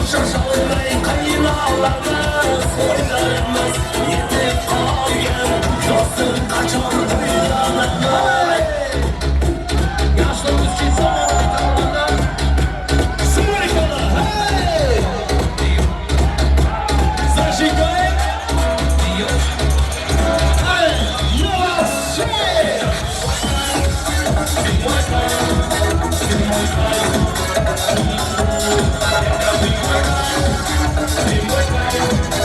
uchrasholmay qiynalamiz, o'ylarimiz yetib qolgan, do'stim qachon o'ylanamiz? Yoshligimiz ketsa, зажигаем. Ты мой кайф.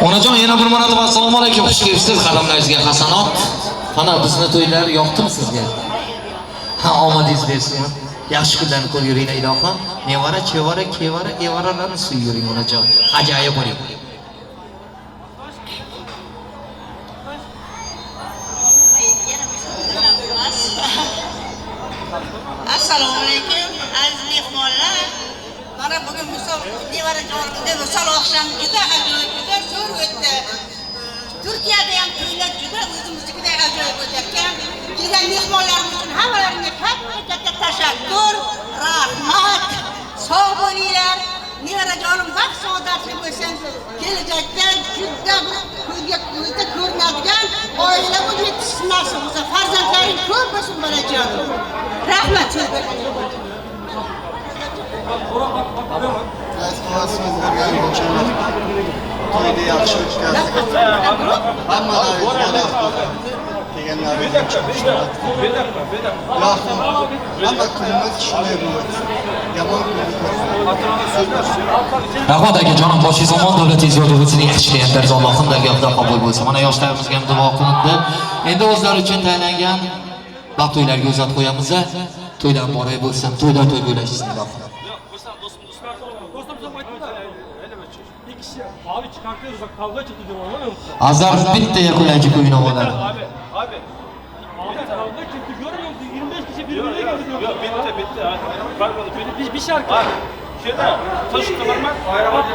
Onajon, yana bir marotaba assalomu alaykum. Xush kelibsiz, qadamlaringizga hasanot. Mana bizni to'ylar yoqdimi sizga? Ha, omadingiz bersin. Yaxshi kunlarni ko'rib yuringlar ilohim. Nevara, chevara, kevara, evaralarni suyib yuring onajon. Ajoyib bo'ling.
Assalomu alaykum aziz mehmonlar. Mana bugun misol nevarajonimda misol oqshom juda ajoyib, juda zo'r o'tdi. Turkiyada ham to'ylar juda o'zimiznikidek ajoyib o'tayotgan. Kelgan mehmonlarimiz uchun hammalaringga katta-katta tashakkur, rahmat. Sog' bo'linglar. Nevarajonim baxt saodatli bo'lsin. Kelajakda juda bir ko'zga ko'zda ko'rinadigan oila bo'lib yetishish nasib bo'lsin. Farzandlaring ko'p bo'lsin bolajonim. Rahmat so'z berganingiz.
To'yni yaxshi o'tkazdik. Hammalaringizga rahmat. Kelganlaringiz uchun. Ilohim, hamma kunimiz shunday bo'lsin. Yomon kunimiz bo'lsin.
Rahmat akajonim, boshingiz omon, davlatingiz yo'l bo'lsin, yaxshi niyatlaringiz Allohim dargohida qabul bo'lsin. Mana yoshlarimizga ham duo qilindi. Endi o'zlari uchun tayinlangan baxt to'ylarga uzatib qo'yamiz. To'ylar muborak bo'lsin, to'ylar to'y bo'lashsin ilohim. Azar bitta yakunlaychi kuy navolar.
Abi, abi. Kavga çıktı görmüyor musun? 25 kişi birbirine girdi. Yok bitti bitti. Pardon bir şarkı. Abi şeyde taşı kıvırmak. Abi abi.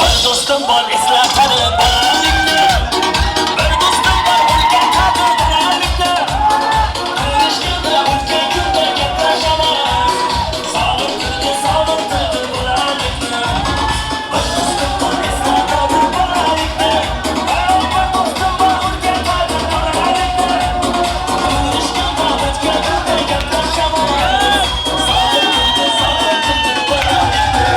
Bir dostum var eslatani bolalikni. Bir dostum var o'lgan qadr bolalikni. Ko'rishganda o'tgan kunda gaplashaman. Sog'inib tilga sog'inib tilga bolalikni. Bir dostum bor eslatani bolalikni. Bir dostum bor o'lgan qadr bolalikni. Ko'rishganda o'tgan kunda gaplashaman. Sog'inib tilga sog'inib tilga bolalikni.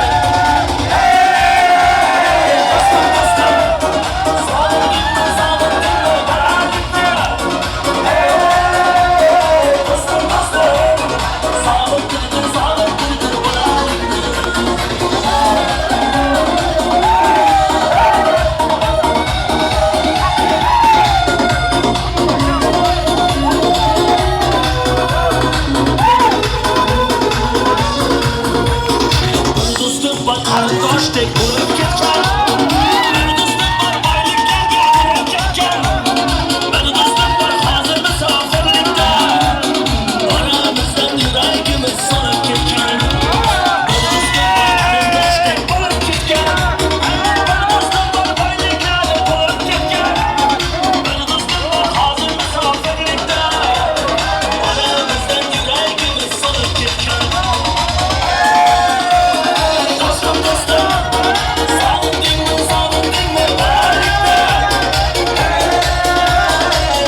Qarindoshdek bo'lib ketgan. Bir do'stim bor boyliklarga kirib ketgan. Bir do'stim bor hozir musofirlikda. Oramizdan yuragimiz solib ketgan. Bir do'stim bor qarindoshdek bo'lib ketgan. Bir do'stim bor boyliklarga kirib ketgan. Bir do'stim bor hozir musofirlikda. Oramizdan yuragimiz solib ketgan. Dostum dostum, sağındın sağındın mı birlikte?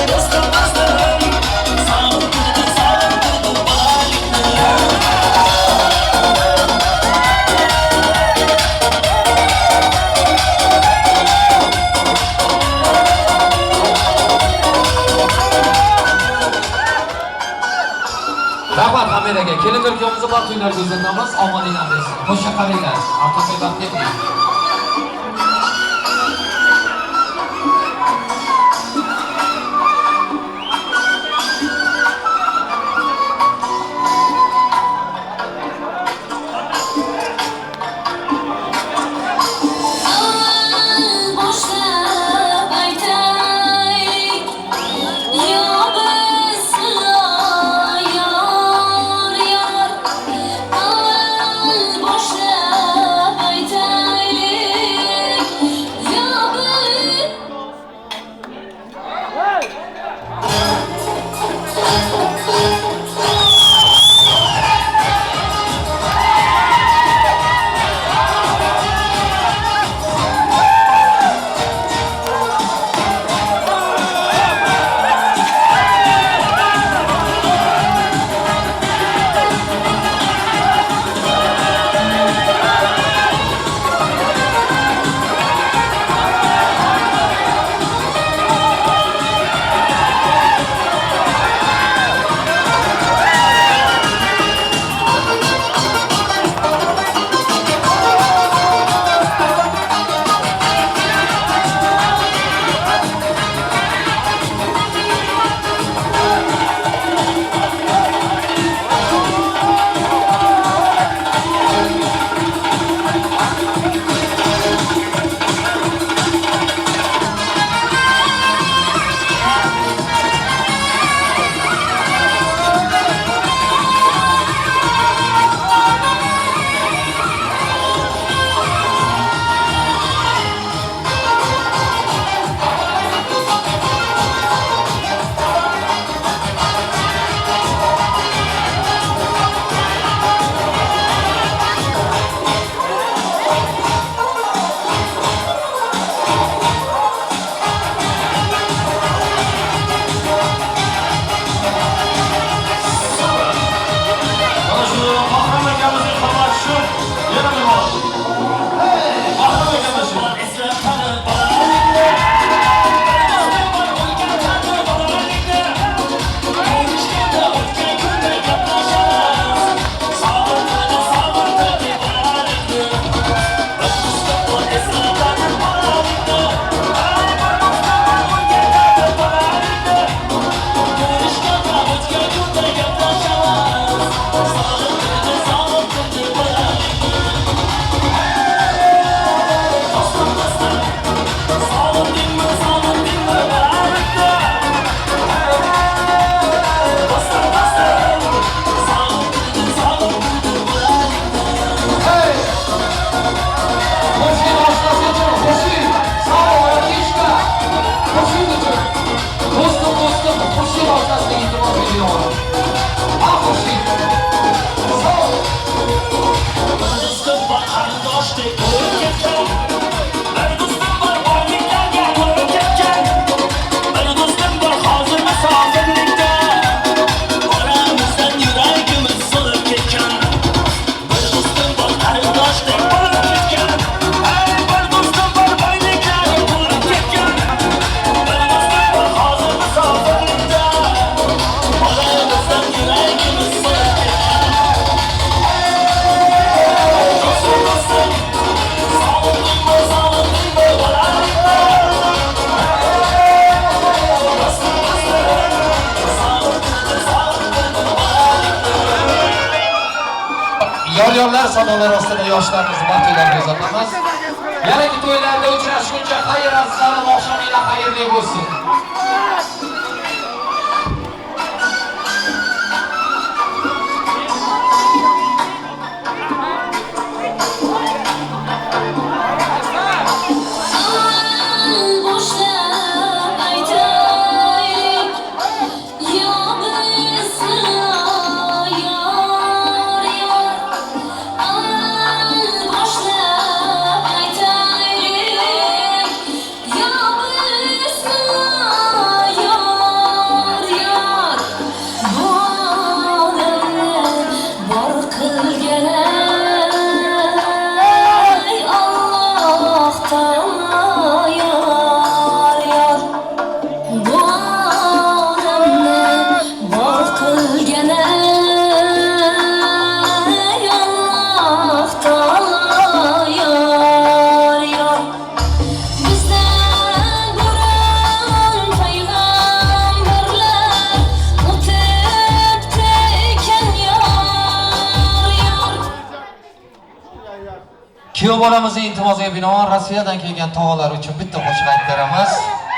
Dostum dostum, sağındın sağındın birlikte.
Rahmat Hamid aka. Kelinlar kuyovimizni baxt to'ylarga uzatamiz. Omadinglar bersin. Qo'sha qaranglar. Artoqay baxtli bo'ling.
Boshlab aytay, yo biz yor yor. Avval boshlab aytaylik.
Yor-yorlar sadolari ostida yoshlarimizni baxtli uzatamiz. Yangi to'ylarda uchrashguncha xayr azizlarim, oqshominglar xayrli bo'lsin. Kuyov bolamizning iltimosiga binoan Rossiyadan kelgan tog'alar uchun bitta qo'shiq ayttiramiz.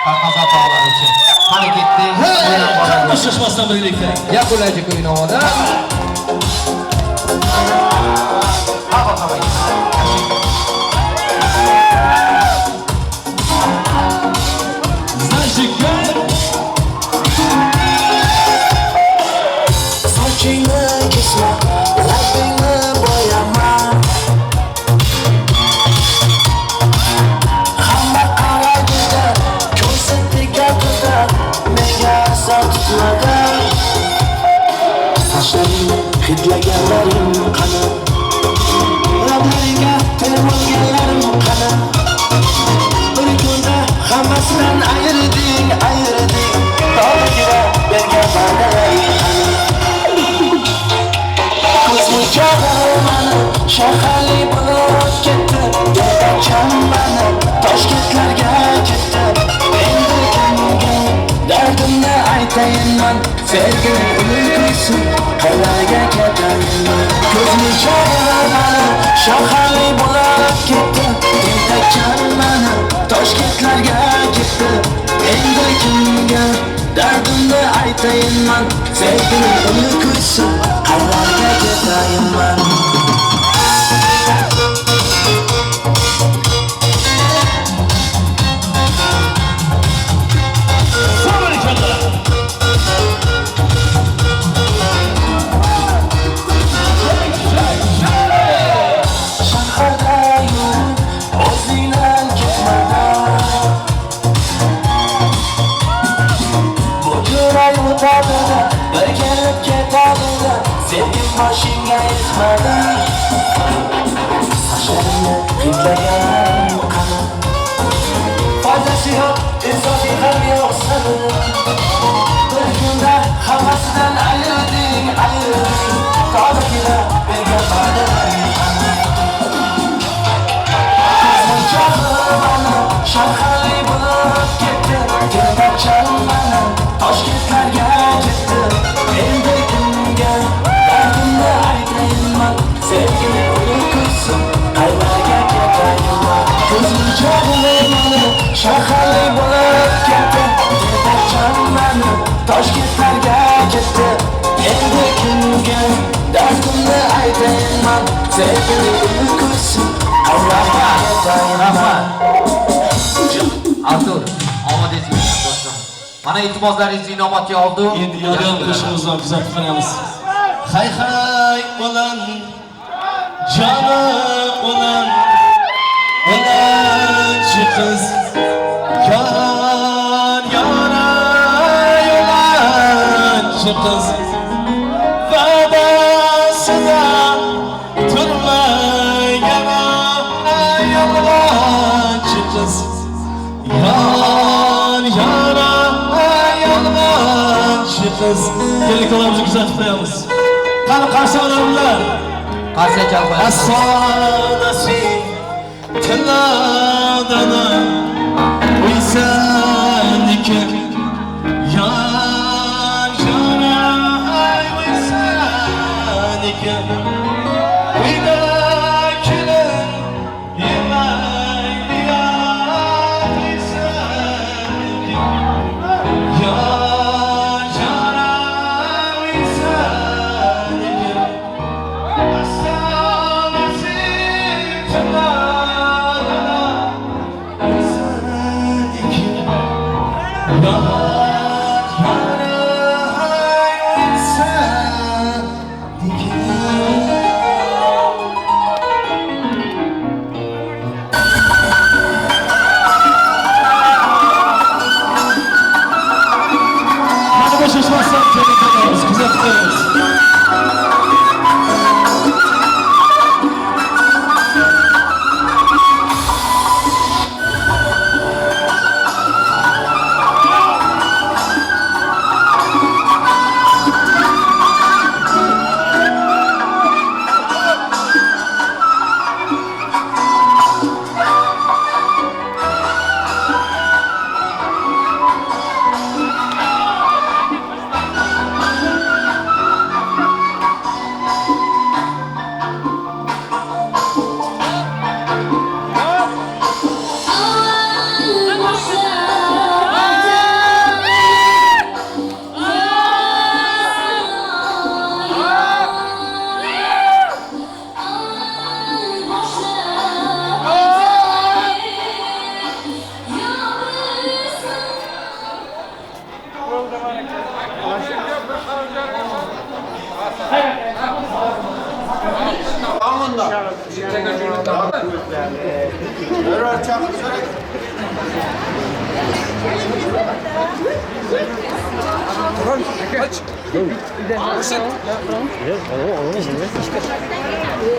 Farhozat tog'alar uchun. Qani ketdik.
Shoshmasdan birlikda.
Yakunlaychi kuy-navoda.
Sochingni kesma, labingni bo'yama. Hamma qaragida, ko'zi tikadida, menga asar tutmadi. Sochlaringni hidlaganlarim qani? Lablaringga termilganlarim qani? Bir kunda hammasidan ayirding, ayirding. Tog'ira bergan va'dalaring qani? Ko'zmunchog'im mani shaharli bo'lib ketdi, Dardacham mani Toshkentlarga ketdi. Endi kimga dardimni aytayinman, sevgining uyqusi qaylarga ketayinman. Ko'zmunchog'im mani shaharli bo'lib ketdi, Dardacham mani Toshkentlarga ketdi. Endi kimga dardimni aytayinman, sevgining uyqusi qaylarga ketayinman. Shaharda yurib o'zingdan ketmadan, bu jo'ray o'tadi-da, bir kelib ketadi-da, sevgim boshingga yetmadi. Sochlaringni hidlaganlarim qani? Foydasi yo'q, insofing ham yo'q sani. Bir kunda hammasidan ayrirding, ayrirding. Tobagina bergan va'dalaring qani? Ko'zmunchog'im mani shaharli bo'lib ketdi, Dardacham mani Toshkentlarga ketdi. Endi kimga dardimni aytayinman, sevgining uyqusi qaylarga ketayinman. Ko'zmunchog'im mani shaharli bo'lib ketdi, Dardacham mani Toshkentlarga ketdi. Endi kimga dardimni aytayinman, sevgining uyqusi qaylarga ketayinman.
Artur, omadingiz kelsin do'stim. Mana iltimoslaringizni inobatga oldim.
Endi yor-yor qo'shig'imizni kuzatib qo'yamiz. Hay hay ulan, jonim ulan, ulanchi qiz, yor yoray ulanchi qiz, va'dasida turmagan yolg'onchi qiz, yor yoray yolg'onchi qiz. Keling qo'limizni kuzatib qo'yamiz. Qani qarshi olamlar.
Qarshi chalib qo'yamiz.
Afsonasi tilladana uysaniki, yor yoray uysaniki.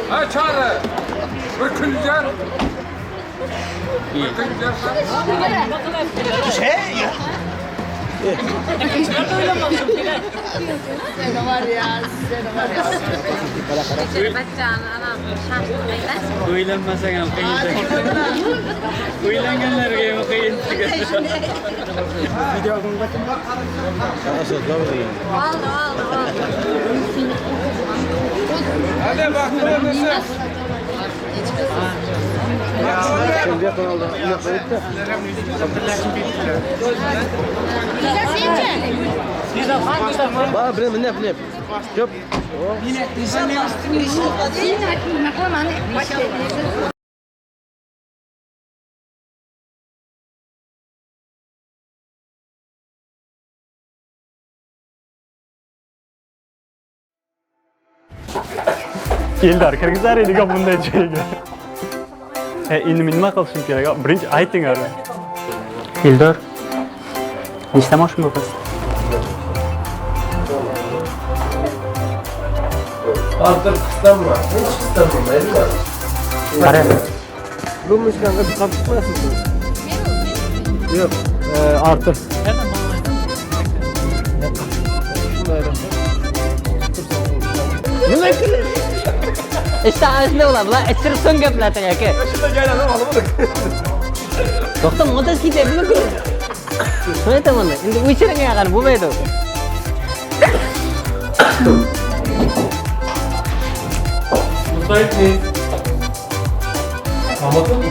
Ha Çağrı. Bir kılcar. Bir kılcar.
Şey ya.
Seni var ya, seni var ya.
O'ylanmasang ham qiyin. O'ylanganlarga ham qiyin.
Oldi, oldi, oldi.
Hadi baxtli bo'lsin.
Eldor kirgizar edik bunday joyga. Endi men nima qilishim kerak? Birinchi ayting hali. Eldor, nechta moshin bu qiz?
Artur qislanma, hech qislanma, maylimi?
Qara.
Bu mushkanga qolib chiqmasin. Yo'q, Artur.
Nima qilib? İşte ana ular, bular ichirib so'ng gaplarting aka.
Shunda joylarni olib.
To'xta, motor ketyapmi ku? Shuni aytaman, endi o'chiring yaqin bo'lmaydi.
Müsait mi? Anladın mı?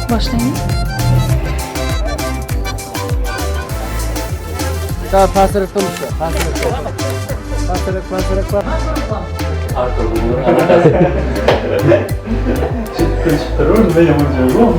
Boshlaymi?
Daha pasırık turmuş. Pasırık. Pasırık, pasırık, pasırık.
Artur bunu. Çıktı, çıktı. Nima yomon joyi bu?